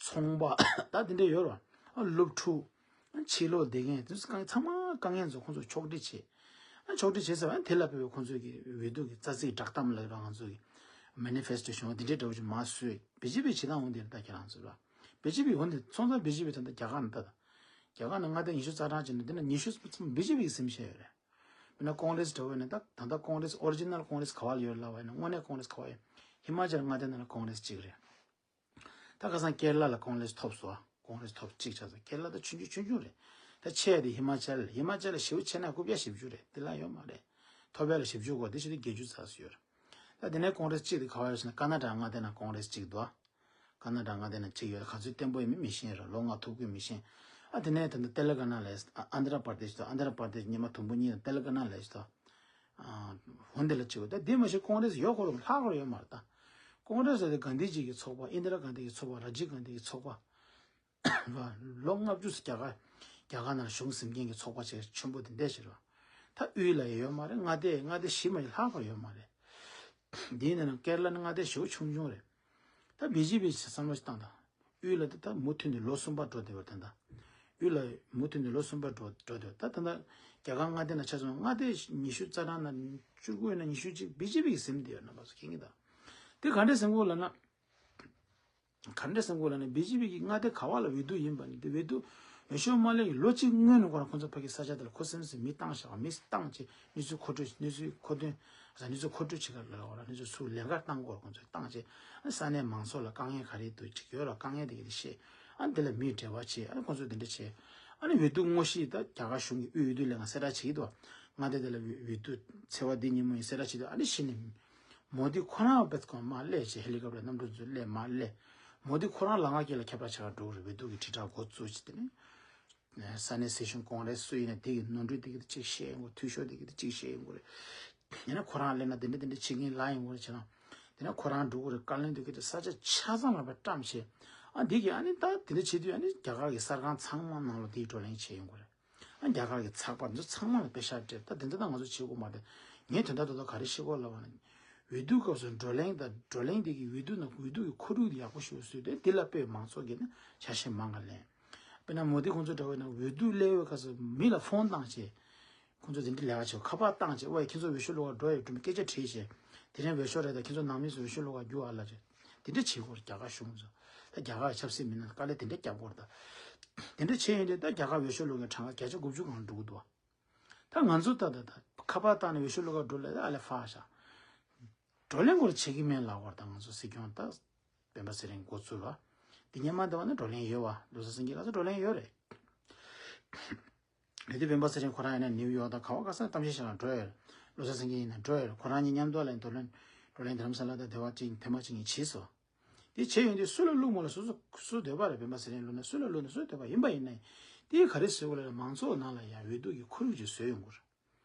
ཚོང་པ་ད་དེ་འདྲ་ཡོད་རེད་བ། ཨ་སློབ་ཕྲུག་ཨ་ཕྱི་ལོགས་བསྡད་མཁན་དེ་ཚོ་དཀའ་ངལ་ཚང་མ་དཀའ་ངལ་ཚོ་ཁོང་ཚོ་ཕྱོགས་སྒྲིག་བྱས། ཨ་ཕྱོགས་སྒྲིག་བྱས་ཚར་བ་དེ་ལ་དཔག་པའི་ཁོང་ཚོ་གི་འོས་བསྡུ་གི་རྩ་ཚིག་བསྒྲགས་གཏམ་ལབ་ར་ང་ཚོ་གི་མེ་ནི་ཕེ་སི་ཊོ་བྱུང་བ་དེ་འདྲའི་འདྲ་བོ་ཅིག་མར་བཟོས། བི་ཇེ་པི་བྱེད་སྟངས་འོང་དེ་རེད་ད་ཁྱེད་རང་ཚོ་ལ། བི་ཇེ་པི་འོང་དེ་སོང་ཙང་བི་ཇེ་པི་ད་ལྟ་རྒྱ་གར་ནང་ད་ལྟ་རྒྱ་གར་ནང་མངའ་སྡེ་ཉི་ཤུ་རྩ་གྲངས་ཅིག་ནང་དེ་ནང་ཉི་ཤུ་ཙམ་བི་ཇེ་པི་གི་ཟིན་བཞག་ཡོད་རེད། དཔེར་ན་ཀོང་རེས་འདྲ་བོ་ཡིན་ན་ད་ད་ལྟ་ཀོང་རེས་ཨོ་རི་ཇི་ནལ་ཀོང་རེས་ག་བ་ལ་ཡོད་ལབ་པ་ཡིན་ན་དངོས་གནས་ཀོང་རེས་ག་བ་ཡོད། ཧི་མ་ཅལ་མངའ་སྡེ་ནང་ལ་ཀོང་རེས་གཅིག་རེད། ད་ཁ་སང་ཀེ་ར་ལ་ལ་ཀོང་རེས་ཐོབ་སོང་། ཀོང་རེས་ཐོབ་གཅིག་ཆགས་སོང་། ཀེ་ར་ལ་ད་ཆུང་ཆུང་ཆུང་ཆུང་རེད། ད་ཆེ་དེ་ཧི་མ་ཅལ། ཧི་མ་ཅལ་ལ་ཞེ་པོ་ཆེ་ན་རྐུབ་བཀྱག་བཞི་བཅུ་རེད། དེ་ལ་ཡོད་མ་རེད། ཐོབ་ཡ་ལ་བཞི་བཅུ་གོ་དེ་བཞི་བཅུ་བརྒྱད་ཅུ་ཙམ་ཞིག་ཡོད་རེད། ད་དེ་ནས་ཀོང་རེས་གཅིག་དེ་ག་བ་ཡོད་ཟེར་ན་ཀ་ན་ཌ་མངའ་སྡེ་ནང་ཀོང་རེས་གཅིག་འདུག་ཀ་ན་ཌ་མངའ་སྡེ་ན་གཅིག་ཡོད། ག་ཚོད་བརྟན་པོ་ཡིན་མིན་མི་ཤེས་ར། ལོ་ལྔ་ཐུག་གི་མི་ཤེས། ཨ་དེ་ནས་ད་ལྟ་ཏེ་ལེ་ཀ་ན་ལ་ཨ་ཨན་དྷ་ར་པར་དེ་ཤི་དང་། ཨན་དྷ་ར་པར་དེ་ཤི་ཉི་མ་དུམ་བུ་གཉིས་དང་། ཏེ་ལེ་ཀ་ན་ལ་ཤི་དང་། ཧོན་དེ་ལ་གཅིག་ཡོད། ད་དེ་མ་ཤི་ཀོང་རེས་ཡོད་ཁོ་རང་ལྷག་ཁོ་རང་ཡོད་མ་རེད་ད། ཀོང་རེས་ཟེར་དེ་གྷན་དྷི་ཇི་གི་ཚོགས་པ། ཨིན་དྷ་ར་གྷན་དྷི་གི་ཚོགས་པ། ར་ཇིབ་གྷན་དྷི་གི་ཚོགས་པ། ལོ་ལྔ་བཅུ་ཙམ་རྒྱ་གར་རྒྱ་གར་ནང་བཞུགས་ཟིན་མཁན་གྱི་ཚོགས་པ་ཆེ་ཆེན་པོ་དེ་འདྲ་ཞིག་རེད། ད་དབུས་ལ་ཡོད་མ་རེད། མངའ་སྡེ་མངའ་སྡེ་བཞི་མ་ཡི་ལྷག་པར་ཡོད་མ་རེད། འདིའི་ནང་ནས་ཀེ་ར་ལ་ནི་མངའ་སྡེ་ཞེ་པོ་ཆུང་ཆུང་རེད། ད་བི་ཇེ་པི་བསམ་བློ་ཞིག་བཏང་དང་། དབུས་ལ་ད་ད་མུ་མཐུད་ནས་ལོ་གསུམ་པ་འགྲོ་བསྡད་པ་ད་ལྟ། དབུས་ལ་མུ་མཐུད་ནས་ལོ་གསུམ་པ་འགྲོ་འགྲོ་བསྡད་པ། ད་ད་ལྟ་རྒྱ་གར་མངའ་སྡེ་ནང་ཆ་མཚོན་མངའ་སྡེ་ཉི་ཤུ་རྩ་གྲངས་ན་བཅུ་དགུ་ཡིན་ན་ཉི་ཤུ་གཅིག་བི་ཇེ་པི་གིས་ཟིན་བསྡད་ཡོད། རྣམ་པ་ཚོ་མཁྱེན་གྱི་ད། དེ་ག་འདྲས་ཟིན་གོ་ལབ་ན། ག་འདྲས་ཟེར་དགོས་ལབ་ན། བི་ཇེ་པི་གི་མངའ་སྡེ་ག་བ་ལ་འོས་བསྡུ་ཡིན་པ་ནི་དེ་འོས་བསྡུ་འོས་ཤོག་མ་སླེབས་ཀྱི་ལོ་གཅིག་སྔོན་ནས་ཁོ་རང་ཁོ་ཚོ་ཕ་གི་ས་ཆ་དེ་ལ་ཁོ་སེམས་སེམས་མི་བཏང་བཞག་མི་བཏང་བྱས་གནས་ཚུལ་མཁོ་སྤྲོད་གནས་ཚུལ་མཁོ་འདོན་ས་གནས་ཚུལ་མཁོ་སྤྲོད་བྱེད་གར་ལ་འོ་ལ་གནས་ཚུལ་ཚུར་ལེན་གར་བཏང་དགོས། ཁོ་ཚོས་བཏང་བྱས་ས་གནས་མང་ཚོགས་ལ་དཀའ་ངལ་ག་རེ་འདུག་ཅིག་ཡོད་ལ་དཀའ་ངལ་དེ་ག་དེ་བཤད། ཨ་ནི་དེ་ལ་མིས་འབྲེལ་བ་བྱས། ཨ་ནི་ཁོ་ཚོས་དེ་འདྲ་བྱས། ཨ་ནི་འོས་བསྡུ་དངོས་གཞི་ད་རྒྱ་གར་གཞུང་གི་དབུས་འོས་བསྡུ་ལས་ཁང་གསལ་བསྒྲགས་བྱེད་ཀྱི་འདུག་མངའ་སྡེ་དེ་ལ་འོས་བསྡུ་ཚེས་པ་འདི་ཉིན་མོ་ཡིན་གསལ་བསྒྲགས་བྱེད་དུས། ཨ་ནི་གཞི་ནས་མོ་དི་ཁོ་རང་བེད་ཁོ་མར་སླེབས་བྱས། ཧེ་ལི་ཀོབ་ཊར་གནམ་གྲུ་ཚོ་སླེབས་མར་སླེབས། མོ་དི་ཁོ་རང་ལ་ང་སྐྱེས་ལ་ཁྱབ་བསྒྲགས་བྱེད་གར་འགྲོ་གི་རེད། འོས་བསྡུ་གི་དྲིལ་བསྒྲགས་འགོ་བཙུགས་བྱས། དེ་ནས་ས་གནས་སྲིད་གཞུང་ཀོང་རེས་སུ་ཡིན་ན་དེ་གི་ནོར་འཁྲུལ་དེ་གི་དེ་གཅིག་བཤད་ཡོང་གི། འཐུས་ཤོར་དེ་གི་དེ་གཅིག་བཤད་ཡོང་གི་རེད། ཡིན་ན་ཁོ་རང་སླེབས་ན་དེ་འདྲ་དེ་འདྲ་བྱེད་མཁན་ལ་ཡོང་གི་རེད་བྱས་ན། དེ་ན་ཁོ་རང་འགྲོ་གི་རེད། བཀའ་བློན་དེ་གི་དེ་ས་ཆ་ཆ་ཚང་ལ་བཀྲམ་བྱས། ཨ་འདི་གི་ཨ་ནི་ད་དེ་འདྲ་བྱེད་དུས་ཨ་ནི་རྒྱ་གར་གི་གསར་ཁང་ཚང་མ་ནང་ལ་དེའི་བགྲོ་གླེང་བྱས་ཡོང་གི་རེད། ཨ་རྒྱ་གར་གྱི་ཚགས་པར་འདི་ཚོ་ཚང་མ་ལ་པེ་ཤག་སྤྲད། ད་དེ་འདྲ་ད་ང་ཚོ་བྱེད་དགོས་མ་རེད། ངས་དོན་དག་ཏོག་ཏོ་ག་རེ་ཤེས་དགོས་ལབ་པ་ན། འོས་བསྡུ་སྐབས་སུ་བགྲོ་གླེང་དང་བགྲོ་གླེང་དེ་གི་འོས་བསྡུ་ནང་འོས་བསྡུ་གི་ཁོར་ཡུག་དེ་ཡག་པོ་ཞིག་བཟོས་ཏེ། དེ་ལ་དཔེ་མང་ཚོགས་ཀྱིས་ནི་ཆ་ཤས་མང་ག་ལེན། དཔེར་ན་མོ་དི་ཁོང་ཚོ་འདྲ་བོ་ཡིན་ན་འོས་བསྡུ་སླེབས་པའི་སྐབས་སུ་མི་ལ་ཕོན་བཏང་བྱས། ཁོང་ཚོ་དེ་འདྲའི་ལས་ཀ་བྱེད། ཁ་པར་བཏང་བྱས། ཝེ་ཁྱེད་ཚོ་འོས་ཤོག་བླུག་ག་འགྲོ་ཡོད་འགྲོ་མེད་སྐད་ཆ་དྲིས་བྱས། དེ་རིང་འོས་ཤོག་རེད་ད། ཁྱེད་ཚོ་ནང་མི་ཚོ་འོས་ཤོག་བླུག་ག་རྒྱུགས་ཨ་ལབ་བྱས། དེ་འདྲ་བྱེད་དགོས་རྒྱ་གར་གཞུང་ཚོ། ད་རྒྱ་གར་ཆབ་སྲིད་མི་སྣ་དཀའ་ལས་དེ་འདྲ་རྒྱབ་དགོས་རེད་ད། དེ་འདྲ་བྱས་ཡོང་དུས་ད་རྒྱ་གར་འོས་ཤོག་བླུག་མཁན་གྲངས་ཀ་བརྒྱ་ཆ་དགུ་བཅུ་གང་འགྲོ་གི་འདུག་ད་ང་ཚོ་ད་ད་ད་ཁ་པར་བཏང་ནས་འོས་ཤོག་བླུག་ག་འགྲོ་ལབ་ད་ཨ་ལས་ཧྥ་ཤ། བགྲོ་གླེང་སྐོར་བྱེད་ཀྱི་མེད་ལབ་དགོས་རེད་ད། ང་ཚོ་སྲིད་སྐྱོང་ད་སྤེན་པ་ཚེ་རིང་འགོ་ཚུགས་ར། དེ་སྔོན་མ་དེ་བ་ནི་བགྲོ་གླེང་ཡོད་བ། བློ་བཟང་སེང་གེ་ལགས་ཚོ་བགྲོ་གླེང་ཡོད་རེད། རེད་དེ་སྤེན་པ་ཚེ་རིང་ཁོ་རང་ཡིན་ན་ནིའུ་ཡོག་དང་ག་བ་ག་ས་གཏམ་བཤད་བྱེད་ལ་འགྲོ་ཡོད་རེད། བློ་བཟང་སེང་གེ་ཡིན་ན་འགྲོ་ཡོད་རེད། ཁོ་རང་གཉིས་མཉམ་དུ་ལ་བགྲོ་གླེང་བགྲོ་གླེང་རྡ་རམ་ས་ལ་དང་དེ་བ་གཅིག་ཐེངས་མ་གཅིག་གཉིས་བྱས་སོང་། དེ་བྱས་ཡོང་དུས་སུ་ལ་བླུག་མ་ལ་སུ་སུ་སུ་འདོད་པ་རེད། སྤེན་པ་ཚེ་རིང་བླུག་ན་སུ་ལ་བླུག་ན་སུ་འདོད་པ་ཡིན་པ་ཡིན་ན། དེ་ག་རེ་བཟོས་དགོས་ལབ་ན་མང་ཚོགས་ནང་ལ་ཡང་འོས་བསྡུ་གི་ཁོར་ཡུག་ཅིག་བཟོས་ཡོང་དགོས་རེད།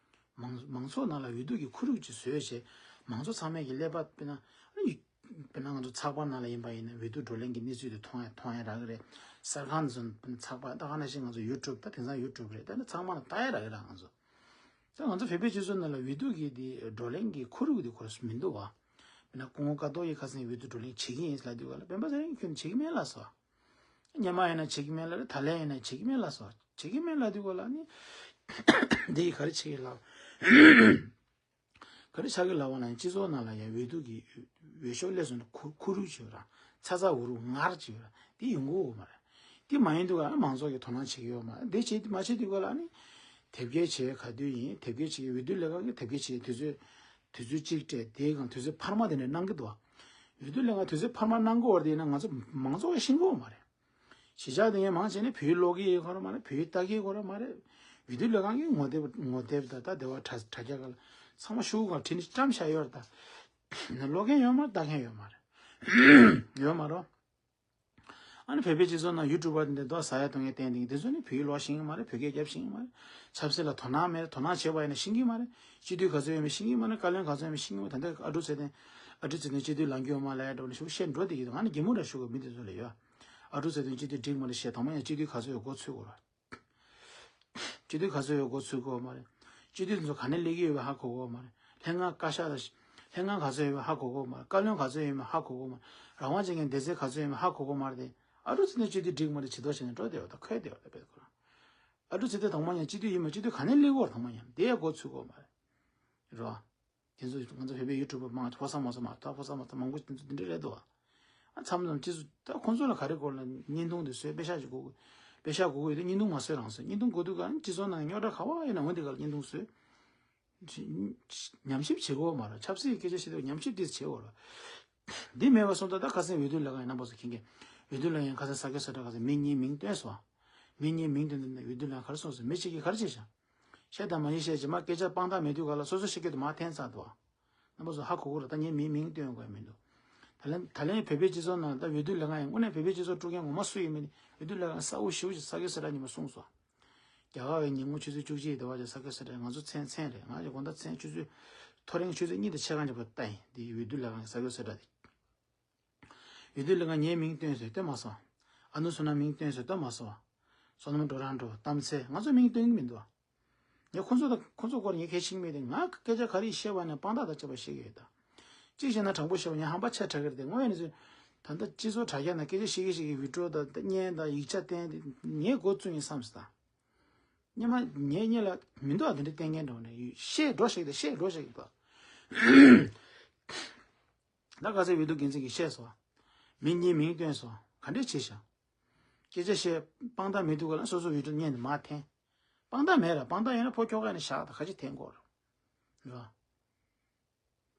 མང་མང་ཚོགས་ནང་ལ་འོས་བསྡུ་གི་ཁོར་ཡུག་ཅིག་བཟོས་བྱས། མང་ཚོགས་ཚང་མས་ཀྱི་ཀླད་པ་དཔེར་ན་ཨ་ནི་དཔེར་ན་ང་ཚོ་ཚགས་པར་ནང་ལ་ཡིན་པ་ཡིན་ན་འོས་བསྡུ་བགྲོ་གླེང་གི་གནས་ཚུལ་དེ་མཐོང་ཡ་མཐོང་ཡ་རག་གི་རེད། གསར་ཁང་ཚོ་ཚགས་པར་ད་ག་ནང་བཞིན་ང་ཚོ་ཡུ་ཊུབ་ད་དེང་སང་ཡུ་ཊུབ་རེད། ད་ནི་ཚང་མ་ལ་ལྟ་ཡ་རག་གི་རེད་ང་ཚོ། ད་ང་ཚོ་བོད་པའི་སྤྱི་ཚོགས་ནང་ལ་འོས་བསྡུ་གི་དེ་བགྲོ་གླེང་གི་ཁོར་ཡུག་དེ་ཁོ་རང་མི་འདུག་བ། དཔེར་ན་སྐུ་ངོ་ཀཿཐོག་གིས་ཁ་སང་འོས་བསྡུ་བགྲོ་གླེང་བྱེད་ཀྱི་ཡིན་ལབ་དུས་ག་ལ་སྤེན་པ་ཚེ་རིང་ཁྱོན་ནས་བྱེད་ཀྱི་མེད་ལབ་སོང་། སྔོན་མ་ཡིན་ན་བྱེད་ཀྱི་མེད་ལབ་རེད། ད་ལན་ཡིན་ན་བྱེད་ཀྱི་མེད་ལབ་སོང་། བྱེད་ཀྱི་མེད་ལབ་དུས་ག་ལ་ནི་འདི་ཡིས་ག་རེ་བྱེད་ཀྱི་ལབ། ག་རེ་ཆགས་ཀྱི་ལབ་པ་ན་སྤྱི་ཚོགས་ནང་ལ་ཡང་འོས་བསྡུ་གི་འོས་ཤོག་སླེབས་སོང་ན་ཁུ་ཁུ་རུ་བྱེད་ར། ཚ་ཚ་འུར་འུར་ངར་བྱེད་ར། དེ་ཡོང་གི་ཡོད་མ་རེད། དེ་མ་ཡིན་དུས་ག་ལ་མང་ཚོགས་ཀྱིས་དོ་སྣང་བྱེད་ཀྱི་ཡོད་མ་རེད། དེ་བྱེད་དེ་མ་བྱེད་དུས་ག་ལ་ནི་དེབ་སྐྱེལ་བྱེད་ག་དུས་ཡིན། དེབ་སྐྱེལ་བྱེད་འོས་བསྡུ་ལས་ཁང་གིས་དེབ་སྐྱེལ་བྱེད་དུས་ཚོད་དུས་ཚོད་གཅིག་སྤྲད། དེའི་སྒང་དུས་ཚོད་འཕར་མ་དེ་འདྲ་གནང་གི་འདུག་འོས་བསྡུ་ལས་ཁང་དུས་ཚོད་འཕར་མ་གནང་གི་ཡོད་རེད་དེ་ཡིན་ན་ང་ཚོ་མང་ཚོགས་ཀྱིས་ཤེས་ཀྱི་ཡོད་མ་རེད། གཞིས་ཆགས་དེ་ངས་མང་ཆེ་ནས་བོད་ཡིག་ཀློག་གི་ཡོད་ཁོ་ར་མ་རེད། བོད་ཡིག་ལྟ་གི་ཡོད་ཁོ་ར་མ་རེད། འོས་བསྡུ་ལས་ཁང་གི་ངོ་དེབ་ངོ་དེབ་དང་ད་དེ་བ་དྲ་དྲ་རྒྱ་ག་ལ་ཚང་མ་ཤོག་གུ་སྒང་བྲིས་ནས་བཀྲམ་བཞག་ཡོད་རེད་ད། ནས་ཀློག་མཁན་ཡོད་མ་རེད། ལྟ་མཁན་ཡོད་མ་རེད། ཡོད་མ་རེད། ཨ་ནི་བོད་པའི་སྤྱི་ཚོགས་ནང་ཡུ་ཊུབ་པ་དེ་འདྲ་མདོག་ཟ་ཡ་གཏོང་ཡ་བསྟན་དེ་དེ་ཚོ་ནི་བོད་ཡིག་ཀློག་ཤེས་ཀྱི་མ་རེད། བོད་སྐད་རྒྱབ་ཤེས་ཀྱི་མ་རེད། ཆབ་སྲིད་ལ་དོ་སྣང་མེད། དོ་སྣང་བྱས་པ་ཡིན་ན་ཤེས་ཀྱི་མ་རེད། སྤྱི་འཐུས་ག་ཚོད་ཡོད་མེད་ཤེས་ཀྱི་མ་རེད། བཀའ་བློན་ག་ཚོད་ཡོད་མེད་ཤེས་ཀྱི་མ་རེད། ད་ལྟ་ཨ་འབྲུག་ཚེ་བརྟན་ཨ་འབྲུག་ཚེ་བརྟན་སྤྱི་འཐུས་ལངས་ཀྱི་ཡོད་མ་ལབ་ཡ་འདྲ་བོ་ནི་ཤོག་བཤད་འགྲོ་བསྡད་ཀྱི་འདུག་ང་ནི་གད་མོ་འདྲ་ཤོར་གི་མི་དེ་ཚོ་ལ་ཡོད། ཨ་འབྲུག་ཚེ་བརྟན་སྤྱི་འཐུས་འགྲིག་མ་རེད་བཤད། དང་པོ་ཡང་སྤྱི་འཐུས་ག་ཚོད་ཡོད་མགོ་ཚོད་དགོས་ར། སྤྱི་འཐུས་ག་ཚོད་ཡོད་མགོ་ཚོད་དགོས་མ་རེད། སྤྱི་འཐུས་ཚོ་ག་ནས་སླེབས་ཀྱི་ཡོད་པའི་ཧ་གོ་གོ་མ་རེད། ལྷན་ཁང་བཀའ་ཤག་ལ་ལྷན་ཁང་ག་ཚོད་ཡོད་པའི་ཧ་གོ་གོ་མ་རེད། བཀའ་བློན་ག་ཚོད་ཡོད་པའི་ཧ་གོ་གོ་མ་རེད། རང་དབང་ཅན་གྱི་སྡེ་ཚན་ག་ཚོད་ཡོད་པའི་ཧ་གོ་གོ་མ་རེད་དེ། ཨ་འབྲུག་ཚེ་བརྟན་སྤྱི་འཐུས་འགྲིག་མ་རེད་བྱེད་དོ་བྱས་ནས་འགྲོ་བསྡད་ཡོད་ད་ཁོས་བསྡད་ཡོད་ད་དཔེ་ཁོ་རང་། ཨ་འབྲུག་ཚེ་བརྟན་དང་པོ་ཡང་སྤྱི་འཐུས་ཡིན་མ་སྤྱི་འཐུས་ག་ནས་སླེབས་གོ་དང་པོ་ཡང་དེ་ཡང་མགོ་ཚོད་གོ་མ་རེད། རོ། དེ་ཚོ་ང་ཚོ་བོད་པའི་ཡུ་ཊུབ་པ་མང་ཕོ་གསར་མང་གསར་མང་ད་ཕོ་གསར་མང་གསར་མང་པོ་དེ་ཚོ་དེ་འདྲ་རེད་དོ། ཨ་མཚམས་མཚམས་ཅི་ཚོ་ད་ཁོང་ཚོ་ལ་ག་རེ་དགོས་ལ་བརྙན་ཐུང་དེ་བཟོས་པེ་ཤག་ཅིག་དགོས་དགོས། པེ་ཤག་དགོས་དགོས་ཡོད་དེ་བརྙན་ཐུང་མ་བཟོས་རང་བཟོས། བརྙན་ཐུང་དགོས་དུས་ག་སྤྱི་ཚོགས་ནང་རྙོག་དྲ་ག་བ་ཡིན་ན་འོན་ཏེ་ག་ལ་བརྙན་ཐུང་བཟོས། ཉམས་ཞིབ་བྱེད་དགོས་མ་རེད། ཆབ་སྲིད་ཀྱི་སྐད་ཆ་བཤད་དུས་ཉམས་ཞིབ་ཏིས་བྱེད་དགོས་རེད། འདི་མེད་པ་སོང་ཙང་ད་ཁ་སང་འོས་བསྡུ་ལས་ཁང་ཡིན་རྣམ་པ་ཚོ་མཁྱེན་གྱི། འོས་བསྡུ་ལས་ཁང་ཁ་སང་ས་སྐྱ་སོ་ཊ་ཁ་སང་མི་གཉིས་མིང་བཏོན་སོང་། མི་གཉིས་མིང་བཏོན་དུས་ནས་འོས་བསྡུ་ལས་ཁང་ག་རེ་གསུངས་སོང་། མི་གཅིག་གིས་ག་རེ་བྱས་ཤག་བཤད་དང་མ་བཤད་བྱས་མ་སྐད་ཆ་དཔང་རྟགས་མེད་དུས་ག་ལ་སོ་སོ་ཤེས་ཀྱི་འདུག་མ་འཐེན་ཚར་འདུག་རྣམ་པ་ཚོ་ཧ་གོ་གོ་རེད། ད་ངས་མིའི་མིང་བཏོན་དགོས་མི་འདུག་ད་ལན་ད་ལན་བོད་པའི་སྤྱི་ཚོགས་ནང་ད་འོས་བསྡུ་ལས་ཁང་ཡིན་དངོས་གནས་བོད་པའི་སྤྱི་ཚོགས་དཀྲུག་མཁན་ངོ་མ་སུ་ཡིན་མིན་འོས་བསྡུ་ལས་ཁང་གསལ་བོ་ཞེ་པོ་ཅིག་ས་ཁུལ་གསལ་བསྒྲགས་ཉིན་མོ་གསུངས་སོང་། རྒྱ་གར་བའི་ཉིན་གུང་ཆུ་ཚོད་བཅུ་གཅིག་དེ་བར་གྱི་ས་ཁུལ་གསལ་བསྒྲགས་ང་ཚོ་མཚན་མཚན་རེད། ང་ཚོ་དགོང་དག་མཚན་ཆུ་ཚོད་ཐོ་རེངས་ཆུ་ཚོད་གཉིས་དང་ཕྱེད་ཀ་འདྲ་པོ་ལྟ་ཡིན་དེ་འོས་བསྡུ་ལས་ཁང་གི་ས་ཁུལ་གསལ་བསྒྲགས་དེ། འོས་བསྡུ་ལས་ཁང་ངའི་མིང་བཏོན་སོང་བཏོན་མ་སོང་། ཨ་ནུ་བསོད་ནམས་མིང་བཏོན་སོང་བཏོན་མ་སོང་། བསོད་ནམས་འགྲོ་རང་འགྲོ་གཏམ་ཚེ་ང་ཚོ་མིང་བཏོན་གི་མི་འདུག་ངས་ཁོ་ཚོ་དང་ཁོ་ཚོ་སྐོར་ངས་གལ་ཤེས་མེད་དེ་ང་སྐད་ཆ་ག་རེ་བཤད་པ་ནས་དཔང་རྟགས་དང་བཅས་པ་བཤད་ཀྱི་ཡོད་ད། གཅིག་བཤད་ན་དྲང་པོ་བཤད་པ་ངས་ཧམ་པ་ཆེ་དྲགས་ཀྱི་རེད་དེ་དངོས་ཡོད་གནས་ཚུལ་ད་ལྟ་སྤྱི་ཚོགས་དྲ་རྒྱ་ནང་སྐད་ཆ་བཤད་ཀྱི་བཤད་ཀྱི་བི་ཀྲོ་དང་བརྙན་དང་ཡིག་ཆ་བསྟན་དེ་ངས་འགོ་བཙུགས་ཡིན་བསམ་སོང་ད། སྙན་མ་ངས་སྙན་ལ་མི་འདུག་ཨ་དེ་འདྲ་བསྟན་མཁན་འགྲོ་ནས་བཤད་འགྲོ་བཤད་དེ་བཤད་འགྲོ་བཤད་ཀྱི་ད། ད་ག་ཚོད་འོས་བསྡུ་འགན་འཛིན་གྱིས་བཤད་སོང་། མི་གཉིས་མིང་བཏོན་སོང་ག་འདྲས་བྱས་ཤག་སྐད་ཆ་བཤད་དཔང་རྟགས་མི་འདུག་ག་ལ་སོ་སོ་འོས་བསྡུ་སྙན་དུ་མ་འཐེན། དཔང་རྟགས་མེད་ལ་དཔང་རྟགས་ཡོད་ན་ཕོ་ཁྱོ་ག་ནས་བཞག་ད་ཁ་ཅིག་འཐེན་དགོས་རེད། རེད་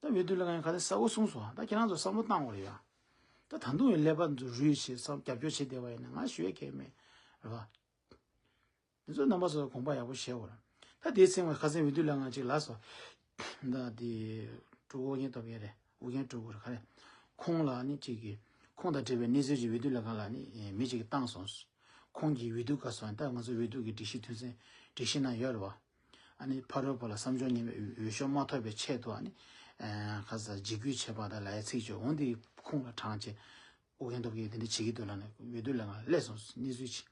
བ། ད་འོས་བསྡུ་ལས་ཁང་ག་ཚོད་གསལ་བོ་གསུངས་སོང་ད་ཁྱེད་རང་ཚོ་བསམ་བློ་བཏང་དགོས་རེད་ཡ། ད་ད་དུང་ཡང་ཀླད་པ་ཚོ་རུལ་བྱས་བསམ་རྒྱབ་སྐྱོར་བྱེད་བསྡད་པ་ཡིན་ན་ང་ཞུ་ཡ་གལ་མེད། རེད་བ། དེ་ཚོ་རྣམ་པ་ཚོ་དགོངས་པ་ཡག་པོ་བཞེས་དགོས་རེད། ད་དེའི་ཚེ་ང་ཁ་སང་འོས་བསྡུ་ལས་ཁང་ཅིག་ལ་སོ། ད་དེ་ཀྲུའུ་ཨོ་རྒྱན་སྟོབས་རྒྱལ་རེད་ཨོ་རྒྱན་ཀྲུའུ་རེད་ག་རེ། ཁོང་ལ་ནི་ཅིག་གིས་ཁོང་དང་འབྲེལ་བའི་གནས་ཚུལ་ཅིག་འོས་བསྡུ་ལས་ཁང་ལ་ནི་མི་ཅིག་གིས་བཏང་སོང་། ཁོང་གིས་འོས་བསྡུ་སྐབས་སུ་ད་ང་ཚོ་འོས་བསྡུ་གི་སྒྲིག་གཞི་དོན་ཚན་སྒྲིག་གཞི་ནང་ཡོད་རེད་བ། ཨ་ནི་ཕ་རོལ་པོ་ལ་བསམ་སྦྱོར་ཉམས་པའི་འོས་ཤོག་མ་ཐོབ་པའི་ཆེད་དུ་ཨ་ནི། ཁ་ས་འཇིགས་སྐུལ་བྱེད་པ་དང་ལ་ཡ་ཚིག་བརྗོད་འོང་དེ་ཁོང་ལ་དྲངས་བྱས། ཨོ་རྒྱན་སྟོབས་རྒྱལ་དེ་འདྲ་བྱེད་ཀྱི་འདུག་ལབ་ནས་འོས་བསྡུ་ལས་ཁང་སླེབས་སོང་གནས་ཚུལ་ཅིག་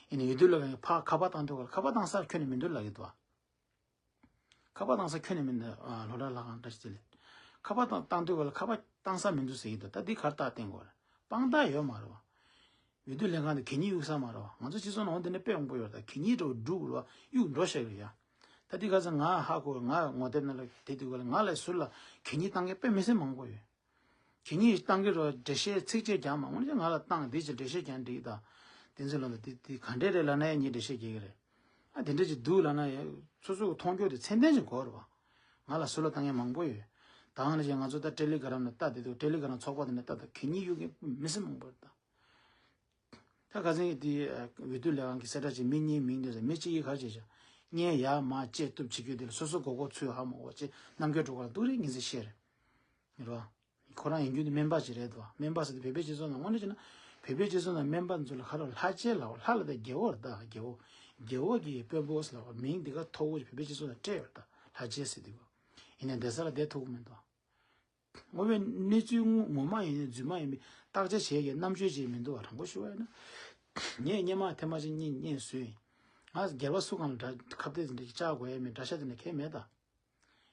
ཡིན་ནའི་འོས་བསྡུ་ལས་ཁང་གིས་ཕར་ཁ་པར་བཏང་དུས་ཁ་པར་བཏང་ས་ཁྱོན་ནས་མི་འདུག་ལབ་ཀྱི་འདུག་ཨ། ཁ་པར་བཏང་ས་ཁྱོན་ནས་མི་འདུག་ཨ། ལོ་གྲྭ་ལྷ་ཁང་བཀྲ་ཤིས་བདེ་ལེགས། ཁ་པར་བཏང་བཏང་དུས་ཁ་པར་བཏང་ས་མི་འདུག་ཟེར་གྱི་འདུག་ད་འདི་གར་རྟགས་བསྟན་དགོས་རེད། དཔང་རྟགས་ཡོད་མ་རེད་བ། འོས་བསྡུ་ལས་ཁང་དེ་གད་སྙིགས་གཡུག་ས་མ་རེད་བ། ང་ཚོ་སྤྱི་ཚོགས་ནང་འོ་འདི་འདྲ་དཔེ་མང་པོ་ཡོད་རེད་ད། གད་སྙིགས་འདྲ་བོ་སྒྲུག་རེད་བ། གཡུག་འགྲོ་བཞག་གི་རེད་ཡ། ད་འདི་ག་ཚོད་ང་ཧ་གོ་ང་ངོ་དེབ་ནང་ལ་དེ་དུས་ག་ལ་ང་ལ་ཟུར་ལ་གད་སྙིགས་བཏང་མཁན་དཔེ་མི་སྲིད་མང་པོ་ཡོད། གད་སྙིགས་བཏང་གི་རོ་འགྲེལ་བཤད་ཚིགས་བཅད་རྒྱག་མ་དངོས་གནས་ང་ལ་བཏང་འདི་ཅིག་འགྲེལ་བཤད་རྒྱག་འགྲིག་ད། དེ་ཚོ་ལ་འདི་འདི་ག་འདྲས་རེད་ལབ་ན་ཡང་ངས་འགྲེལ་བཤད་རྒྱག་གི་རེད། ཨ་དེ་འདྲས་ཅིག་འདུག་ལབ་ན་ཡང་སོ་སོ་གི་མཐོང་རྒྱུ་དེ་ཚད་ལྡན་ཅིག་དགོས་རེད་བ། ང་ལ་ཟུར་ལ་བཏང་མཁན་མང་པོ་ཡོད། ད་ང་ལ་ཅིག་ང་ཚོ་ད་ཏེ་ལི་གྷ་རམ་ནང་ལྟ་དེ་འདུག་ཏེ་ལི་གྷ་རམ་ཚོགས་པ་དེ་ནས་ལྟ་ད་གད་སྙིགས་གཡུག་མཁན་མི་སེར་མང་པོ་རེད་ད། ད་ཁ་སང་གི་དེ་འོས་བསྡུ་ལས་ཁང་གི་གསལ་བསྒྲགས་ཅིག་མི་གཉིས་མིང་འདོན་ཟེར་མི་གཅིག་གིས་ག་རེ་བྱས་ཤག་བརྙན་ཡར་མར་བཅད་གཏུབ་བྱེད་རྒྱུ་དེ་ལ་སོ་སོ་མགོ་སྐོར་ཚུད་ཧ་མ་གོ་བ་ཅེས་རྣམ་རྒྱལ་སྒྲོལ་དཀར་ལ་སྡུག་རེད་ངེས་ཟེར་བཤད་རེད། རེད་བ། ཁོ་རང་ཡིན་རྒྱུ་ནི་སྨན་པ་ཅིག་རེད་དོ། སྨན་པ་ཟེར་དུས་བོད་པའི་སྤྱི་ཚོགས་ནང་དངོས་གནས་བྱས་ན་བོད་པའི་སྤྱི་ཚོགས་ནང་སྨན་པ་ཚོ་ལ་ཁ་རོག་ལྷ་རྗེ་ལབ་པ་ལྷ་ལ་ད་རྒྱལ་པོ་རེད་ད་རྒྱལ་པོ། རྒྱལ་པོ་གི་དཔོན་པོ་ཟེར་ལབ་པ་མིང་འདི་ག་མཐོ་པོ་ཅིག་བོད་པའི་སྤྱི་ཚོགས་ནང་སྤྲད་ཡོད་རེད་ད་ལྷ་རྗེ་ཟེར་དུས་ག་ཡིན་ནའི་བསྡད་ས་ལ་བསྡད་ཐུབ་ཀྱི་མི་འདུག་དངོས་པོའི་གནས་ཚུལ་ངོ་མ་ཡིན་ནའི་རྫུན་མ་ཡིན་པའི་བརྟག་དཔྱད་བྱེད་ཡས་རྣམ་དཔྱོད་ཅིག་མི་འདུག་བ་དྲང་པོ་ཞུ་བ་ཡིན་ན། ངས་སྔོན་མ་ཐེངས་མ་གཅིག་གཉིས་བརྙན་བཟོས་ཡིན། ང་སྒེར་པ་སུ་གང་ལ་འདྲ་ཁ་གཏད་དེ་འདྲ་ཅིག་བཅག་དགོས་ཡས་མེད་འདྲ་ཤ་དེ་འདྲ་གང་ཡང་མེད་ད།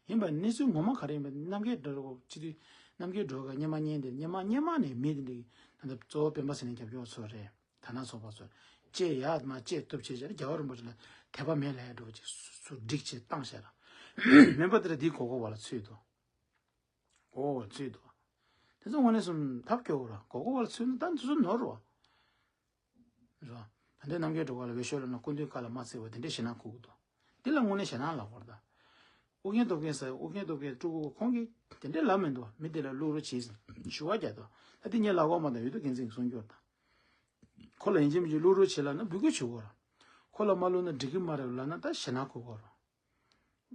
ཡིན་པ་གནས་ཚུལ་ངོ་མ་ག་རེ་ཡིན་པ་རྣམ་རྒྱལ་སྒྲོལ་དཀར་སྤྱི་འཐུས་རྣམ་རྒྱལ་སྒྲོལ་དཀར་སྔོན་མ་བརྙན་དེ་སྔོན་མ་སྔོན་མ་ནས་མི་དེ་འདྲ་ད་ལྟ་གཙོ་བོ་སྤེན་པ་ཚེ་རིང་རྒྱབ་སྐྱོར་ཚོ་རེད། དར་ནག་ཚོགས་པ་ཚོ་བཅད་ཡར་མར་བཅད་གཏུབ་བྱས་བྱས་རྒྱལ་བ་རིན་པོ་ཆེ་ལ་དད་པ་མེད་ལབ་ཡ་འདྲ་བོ་ཅིག་སུ་སྒྲིག་བྱས་བཏང་བཞག་ར། སྨན་པ་དེ་འདྲ་འདིའི་མགོ་སྐོར་བ་ལ་ཚུད་འདུག་མགོ་སྐོར་བ་ལ་ཚུད་འདུག་དེ་ཚོ་དངོས་གནས་སུ་ཐབས་སྐྱོ་བོ་ར་མགོ་སྐོར་བ་ལ་ཚུད་ན་ད་འདི་ཚོ་ནོར་རོ། རེད་བ། ད་ལྟའི་རྣམ་རྒྱལ་སྒྲོལ་དཀར་ལ་འོས་ཤོག་ལབ་ན་སྐུ་མདུན་བཀའ་ལ་མ་བརྩི་བ་དེ་འདྲའི་ཞེད་སྣང་ཁུག་གི་འདུག་འདི་ལ་དངོས་གནས་ཞེད་སྣང་ལབ་དགོས་རེད་ད། ཨོ་རྒྱན་སྟོབས་རྒྱལ་ཟེར་ཨོ་རྒྱན་སྟོབས་རྒྱལ་ཀྲུའུ་ཀྲུའུ་ཁོང་གིས་དེ་འདྲའི་ལབ་མི་འདུག་མི་དེ་ལ་བླུག་རོགས་བྱེད་ཟེར་ཞུ་བ་རྒྱག་འདུག་ད་དེ་ངས་ལབ་དགོས་མ་གཏོགས་འོས་བསྡུ་འགན་འཛིན་གྱིས་གསུང་རྒྱུ་རེད་ད། ཁོ་ལ་ཡིན་གཅིག་མིན་གཅིག་བླུག་རོགས་བྱེད་ལབ་ན་འབོད་སྐུལ་བྱེད་དགོས་རེད། ཁོ་ལ་མ་བླུག་ན་འགྲིག་གི་མ་རེད་ལབ་ན་ད་ཞེད་སྣང་ཁུག་གི་རེད།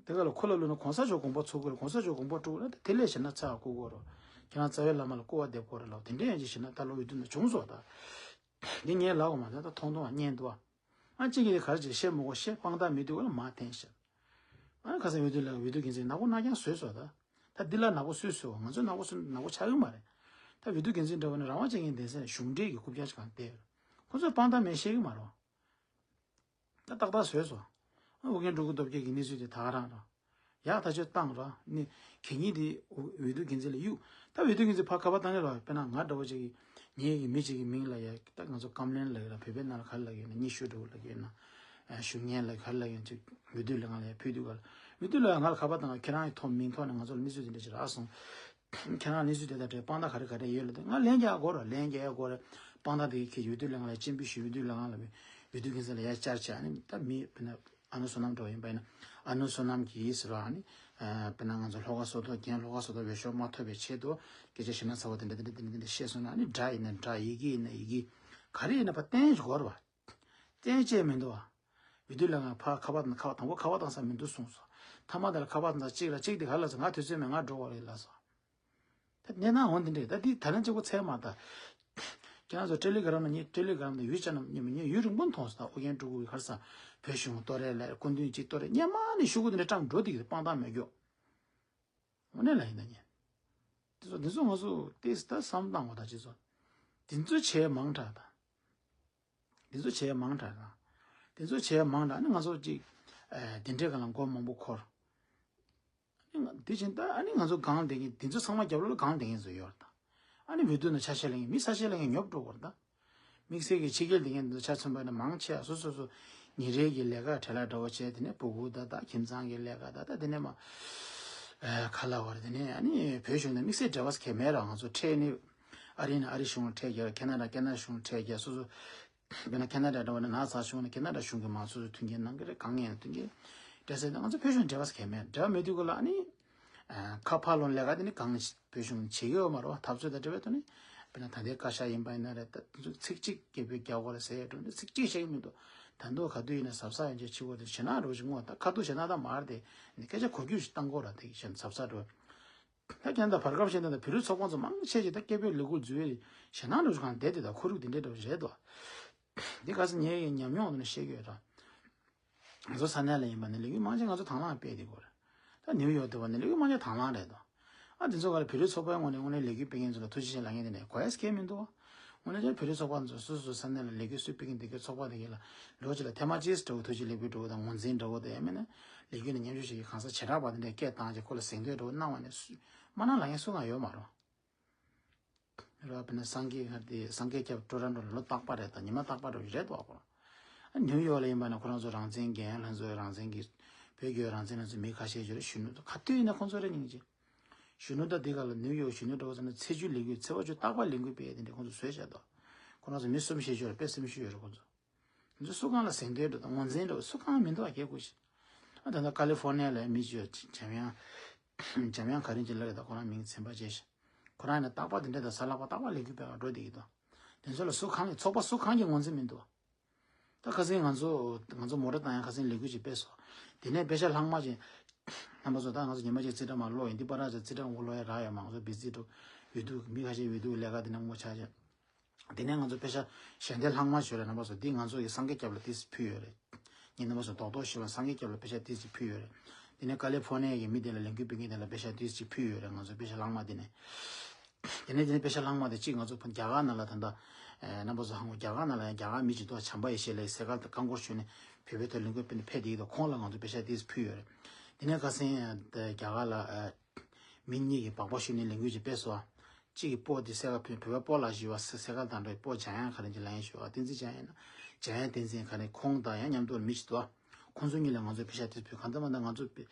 དེ་ག་ལ་ཁོ་ལ་བླུགས་ན་གོང་ས་མཆོག་དགོངས་པ་ཚོམ་གི་རེད། གོང་ས་མཆོག་དགོངས་པ་དཀྲུགས་ན་དེ་ལས་ཞེད་སྣང་ཚ་བ་ཁུག་གི་རེད། ཁྱེད་རང་རྩ་བའི་བླ་མ་ལ་སྐུར་བ་འདེབས་དགོས་རེད་ལབ་དེ་འདྲའི་ཡང་ཅིག་ཞེད་སྣང་ད་ལོ་འོས་བསྡུ་ནང་བྱུང་སོང་ད། འདི་ངས་ལབ་དགོས་མ་རེད་ད་མཐོང་མཐོང་བ་བརྙན་འདུག་བ། ཨ་གཅིག་གིས་དེ་ག་རེ་བྱེད་བཤད་མི་དགོས་བཤད་དཔང་རྟགས་མི་འདུག་ག་ལ་མ་འཐེན་ཤག་ཨ་ཁ་སང་འོས་བསྡུ་ལ་འོས་བསྡུ་འགན་འཛིན་ནག་པོ་ནག་རྐྱང་བཟོས་སོང་ད། ད་འདི་ལ་ནག་པོ་སུས་བཟོས་བ་ང་ཚོ་ནག་པོ་སུ་ནག་པོ་ཆགས་ཀྱི་མ་རེད། ད་འོས་བསྡུ་འགན་འཛིན་འདྲ་བ་ནི་རང་དབང་ཅན་གྱི་སྡེ་ཚན་གཞུང་འབྲེལ་གྱི་རྐུབ་བཀྱག་ཅིག་གང་བསྡད་ཡོད། ཁོ་ཚོས་དཔང་རྟགས་མེད་བཤད་ཀྱི་མ་རེད་བ། ད་ཏག་ཏག་བཟོས་སོང་། ཨོ་རྒྱན་སྤྲུལ་སྐུ་སྟོབས་རྒྱལ་གྱི་གནས་ཚུལ་དེ་ད་ག་རང་རེད། ཡག་ཐག་ཆོད་བཏང་ར་ནི་གད་སྙིགས་དེ་འོས་བསྡུ་འགན་འཛིན་ལ་གཡུག་ད་འོས་བསྡུ་འགན་འཛིན་ཕར་ཁ་པར་བཏང་གི་ར་དཔེར་ན་ང་འདྲ་བོ་ཅིག་གིས་ངའི་གི་མི་ཅིག་གི་མིང་ལ་ཡ་ད་ང་ཚོ་ཀམ་ལན་ལབ་ཡོད་ལ་བོད་པའི་ནང་ལ་ག་རེ་ལབ་ཡོད་ན་སྙན་ཞུ་འདྲ་བོ་ལབ་ཡོད་ན། ཞུ་སྙན་ལབ་ག་རེ་ལབ་ཡོད་ཅིག་འོས་བསྡུ་ལས་ཁང་ལ་ཡ་ཕུལ་དུས་ག་ལ་འོས་བསྡུ་ལས་ང་ལ་ཁ་པར་བཏང་ཁྱེད་རང་གི་ཐོག་མིང་ཐོག་ནས་ང་ཚོ་ལ་གནས་ཚུལ་དེ་འདྲ་ཅིག་རག་སོང་། ཁྱེད་རང་གནས་ཚུལ་དེ་དང་འབྲེལ་དཔང་རྟགས་ག་རེ་ག་རེ་ཡོད་ལབ་དུས་ང་ལན་རྒྱག་དགོས་ར་ལན་རྒྱག་དགོས་ར། དཔང་རྟགས་དེ་གི་ཁྱེད་འོས་བསྡུ་ལས་ཁང་ལ་སྤྱན་འབུལ་ཞུས་འོས་བསྡུ་ལས་ཁང་ལ་བས་འོས་བསྡུ་འགན་འཛིན་ལ་ཡར་བཅར་བྱས་ཨ་ནི་ད་མི་དཔེར་ན་ཨ་ནུ་བསོད་ནམས་འདྲ་བ་ཡིན་པ་ཡིན་ན་ཨ་ནུ་བསོད་ནམས་ཀྱིས་ཟེར་བ་ཨ་ནི་དཔེར་ན་ང་ཚོ་ལྷོ་ཁ་བསོད་སྟོབས་རྒན་ལྷོ་ཁ་བསོད་སྟོབས་འོས་ཤོག་མ་ཐོབ་པའི་ཆེད་དུ་སྐད་ཆ་ཞེ་ན་ཚ་བ་དེ་འདྲ་དེ་འདྲ་དེ་འདྲ་དེ་འདྲ་བཤད་སོང་ན་ཨ་ནི་སྒྲ་ཡིན་ན་སྒྲ་ཡི་གེ་ཡིན་ན་ཡི་གེ་ག་རེ་ཡིན་ན་ཕར་བསྟན་དགོས་ར་བ། བསྟན་བཅས་མི་འདུག་བ། འོས་བསྡུ་ལས་ཁང་ཕར་ཁ་པར་དང་ཁ་པར་དང་པོ་ཁ་པར་བཏང་ས་མི་འདུག་གསུངས་སོང་། ཐ་མ་དེ་ལ་ཁ་པར་བཏང་ས་གཅིག་ལ་གཅིག་དེ་ག་ལ་ཟེར་ང་དུས་ཚོད་མེད་ང་འགྲོ་བ་རེད་ལ་སོང་། ད་གནས་སྟངས་འོ་འདི་འདྲས། ད་འདི་ད་ལན་གཅིག་པོ་ཚད་མ་ད། ཁྱེད་རང་ཚོ་ཊེ་ལི་གྷ་རམ་ལ་ཉེ་ཊེ་ལི་གྷ་རམ་དང་ཡུལ་ཅ་ནམ་ཉེ་མི་ཉེ་ཡུལ་རིང་པོ་མཐོང་སོང་། ད་ཨོ་རྒྱན་སྤྲུལ་སྐུ་གི་ཁར་ས་བོད་གཞུང་གཏོར་རེས་ལ་སྐུ་མདུན་གཅིག་གཏོར་རེས་སྙན་མ་ནས་ཤོག་གུ་འདི་འདྲས་བཀྲམ་འགྲོ་འདི་གི་དཔང་རྟགས་མེད་རྒྱུ། དངོས་གནས་ལ་ཡིན་ད་ཉན། དེ་ཚོ་དེ་ཚོ་ང་ཚོ་ཏེས་ད་བསམ་བཏང་བ་ད་ཅི་ཚོ། དེ་ཚོ་བྱས་མང་དྲགས་ད། དེ་ཚོ་བྱས་མང་དྲགས་ད། དེ་ཚོ་བྱས་མང་དྲགས་ནི་ང་ཚོ་ཅིག་ཨེ་དེ་འདྲས་ག་ལ་མགོ་མང་པོ་འཁོར། ཨ་ནི་ང་དེ་བཞིན་ད་ཨ་ནི་ང་ཚོ་གང་བསྡད་མཁན་དེ་ཚོ་ཚང་མ་རྒྱབ་ལོགས་ལ་གང་བསྡད་མཁན་ཚོ་ཡོད་རེད་ད། ཨ་ནི་འོས་བསྡུ་ནང་ཆ་ཤས་ལེན་མཁན་མི་ས་ཤས་ལེན་མཁན་ཉོབ་འགྲོ་གི་རེད་ད། དམིགས་བསལ་གྱི་ཕྱི་རྒྱལ་དེ་ངས་འདི་ཆ་མཚོན་པ་ན་མང་ཆེ་བ་སོ་སོ་སོ་ཉིན་རེ་གི་ལས་ཀ་བྲེལ་བ་འདྲ་བོ་བྱས། དེ་ནས་སྤུ་གུ་ད་ད་ཁྱིམ་ཚང་གི་ལས་ཀ་ད་ད་དེ་ནས་མ་ཨ་ག་ལ་བར་དེ་ནས་ཨ་ནི་བོད་གཞུང་ནས་དམིགས་བསལ་འབྲེལ་བ་གལ་མེད་ར། ང་ཚོ་འཕྲད་ནི་ཨ་རི་ནས་ཨ་རི་གཞུང་ལ་འཕྲད་རྒྱ། ཁེ་ན་ཌ་ཁེ་ན་ཌ་གཞུང་ལ་འཕྲད་རྒྱ། སོ་སོ་དཔེར་ན་ཁེ་ན་ཌ་འདྲ་བོ་ནས་ན་ཚ་བྱུང་ན་ཁེ་ན་ཌ་གཞུང་གི་མང་ཚོགས་སུ་མཐུན་རྐྱེན་གནང་གི་རེད། གང་ཡིན་ན་མཐུན་རྐྱེན་སྤྲད་ཟེར་ན་ང་ཚོ་བོད་གཞུང་འབྲེལ་བ་གལ་མེད། འབྲེལ་བ་མེད་དུས་ག་ལ་ཨ་ནི། ཁ་ཕར་ལོང་ལས་ཀ་དེ་ནི་གང་ནས་བོད་གཞུང་བྱེད་ཀྱི་ཡོད་མ་རེད་བ། འཐབ་རྩོད་དང་འབྲེལ་བའི་ཐོག་ནས་དཔེར་ན་ད་ལྟའི་བཀའ་ཤག་ཡིན་པ་ཡིན་ན་རེད། ད་དེ་ཚོ་ཚིག་གཅིག་སྐད་འབོད་རྒྱག་དགོས་རེད་ཟེར་ཡ་འགྲོ་འདི་ཚིག་གཅིག་བཤད་ཀྱི་མི་འདུག་ད་དུང་ག་དུས་ཡིན་ན་གཟབ་གཟབ་ཡོང་ཆེད་བྱེད་དགོས་དེ་ཞེད་སྣང་རེད་བ་ཅིག་སྔོན། ད་ཁ་ཐུག་ཞེད་སྣང་ད་མ་རེད་དེ། ནི་སྐད་ཆ་གོ་རྒྱུ་ཞིག་བཏང་དགོས་ར་དེ་ཞེད་གཟབ་གཟབ་འགྲོ། ད་ཁྱེད་ད་བར་སྐབས་བཤད་ན་ད་བོད་རིགས་ཚོགས་པ་ཚོ་མང་ཆེ་ཞིག་ད་སྐད་འབོད་ལས་འགུལ་འཛུལ་བའི་ཞེད་སྣང་འགྲོ་ཞིག་གང་བསྡད་དེ་ད་ཁོར་ཡུག་དེ་འདྲའི་འདྲ་བ་རེད་དོ། འདི་ག་ཚོད་ངའི་ཉམས་མྱོང་དུ་ནས་བཤད་ཀྱི་ཡོད་ར། ང་ཚོ་ས་གནས་ལ་ཡིན་པ་ནི་ལས་འགུལ་མང་ཆེ་ང་ཚོ་དང་བླངས་སྤེལ་དེ་དགོས་རེད། ད་ནིའུ་ཡོག་དེ་བ་ནི་ལས་འགུལ་མང་ཆེ་དང་བླངས་རེད་དོ། ཨ་དེ་ཚོ་ག་ལ་བོད་རིགས་ཚོགས་པའི་ངོས་ནས་དངོས་གནས་ལས་འགུལ་སྤེལ་མཁན་ཚོ་ལ་ཐུགས་རྗེ་ཆེ་ལབ་མཁན་དེ་ནས་གོ་ཡས་སྐལ་མི་འདུག་བ། དངོས་གནས་ཀྱང་བོད་རིགས་ཚོགས་པ་ཚོ་སོ་སོའི་ས་གནས་ལ་ལས་འགུལ་སུས་སྤེལ་མཁན་དེ་གའི་ཚོགས་པ་དེ་གའི་ལ་ལོ་གཅིག་ལ་ཐེངས་མ་གཅིག་འདྲ་བོ་ཐུགས་རྗེ་ལེགས་འབུལ་འདྲ་བོ་དང་ངོས་འཛིན་འདྲ་བོ་དང་ཡང་མིན་ན་ལས་འགུལ་ནས་མཉམ་ཞུགས་བྱེད་ཀྱི་གང་ཟག་བྱེ་བྲག་པ་དེ་འདྲས་སྐད་བཏང་རྗེས་ཁོ་ལ་གཟེངས་བསྟོད་འདྲ་བོ་གནང་བ་ནས་སུས་མ་གནང་ལབ་མཁན་སུ་གང་ཡོད་མ་རེད། རེད་བ། དཔེར་ན་སངས་རྒྱས་ཁ་དེ་སངས་རྒྱས་སྐྱབས་ཊོ་རོན་ཊོ་ལ་ལོ་རྟག་པར་རེད་དང་ཉི་མ་རྟག་པར་རེད་དོ་ཁོ་རང་། ཨ་ནིའུ་ཡོག་ལ་ཡིན་པ་ན་ཁོ་རང་ཚོ་རང་བཙན་རྒན་ལྷན་ཚོགས་རང་བཙན་གྱི་བོད་བརྒྱུད་རང་བཙན་ལྷན་ཚོགས་མི་ཁ་ཤས་ཡོད་རེད། གཞོན་ནུ་ཚོ་ག་དུས་ཡིན་ན་ཁོང་ཚོ་རེད་སྙིང་རྗེ། གཞོན་ནུ་ད་འདི་ག་ལ་ནིའུ་ཡོག་གཞོན་ནུ་འདྲ་བོ་ཚོ་ནི་ཚེས་བཅུ་ལས་འགུལ་ཚེས་པ་བཅུ་རྟག་པར་ལས་འགུལ་སྤེལ་ཡས་དེ་འདྲ་ཁོང་ཚོ་བཟོས་བཞག་འདུག་ཁོ་རང་ཚོ་མི་གསུམ་བཞི་ཤོག་ལ་དཔེ་སེམས་ཤུགས་ཡོད་རེད་ཁོང་ཚོ། ང་ཚོ་སུ་གང་ལ་གཟེངས་བསྟོད་འགྲོ་དང་ངོས་འཛིན་འགྲོ་སུ་གང་མི་འདུག་ཨ་སྐད་ཁུག་ཤིག་ཨ་ད་ལྟ་ཀ་ལི་ཧྥོར་ནི་ཡ་ལ་མི་ཅིག་ཡོད། འཇམ་དབྱངས། འཇམ་དབྱངས་ག་རེ་ཅིག་ལབ་རེད་ད་ཁོ་རང་མིང་ཚན་པ་བརྗེད་ཤག་ཁོ་རང་ཡིན་ན་རྟག་པར་དེ་འདྲ་ད་གཟའ་ལྷག་པ་རྟག་པར་ལས་འགུལ་སྤེལ་བར་འགྲོ་བསྡད་ཀྱི་འདུག་དེ་ཚོ་ལ་སུ་གང་གི་ཚོགས་པ་སུ་གང་གི་ངོས་འཛིན་མི་འདུག་ད་ཁ་སང་ང་ཚོ་ང་ཚོ་མོ་ཊ་བཏང་ཡ་ཁ་སང་ལས་འགུལ་ཅིག་སྤེལ་སོང་། དེ་ནས་པེ་ཤག་ལྷག་མ་ཅིག་རྣམ་པ་ཚོ་ད་ང་ཚོ་ཉི་མ་གཅིག་རྩིས་ཁྲ་མར་ཀློག་ཡིན། འདི་པར་ར་ཚོ་རྩིས་ཁྲ་འོ་ཀློག་ཡ་རག་ཡོད་མ། ང་ཚོ་བི་ཛི་འགྲོ་འོས་བསྡུ་མི་ཁ་ཤས་འོས་བསྡུ་ལས་ཀ་དེ་ནས་ངོ་ཆགས་ཆགས། དེ་ནས་ང་ཚོ་པེ་ཤག་ཞལ་འདེབས་ལྷག་མ་ཞུ་རེད་རྣམ་པ་ཚོ། འདི་ང་ཚོ་ཡི་སངས་རྒྱས་སྐྱབས་ལ་ཏིས་ཕུལ་ཡོད་རེད། ངས་རྣམ་པ་ཚོ་རྡོག་རྡོག་ཞུ་བ་སངས་རྒྱས་སྐྱབས་ལ་པེ་ཤག་ཏིས་ཅིག་ཕུལ་ཡོད་རེད། དེ་ནས་ཀ་ལི་ཧྥོར་ནི་ཡ་གི་མི་དེ་ལ་ལས་འགུལ་སྤེལ་མཁན་དེ་ལ་པེ་ཤག་ཏིས་ཅིག་ཕུལ་ཡོད་རེད། ང་ཚོ་པེ་ཤག་ལྷག་མ་དེ་ནས། དེ་ནས་དེ་ནས་པེ་ཤག་ལྷག་མ་དེ་གཅིག་ང་ཚོ་ཕ་རྒྱ་གར་ནང་ལ་ད་ལྟ་ཨེ་རྣམ་པ་ཚོ་ཧང་གོ་རྒྱ་གར་ནང་ལ་ཡང་རྒྱ་གར་མི་གཅིག་འདུག་བྱམས་པ་ཡེ་ཤེས་ལགས་ཟེར་ག་ད་བཀའ་འཁོར་ཞུས་ནས་བོད་པའི་ཐོག་ལས་འགུལ་སྤེལ་ནས་ཕེབས་བསྡད་ཀྱི་འདུག་ཁོང་ལ་ང་ཚོ་པེ་ཤག་ཏིས་ཕུལ་ཡོད་རེད། དེ་ནས་ཁ་སང་ཨེ་རྒྱ་གར་ལ་ཨེ་མི་གཉིས་ཀྱིས་སྦག་སྦག་ཞུས་ནས་ལས་འགུལ་ཅིག་སྤེལ་སོང་། གཅིག་གིས་སྤོ་དེ་སེ་ག་བོད་པའི་སྤོ་ལགས་ཞུས་པ་སེ་ག་དང་འདྲ་སྤོ་འཇམ་དབྱངས་ག་རེ་ཅིག་ལབ་ཡིན་ཞུས་པ་བསྟན་འཛིན་འཇམ་དབྱངས་ཡིན་ན་འཇམ་དབྱངས་བསྟན་འཛིན་ག་རེ་ཁོང་དང་ཡང་མཉམ་དུ་མི་གཅིག་འདུག་ཁོང་ཚོ་གཉིས་ལ་ང་ཚོས་པེ་ཤག་ཏིས་ཕུལ་གང་ལྟར་མ་ལྟར་ང་ཚོ་པེ་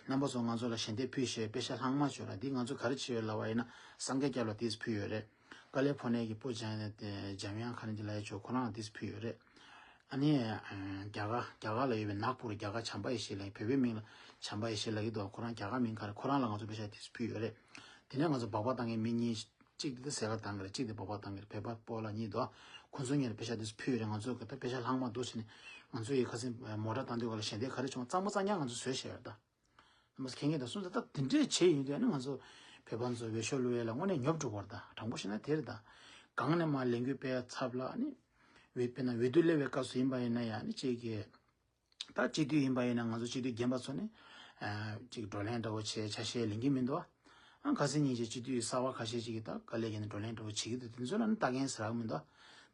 རྣམ་པ་ཚོ་ང་ཚོ་ལ་ཞལ་འདེབས་ཕུལ་ཞེས་པེ་ཤག་ལྷག་མ་ཞུས་ར། འདི་ང་ཚོ་ག་རེ་བྱས་ཡོད་ལབ་པ་ཡིན་ན་སངས་རྒྱས་སྐྱབས་ལ་ཏིས་ཕུལ་ཡོད་རེད། ཀ་ལི་ཧྥོར་ནི་ཡ་གི་སྤོ་འཇམ་དབྱངས་འཇམ་དབྱངས་ག་རེ་ཅིག་ལབ་ཡ་ཆོག་ཁོ་རང་ལ་ཏིས་ཕུལ་ཡོད་རེད། ཨ་ནི་རྒྱ་གར་རྒྱ་གར་ལ་ཡོད་པའི་ནག་པུར་རྒྱ་གར་བྱམས་པ་ཡེ་ཤེས་ལགས་བོད་པའི་མིང་ལ་བྱམས་པ་ཡེ་ཤེས་ལབ་ཀྱི་འདུག་ཁོ་རང་རྒྱ་གར་མིང་ག་རེ་ཁོ་རང་ལ་ང་ཚོ་པེ་ཤག་ཏིས་ཕུལ་ཡོད་རེད། དེ་ནས་ང་ཚོ་སྦག་སྦག་བཏང་མཁན་མི་གཉིས། གཅིག་དེ་ད་ཟས་ག་བཏང་གི་རེད། གཅིག་དེ་སྦག་སྦག་བཏང་གི་རེད། བོད་པ་སྤོ་ལགས་གཉིས་འདུག་ཁོང་ཚོ་གཉིས་ལ་པེ་ཤག་དེ་ཚོ་ཕུལ་ཡོད་རེད། ང་ཚོ་ག་ད་པེ་ཤག་ལྷག་མ་འདུག་ཟེར་ནས་ང་ཚོ་ཡི་ཁ་སང་མོ་ཊ་བཏང་དུས་ག་ལ་ཞལ་འདེབས་ག་རེ་བྱུང་གཙང་མ་གཙང་རྐྱང་ང་ཚོ་བཟོས་བཞག་ཡོད་རེད་ད། མ་ཁེངས་ཀྱི་ད་སོང་ཙང་ད་དེ་འདྲས་བྱས་ཡིན་དུས་ཨ་ནི་ང་ཚོ་བོད་པ་ཚོ་འོས་ཤོག་བླུག་ཡས་ལ་དངོས་གནས་ཉོབ་འགྲོ་བར་ད་དྲང་པོ་བཤད་ན་དེ་རེད་ད། གང་ནས་མ་ལས་འགུལ་སྤེལ་ཚབ་ལ་ཨ་ནི་འོས་དཔེར་ན་འོས་བསྡུ་སླེབས་པའི་སྐབས་སུ་ཡིན་པ་ཡིན་ན་ཡང་ཨ་ནི་གཅིག་གི་ད་སྤྱི་འཐུས་ཡིན་པ་ཡིན་ན་ང་ཚོ་སྤྱི་འཐུས་རྒན་པ་ཚོ་ནི་ཨ་ཅིག་བགྲོ་གླེང་འདྲ་བོ་བྱས་ཆ་ཤས་ལེན་གྱི་མི་འདུག་ཨ་ཁ་སང་ཉིན་ཅིག་སྤྱི་འཐུས་གསར་བ་ཁ་ཤས་ཅིག་གིས་ད་དཀའ་ལས་བརྒྱབ་ནས་བགྲོ་གླེང་འདྲ་བོ་བྱེད་ཀྱི་འདུག་དེ་ཚོ་ལ་ནི་ལྟ་མཁན་ཟེར་ཡག་མི་འདུག་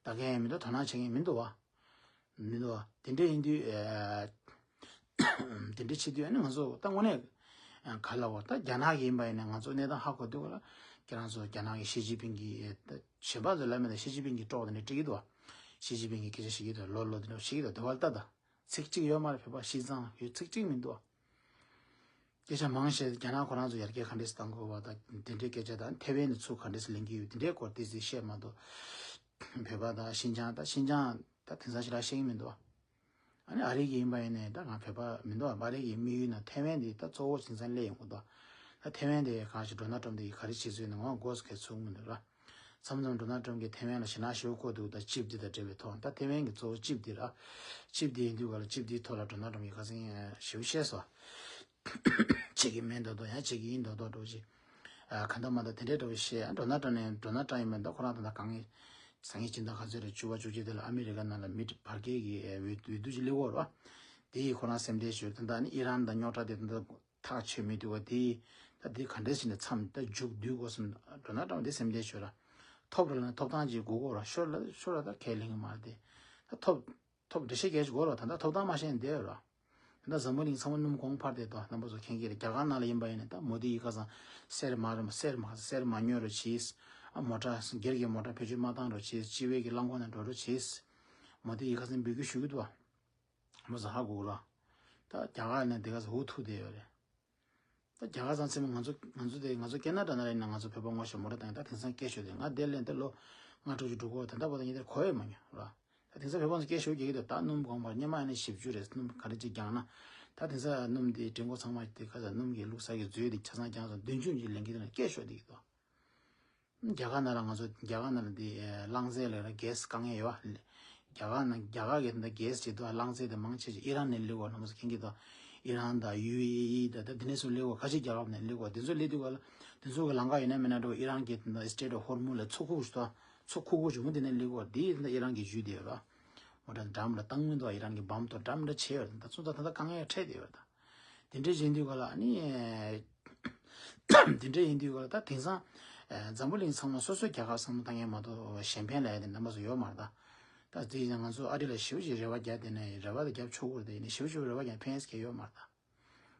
ལྟ་མཁན་ཡང་མི་འདུག་དོ་སྣང་བྱེད་མཁན་མི་འདུག་བ། མི་འདུག་བ། དེ་འདྲ་ཡིན་དུས་ཨ་དེ་འདྲ་བྱེད་དུས་ཨ་ནི་ང་ཚོ་ད་དངོས་གནས་ག་ལ་བ་ད་རྒྱ་ནག་གི་ཡིན་པ་ཡིན་ན་ང་ཚོ་གནས་སྟངས་ཧ་གོ་དུས་ག་ལ་ཁྱེད་རང་ཚོ་རྒྱ་ནག་གི་ཞི་ཅིན་ཕིང་གི་ད་གཞན་པ་ཚོ་ལ་མེད་ད་ཞི་ཅིན་ཕིང་གི་སྲོག་དེ་འདྲ་དཀྲིག་གི་འདུག་བ། ཞི་ཅིན་ཕིང་གི་སྐད་ཆ་བཤད་ཀྱི་འདུག་ལོ་ལོ་དེ་འདྲ་བཤད་ཀྱི་འདུག་དེ་བ་ལ་ལྟ་ད། ཚིག་གཅིག་ཡོད་མ་རེད། བོད་པ་ཤི་ཙང་ཡོད་ཚིག་གཅིག་མི་འདུག་སྐད་ཆ་མང་བཤད། རྒྱ་ནག་ཁོ་རང་ཚོ་ཡར་རྒྱས་ག་འདྲས་བཏང་དགོས་པ་དང་དེ་འདྲའི་སྐད་ཆ་དང་ཐེ་ཝན་ནས་ཚུར་ག་འདྲས་ལེན་གྱི་ཡོད་དེ་འདྲའི་སྐོར་ཏོག་ཙམ་བཤད་མ་གཏོགས། བོད་པ་དང་ཤིན་ཅང་ད་ཤིན་ཅང་ད་དེང་སང་ཞེ་དྲག་ཤེས་ཀྱི་མི་འདུག་ཨ་ནི་ཨ་རི་གི་ཡིན་པ་ཡིན་ནའི་ད་ང་བོད་པ་མི་འདུག་ཨ་རི་གི་དམིགས་ཡུལ་ན་ཐེ་ཝན་དེ་ད་གཙོ་བོ་དེང་སང་སླེབས་ཡོང་གི་འདུག་ད་ཐེ་ཝན་དེ་གང་ཞིག་ཌོ་ནལ་ཊམ་དེ་ག་རེ་བྱེད་ཚུལ་ཡིན་ན་ང་མགོ་སྐད་ཚུགས་མི་འདུག་ར། མཚམས་མཚམས་ཌོ་ནལ་ཊམ་གྱིས་ཐེ་ཝན་ལ་ཞེད་སྣང་ཞེ་པོ་བཀོད་འདུག་ད་ཅིབ་འདི་དང་འབྲེལ་བའི་ཐོག་ད་ཐེ་ཝན་གྱི་གཙོ་བོ་ཅིབ་འདི་ར། ཅིབ་འདི་ཡིན་དུས་ག་ལ་ཅིབ་འདིའི་ཐོག་ལ་ཌོ་ནལ་ཊམ་གྱིས་ཁ་སང་ཞེ་པོ་བཤད་སོང་། བྱེད་ཀྱི་མེད་མདོག་མདོག་ཡང་བྱེད་ཀྱི་ཡིན་མདོག་མདོག་འདྲ་བོ་ཅིག་ཨ་ག་འདྲ་མ་འདྲ་དེ་འདྲའི་འདྲ་བོ་བཤད། ཨ་ཌོ་ནལ་ཊམ་ནས་ཌོ་ནལ་ཊམ་ཡིན་མིན་ད་ཁོ་རང་ད་ལྟ་དཀའ་ངལ་ཟ་ངེས་སྦྱིན་བདག་ག་ཚོད་རེད། བཅུ་པ་བཅུ་གཅིག་དེ་ལ་ཨ་མི་རི་ཀ་ནང་ལ་མི་བར་བརྒལ་གྱི་ཨ་འོས་འོས་བསྡུ་ཅིག་སླེབས་ཡོད་རེད་བ། དེ་ཡིས་ཁོ་རང་སེམས་ཁྲལ་བྱོས། ད་ལྟ་ནི་ཨི་རན་དང་རྙོག་དྲ་དེ་ད་ལྟ་ཐག་ཆོད་མི་འདུག་བ། དེ་ཡིས་ད་དེ་ག་འདྲས་བྱས་ནས་མཚམས་ད་མཇུག་བསྡུ་དགོས་བསམ། ཌོ་ནལ་ཊམ་དེ་སེམས་ཁྲལ་བྱོས་ར། ཐོབ་ར་ལ་ཐོབ་ཐང་ཅིག་དགོས་གོ་ར། ཤོར་ལ་ཤོར་ལ་ད་ཁས་ལེན་གི་མ་རེད་དེ། ད་ཐོབ་ཐོབ་འགྲེལ་བཤད་རྒྱག་ཅིག་དགོས་ར། ད་ད་ཐོབ་ཐང་མ་ཤེས་ནས་བསྡད་ཡོད་ར། ད་འཛམ་བུ་གླིང་ཚང་མ་སྣུམ་གོང་འཕར་བསྡད་དོ། རྣམ་པ་ཚོ་མཁྱེན་གྱི་རེད། རྒྱ་གར་ནང་ལ་ཡིན་པ་ཡིན་ན་ད་མོ་དི་ཡིས་ཁ་སང་གསེར་མ་རེད་མོ་གསེར་མ་གསེར་མ་ཉོ་རོགས་གྱིས། ཨ་མོ་ཊ་སྒེར་གྱི་མོ་ཊ་བེད་སྤྱོད་མ་བཏང་རོགས་གྱིས། སྤྱི་བའི་གི་རླངས་འཁོར་ནང་འགྲོ་རོགས་གྱིས། མོ་དི་ཡིས་ཁ་སང་འབོད་སྐུལ་ཞུ་གི་འདུག་བ། མོ་ཟ་ཧ་གོ་གོ་ར། ད་རྒྱ་གར་ནས་དེ་ག་ཚོད་འུ་ཐུག་བསྡད་ཡོད་རེད། ད་རྒྱ་གར་ཚང་ཚེ་མ་ང་ཚོ་ང་ཚོ་དེ་ང་ཚོ་ཁེ་ན་ཌ་ནང་ལ་ཡིན་ན་ང་ཚོ་བོད་པ་ངོ་ཤེས་མོ་ར་དང་ད་དེང་སང་སྐད་ཤོད་དེ་ང་དེ་ལན་དེ་ལོ་ལྔ་དྲུག་ཅུ་འགྲོ་གོ། ད་ལྟ་བར་དུ་ངས་དེར་གོ་ཡོད་མ་མྱོང་ར། ད་དེང་སང་བོད་པ་ཚོ་སྐད་ཤོད་རྒྱག་གི་འདུག་ད་སྣུམ་གོང་འཕར་སྔོན་མ་ཡིན་ན་བཞི་བཅུ་རེད། སྣུམ་ག་རེ་ཅིག་བརྒྱངས་ན་ད་དེང་སང་སྣུམ་དེ་འདྲེན་འཁོར་ཚང་མ་དེ་ཁ་ཚ་སྣུམ་གྱི་བླུགས་ས་གི་མཛོད་དེ་ཆ་ཚང་བརྒྱངས་སོང་། བདུན་ཅུ་ཅིག་ལེན་གྱི་འདུག་ན་སྐད་ཤོད་བསྡད་ཀྱི་འདུག་རྒྱ་གར་ནང་ལ་ང་ཚོ་རྒྱ་གར་ནང་ལ་འདི་རླངས་རྫས་ལ་ར་གེ་སི་དཀའ་ངལ་ཡོད་བ། རྒྱ་གར་ནང་རྒྱ་གར་གི་འདི་གེ་སི་བྱེད་དུས་རླངས་རྫས་དེ་མང་ཆེ་ཆེ་ཨི་རན་ནས་སླེབས་ཡོད་རྣམ་པ་ཚོ་མཁྱེན་གྱི་འདུག་ཨི་རན་དང་ཡུ་ཨེ་ཨི་དང་ད་དེ་ནས་ཚུར་སླེབས་ཡོད། ཁ་ཤས་རྒྱ་གར་ནས་སླེབས་ཡོད། དེ་ཚོ་སླེབས་དུས་ག་ལ་དེ་ཚོ་གི་ལམ་ཁ་ཡོད་ན་མེད་ན་འགྲོ་ཨི་རན་གི་འདི་སི་ཊེཊ་ཨོཕ་ཧོར་མུ་ལ་མཚོ་ཁུག་ཞིག་དང་མཚོ་ཁུག་ཁུག་ཆུང་ངུ་དེ་ནས་སླེབས་ཡོད། དེ་འདི་ཨི་རན་གི་ཇུས་དེ་ཡོད་ར། མོ་ཊ་འགྲམ་ལ་བཏང་མི་འདུག་ཨི་རན་གི་བམ་དང་འགྲམ་འདྲ་བྱས་ཡོད། ད་ཚོ་ད་ད་ལྟ་དཀའ་ངལ་འཕྲད་དེ་ཡོད་ད། དེ་འདྲའི་ཡིན་དུས་ག་ལ་ཨ་ནི། དེ་འདྲའི་ཡིན་དུས་ག་ལ་ད་དེང་སང་། འཛམ་བུ་གླིང་ཚང་མ་སོ་སོའི་རྒྱལ་ཁབ་བསམ་བློ་བཏང་མཁན་མ་གཏོགས་གཞན་ཕན་ལ་ཡ་དེ་རྣམ་པ་ཚོ་ཡོད་མ་རེད་ད། ད་དེ་ཡིན་ན་ང་ཚོ་ཨ་རི་ལ་ཞེ་པོ་ཅིག་རེ་བ་རྒྱག་དེ་ནས་རེ་བ་དང་རྒྱབ་ཆོག་གི་རེད། དེ་ཡིན་ན་ཞེ་པོ་ཅིག་རེ་བ་རྒྱག་ཕན་ཡས་ཀྱི་ཡོད་མ་རེད་ད།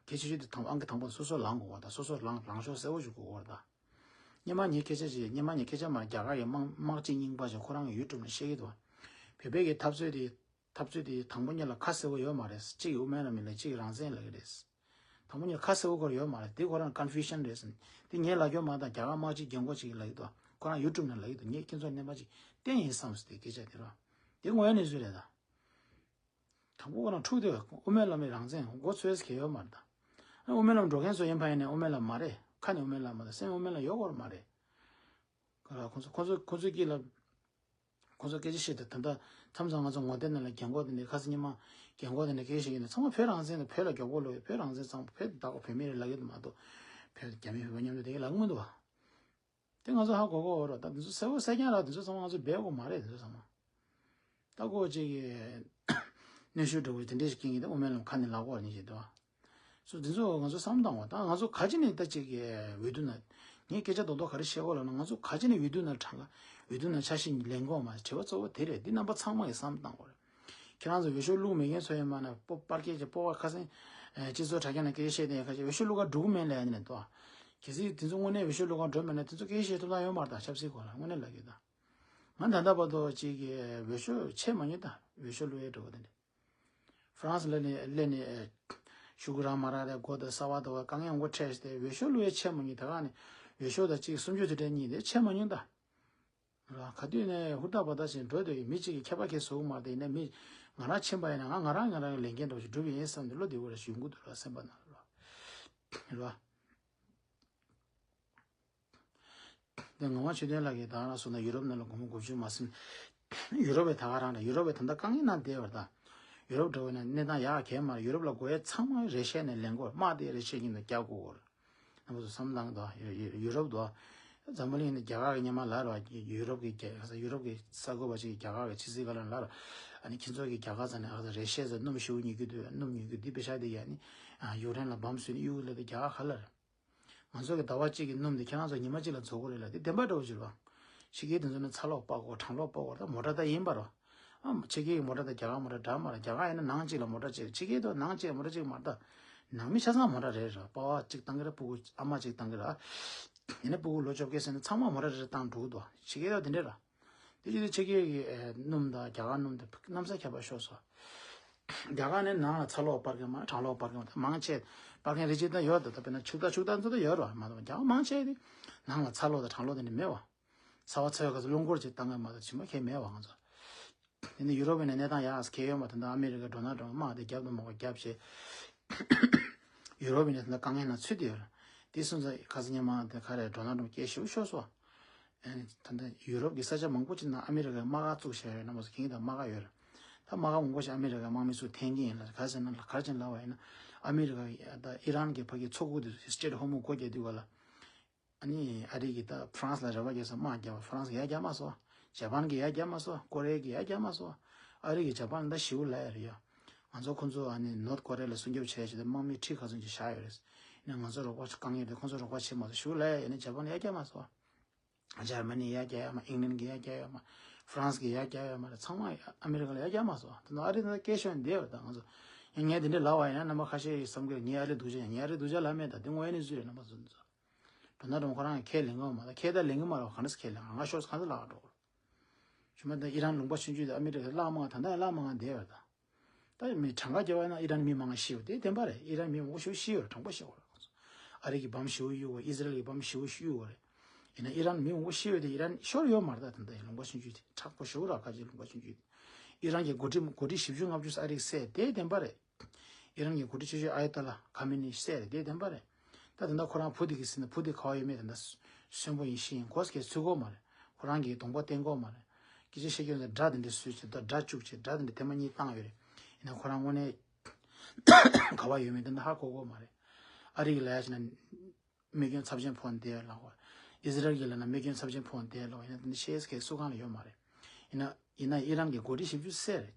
གལ་ཆེ་ཤོས་དེ་དང་ཨང་ཀི་དང་པོ་སོ་སོ་ལངས་དགོས་པ་དང་སོ་སོ་ལངས་ལངས་ཕྱོགས་གསལ་བོ་ཞིག་དགོས་པ་རེད་ད། སྔོན་མ་ངའི་སྐད་ཆ་ཅིག་སྔོན་མ་ངའི་སྐད་ཆ་མ་རྒྱ་གར་གྱི་དམག་དམག་སྤྱི་རྙིང་པ་ཅིག་ཁོ་རང་གི་ཡུ་ཊུབ་ནས་བཤད་ཀྱི་འདུག་བ། བོད་པའི་གི་འཐབ་རྩོད་དེ། འཐབ་རྩོད་དེ་དང་པོ་ཉིད་ལ་ཁ་གསལ་བོ་ཡོད་མ་རེད། གཅིག་གིས་དབུ་མའི་ལམ་ཡིན་ལ་གཅིག་གིས་རང་བཙན་ལབ་ཀྱི་རེད། དང་པོ་ཉིད་ལ་ཁ་གསལ་བོ་ཁོ་རང་ཡོད་མ་རེད། དེ་ཁོ་རང་ཀོན་ཕུ་ཤན་རེད་ཟེར། དེ་ངས་ལབ་རྒྱུ་མ་གཏོགས་རྒྱ་གར་དམག་སྤྱི་རྒན་གོག་ཅིག་གིས་ལབ་ཀྱི་འདུག་ཁོ་རང་ཡུ་ཊུབ་ནང་ལབ་ཀྱི་འདུག་ངས་ཁྱེད་ཚོར་བརྙན་པར་ཅིག་བསྟན་ཡིན་བསམ་སོང་། དེ་སྐད་ཆ་དེ་རོ། དེ་ངོ་ཡ་གནས་ཚུལ་རེད་ད། དང་པོ་ཁོ་རང་འཁྲུག་དེ་དབུ་མའི་ལམ་ཡི་རང་བཙན་མགོ་ཚོས་གལ་ཡོད་མ་རེད་ད། ཨ་དབུ་མའི་ལམ་འགྲོ་མཁན་ཚོ་ཡིན་པ་ཡིན་ནའི་དབུ་མའི་ལམ་མ་རེད། ཁ་ནས་དབུ་མའི་ལམ་མ་རེད། སེམས་དབུ་མའི་ལམ་ཡོད་སྐོར་མ་རེད། ཁོ་རང་ཁོ་ཚོ་ཁོ་ཚོ་ཁོ་ཚོའི་དཀྱིལ་ལ། ཁོ་ཚོ་སྐད་ཆ་བཤད་དུས་ད་ལྟ་མཚམས་མཚམས་ང་ཚོ་ངོ་དེབ་ནང་ལ་རྒན་གོག་དེ་འདྲ་ཁ་སང་ཉི་མ་རྒན་གོག་དེ་འདྲ་སྐད་ཆ་བཤད་ཀྱི་འདུག་ཚང་མ་བོད་རང་བཙན་དང་བོད་ལ་མགྱོགས་པོ་ལོས་བོད་རང་བཙན་གཙང་པོ་བོད་དེ་བདག་པོ་བོད་མི་རེད་ལབ་ཀྱི་འདུག་མ་གཏོགས། བོད་རྒྱ་མི་བོད་པ་མཉམ་དུ་དེ་ག་ལབ་ཀྱི་མི་འདུག་བ། དེ་ང་ཚོ་ཧ་གོ་གོ་རོགས། ད་དེ་ཚོ་གསལ་པོ་གསལ་རྐྱང་ར་དེ་ཚོ་ཚང་མ་ང་ཚོ་སྦས་དགོས་མ་རེད། དེ་ཚོ་ཚང་མ། ད་ཁོ་ཅིག་གིས་གནོན་ཤུགས་འདྲ་བོ་དེ་འདྲས་ཤིག་སྐྱེན་གྱི་འདུག་དབུ་མའི་ལམ་ཁ་ནས་ལབ་དགོས་རེད་ཞེས་འདུག་སོ་དེ་ཚོ་ང་ཚོ་བསམ་བཏང་བ་དང་། ང་ཚོ་ག་ཅི་ནས་ད་ཅིག་གི་འོས་བསྡུ་ནང་། ངས་སྐད་ཆ་རྡོག་རྡོག་ག་རེ་བཤད་དགོས་ལབ་ན། ང་ཚོ་ག་ཅི་ནས་འོས་བསྡུ་ནང་གྲངས་ཀ་འོས་བསྡུ་ནང་ཆ་ཤས་ལེན་དགོས་མ་རེད། དྲི་བ་གཙོ་བོ་དེ་རེད། འདི་རྣམ་པ་ཚང་མ་གིས་བསམ་བཏང་དགོས་རེད། ཁྱེད་རང་ཚོ་འོས་ཤོག་བླུགས་མེད་མཁན་ཚོ་ཡིན་པ་ན་སྤོ་པར་སྐད་ཀྱི་སྤོ་བ་ཁ་སང་། སྤྱི་ཚོགས་དྲ་རྒྱ་ནང་སྐད་ཆ་བཤད་དེ་ཡང་ཁ་ཤས་འོས་ཤོག་བླུགས་ག་འགྲོ་གི་མེད་ལབ་ཡ་ནི་འདུག་གལ་སྲིད་དེ་ཚོ་དངོས་གནས་འོས་ཤོག་བླུགས་ག་འགྲོ་མེད་ན་དེ་ཚོ་སྐད་ཆ་བཤད་ཐུབ་ཐང་ཡོད་མ་རེད། ད་ཆབ་སྲིད་སྐོར་ལ་དངོས་གནས་ལབ་ཀྱི་ད། ང་ད་ལྟ་བར་དུ་ཅིག་གི་འོས་ཤོག་ཆད་མ་མྱོང་ད། འོས་ཤོག་བླུགས་ཡས་འགྲོ་བ་དེ་འདྲ། ཧྥ་རན་སི་ལ་ནི་སླེབས་ནས་ཤུ་གུ་ར་མ་ར་རེ་སྒོ་དང་གསར་པ་དང་དཀའ་ངལ་མང་པོ་འཕྲད་དེ་འོས་ཤོག་བླུགས་ཡས་ཆད་མ་མྱོང་། ད་ག་ནས་འོས་ཤོག་དང་གཅིག་སུམ་ཅུ་དེ་འདྲ་གཉིས་དེ་ཆད་མ་མྱོང་ད། ར་ག་དུས་ནས་ཧུར་ཐག་འབད་ཐག་བྱས་འགྲོ་འདོད་ཡོད། མི་གཅིག་གིས་ཁྱད་པར་ཁྱེར་བཟོ་གི་མ་རེད། ཡིན་ནའི་མི་ང་རང་ཕྱིན་པ་ཡིན་ན་ང་ང་རང་ང་རང་གི་ལས་འགན་འདྲ་བོ་ཞིག་སྒྲུབ་ཡིན་བསམ་སྟེ་བློ་བདེ་བོ་ར་ཞིག་ཡོང་གི་འདུག་ར། སེམས་པ་ནང་ལ་ར། ར། དེ་ངག་དབང་ཆོས་ལྡན་ལགས་ཀྱིས་ད་ག་རང་གསུངས་ན་ཡུ་རོབ་ནང་ལ་སྒོར་མོ་དགུ་བཅུ་མ་ཟིན། ཡུ་རོབ་པའི་ད་ག་རང་རེད། ཡུ་རོབ་པའི་ད་ལྟ་དཀའ་ངལ་ནང་བསྡད་པ་རེད་ད། ཡུ་རོབ་འདྲ་བོ་ནས་གནས་སྟངས་ཡག་གང་ཡང་མ་རེད། ཡུ་རོབ་ལ་དགོས་ཡས་ཚང་མ་རེ་ཤེད་ནས་ལེན་དགོས། དམག་དེ་རེ་ཤེད་ཀྱིས་ནས་རྒྱག་དགོས་རེད། རྣམ་པ་ཚོ་བསམ་བློ་བཏང་གི་འདུག་ཡུ་ཡུ་ཡུ་རོབ་འདུག་འཛམ་བུ་གླིང་ནས་རྒྱ་གར་གྱི་སྔོན་མ་ལབ་རེད་བ། ཡུ་རོབ་ཀྱི་རྒྱལ་ཡུ་རོབ་ཀྱི་གསར་འགོད་པ་ཅིག་གིས་རྒྱ་གར་གྱི་ཕྱི་སྲིད་བཀའ་བློན་ལབ་རེད། ཨ་ནི་ཁྱེད་ཚོ་གིས་རྒྱ་གར་ཚོ་ནས་ཨ་རེ་ཤེད་ཚོ་སྣུམ་ཞེ་པོ་ཉོ་གི་འདུག་སྣུམ་ཉོ་གི་འདི་པེ་ཤག་དེ་ཡ་ནི་ཡུཀ་རེན་ལ་བམ་བཟོས་ནས་གཡུག་ལབ་དེ་རྒྱ་གར་ག་ལ་རེད། ང་ཚོ་གི་ཟླ་བ་གཅིག་གི་སྣུམ་དེ་ཁྱེད་རང་ཚོ་ཉི་མ་གཅིག་ལ་རྫོགས་ཀྱི་རེད་ལ། དེ་བདེན་པ་འདྲ་བོ་ཅིག་རེད་པ། ཕྱི་རྒྱལ་དེ་ཚོ་ནི་ཚ་གློག་སྤར་དགོས། གྲང་གློག་སྤར་དགོས། ད་མོ་ཊ་ད་ཡིན་པ་རེད་པ། ཨ་ཕྱི་རྒྱལ་གྱི་མོ་ཊ་དང་རྒྱ་གར་མོ་ཊ་འདྲ་མ་རེད། རྒྱ་གར་ཡིན་ན་ནང་གཅིག་ལ་མོ་ཊ་གཅིག་ཕྱི་རྒྱལ་དུ་ནང་གཅིག་མོ་ཊ་གཅིག་མ་རེད་ད། ནང་མི་ཆ་ཚང་མོ་ཊ་རེད་རེད། པ་ཕ་གཅིག་བཏང་གི་རེད། སྤུ་གུ་ཨ་མ་གཅིག་བཏང་གི་རེད། ཡིན་ན་སྤུ་གུ་ལོ་བཅོ་བརྒྱད་ཟིན་ན་ཚང་མ་མོ་ཊ་རེ་རེ་བཏང་འགྲོ་གི་འདུག་ཕྱི་རྒྱལ་དུ་དེ་འདྲ་རེད། དེ་བཞིན་དུ་ཕྱི་རྒྱལ་གྱི་ཨེ་སྣུམ་དང་རྒྱ་གར་སྣུམ་དེ་གནམ་ས་ཁྱད་པར་ཤོར་སོང་། རྒྱ་གར་ནས་ནང་ལ་ཚ་གློག་སྤར་མཁན་མང་། གྲང་གློག་སྤར་མཁན་མང་། ད་མང་ཆེ་སྤར་མཁན་རེ་ཅིག་ད་ཡོད་དོ། ད་དཔེར་ན་ཕྱུག་བདག་ཕྱུག་བདག་ཚོ་ད་ཡོད་རེད་པ། མ་གཏོགས་རྒྱ་གར་མང་ཆེ་དེ་ནང་ལ་ཚ་གློག་དང་གྲང་གློག་དེ་འདྲ་མེད་པ། ཚ་བ་ཚ་བའི་སྐབས་སུ་རླུང་འཁོར་ཅིག་བཏང་མཁན་མ་གཏོགས་ཕྱི་མ་གང་ཡང་མེད་པ་ང་ཚོ། དེ་ནས་ཡུ་རོབ་ནས་གནས་སྟངས་ཡག་གང་ཡང་ཡོད་མ་རེད། ད་ལྟ་ཨ་མི་རི་ཀ་ཌོ་ནལ་ཊམ་དམག་དེ་རྒྱབ་དང་མ་རྒྱབ་བྱས། ཡུ་རོབ་ནས་ད་ལྟ་དཀའ་ངལ་ནང་ཚུད་བསྡད་ཡོད་རེད། དེ་སོང་ཙང་ཁ་སང་ཉི་མ་དེ་ག་རེ་ཌོ་ནལ་ཊམ་སྐད་ཤུགས་ཤོར་སོང་། ཨ་ནི་ད་ལྟ་ཡུ་རོབ་ཀྱི་ས་ཆ་མང་པོ་ཅིག་ནང་ཨ་མི་རི་ཀའི་དམག་སྒར་བཙུགས་བཞག་ཡོད། རྣམ་པ་ཚོ་མཁྱེན་གྱི་འདུག་དམག་སྒར་ཡོད་རེད། ད་དམག་སྒར་མང་པོ་ཞིག་ཨ་མི་རི་ཀའི་དམག་མི་ཚོས་འཐེན་གྱི་ཡིན་ལ། ག་རེ་ཟེར་ན་ག་རེ་བྱས་ནས་ལབ་པ་ཡིན་ན་ཨ་མི་རི་ཀ་ད་ཨི་རན་གྱི་ཕ་གི་མཚོ་ཁུག་དེ་སི་ཊེཊ་ཧོར་མུ་སྒོ་རྒྱག་དུས་ག་ལ། ཨ་ནི་ཨ་རི་གི་ད་ཧྥ་རན་སི་ལ་རེ་བ་རྒྱག་ས་དམག་རྒྱག་པ། ཧྥ་རན་སི་གི་ཡ་རྒྱག་མ་སོང་། ཇ་པན་གི་ཡ་རྒྱག་མ་སོང་། ཀོ་རེ་གི་ཡ་རྒྱག་མ་སོང་། ཨ་རི་གི་ཇ་པན་ད་ཞེ་པོ་ལབ་ཡ་རེད་ཡ། ང་ཚོ་ཁོང་ཚོ་ཨ་ནི་ནོར་ཐ་ཀོ་རེ་ལ་སྲུང་སྐྱོབ་བྱས་བྱས་ཏེ་དམག་མི་ཁྲི་ག་ཚོད་ཅིག་བཞག་ཡོད་རེད། ཡིན་ན་ང་ཚོ་རོགས་པ་དཀའ་ངལ་རེད། ཁོང་ཚོ་རོགས་པ་བྱེད་མ་སོང་ཞེ་པོ་ལབ་ཡ། ཡིན་ན་ཇ་པན་ཡ་རྒྱག་མ་སོང་། འཇར་མ་ནི་ཡ་རྒྱག་ཡོད་མ། ཨིང་ལན་གི་ཡ་རྒྱག་ཡོད་མ། ཧྥ་རན་སི་གི་ཡ་རྒྱག་ཡོད་མ་རེད། ཚང་མ་ཨ་མེ་རི་ཀ་ལ་ཡ་རྒྱག་མ་སོང་། དེ་ནང་ཨ་རི་ནང་སྐད་ཤོད་བསྡད་ཡོད་རེད། ད་ང་ཚོ་ཡང་ངས་དེ་འདྲ་ལབ་པ་ཡིན་ན་རྣམ་པ་ཁ་ཤས་ཀྱིས་བསམ་གི་རེད། ངས་ཨ་རི་སྡུག་ཅག་ཡིན། ངས་ཨ་རི་སྡུག་ཅག་ལབ་མེད། ད་དེ་དངོས་གནས་ཚུལ་རེད། རྣམ་པ་ཚོ་ཚོ་ཌོ་ནལ་ཊམ་ཁོ་རང་ཁས་ལེན་གི་མ་རེད། ཁས་ད་ལེན་གི་མ་རེད། ག་འདྲ་སེ་ཁས་ལེན། ང་ཤོར་གང་ཟེར་ལབ་འགྲོ། ཞུ་མ་ད་ཨི་རན་ལུང་པ་ཆུང་ཆུང་དེ་ཨ་མེ་རི་ཀ་ལ་མང་ད་ལྟ་ལ་མང་བསྡད་ཡོད་རེད། ད། ད་མི་གྲངས་ཀ་བརྒྱབ་པ་ན་ཨི་རན་མི་མང་ཤི་ཡོད་དེ་བདེན་པ་རེད། ཨི་རན་མི་མང་པོ་ཞིག་ཤི་ཡོད་རེད། དྲང་པོ་བཤད་དགོས་རེད། ཨ་རི་གི་བམ་ཞེ་པོ་གཡུག་དགོས། ཨི་ཟི་རལ་གི་བམ་ཞེ་པོ་གཡུག་དགོས་རེད། ཡིན་ན་ཨི་རན་མི་མང་པོ་ཤི་ཡོད་དེ་ཨི་རན་ཤོར་ཡོད་མ་རེད། ད་ད་ལྟ་ཡི་ལུང་པ་ཆུང་ཆུང་དེ་མཁྲེགས་པོ་ཞེ་པོ་རེད། ཁ་ཆེ་ལུང་པ་ཆུང་ཆུང་དེ། ཨི་རན་གྱི་འགོ་ཁྲིད་འགོ་ཁྲིད་བཞི་བཅུ་ལྔ་བཅུ་ཨ་རི་གིས་བསད་དེ་བདེན་པ་རེད། ཨི་རན་གྱི་འགོ་ཁྲིད་ཆེ་ཤོས་ཨ་ཡ་ཏོ་ལ་ཁ་མེ་ནི་བསད་རེད། དེ་བདེན་པ་རེད། ད་ད་ལྟ་ཁོ་རང་བུ་དེ་གི་སྲིད་ན་བུ་དེ་ག་པར་ཡོད་མེད་ད་ལྟ་གསོན་པོ་ཡིན་ཤི་ཡིན་གོ་སྐད་ཚུད་གོ་མ་རེད། ཁོ་རང་གིས་གདོང་པ་བསྟན་གོ་མ་རེད། སྐད་ཆ་བཤད་རྒྱུ་ན་དགྲ་དེ་འདྲ་བཟོས་བྱས་ད་དགྲ་བཅུག་བྱས་དགྲ་དེ་འདྲ་ཐེངས་མ་གཉིས་བཏང་ཡོད་རེད། ཡིན་ན་ཁོ་རང་དངོས་གནས་ག་པར་ཡོད་མེད་དེ་འདྲ་ཧ་གོ་གོ་མ་རེད། ཨ་རི་གི་ལ་ཡ་བྱས་ན་རྨས་སྐྱོན་ཚབས་ཆེན་ཕོག་ནས་བསྡད་ཡོད་ལབ་གོ། ཨི་ཟི་རལ་གྱི་ལ་ན་རྨས་སྐྱོན་ཚབས་ཆེན་ཕོག་ནས་བསྡད་ཡོད་ལབ་གོ། ཡིན་ན་དེ་འདྲ་བཤད་ཡས་སྐད་སུ་གང་ལ་ཡོད་མ་རེད། ཡིན་ན་ཡིན་ན་ཨི་རན་གྱི་འགོ་ཁྲིད་བཞི་བཅུ་བསད་རེད།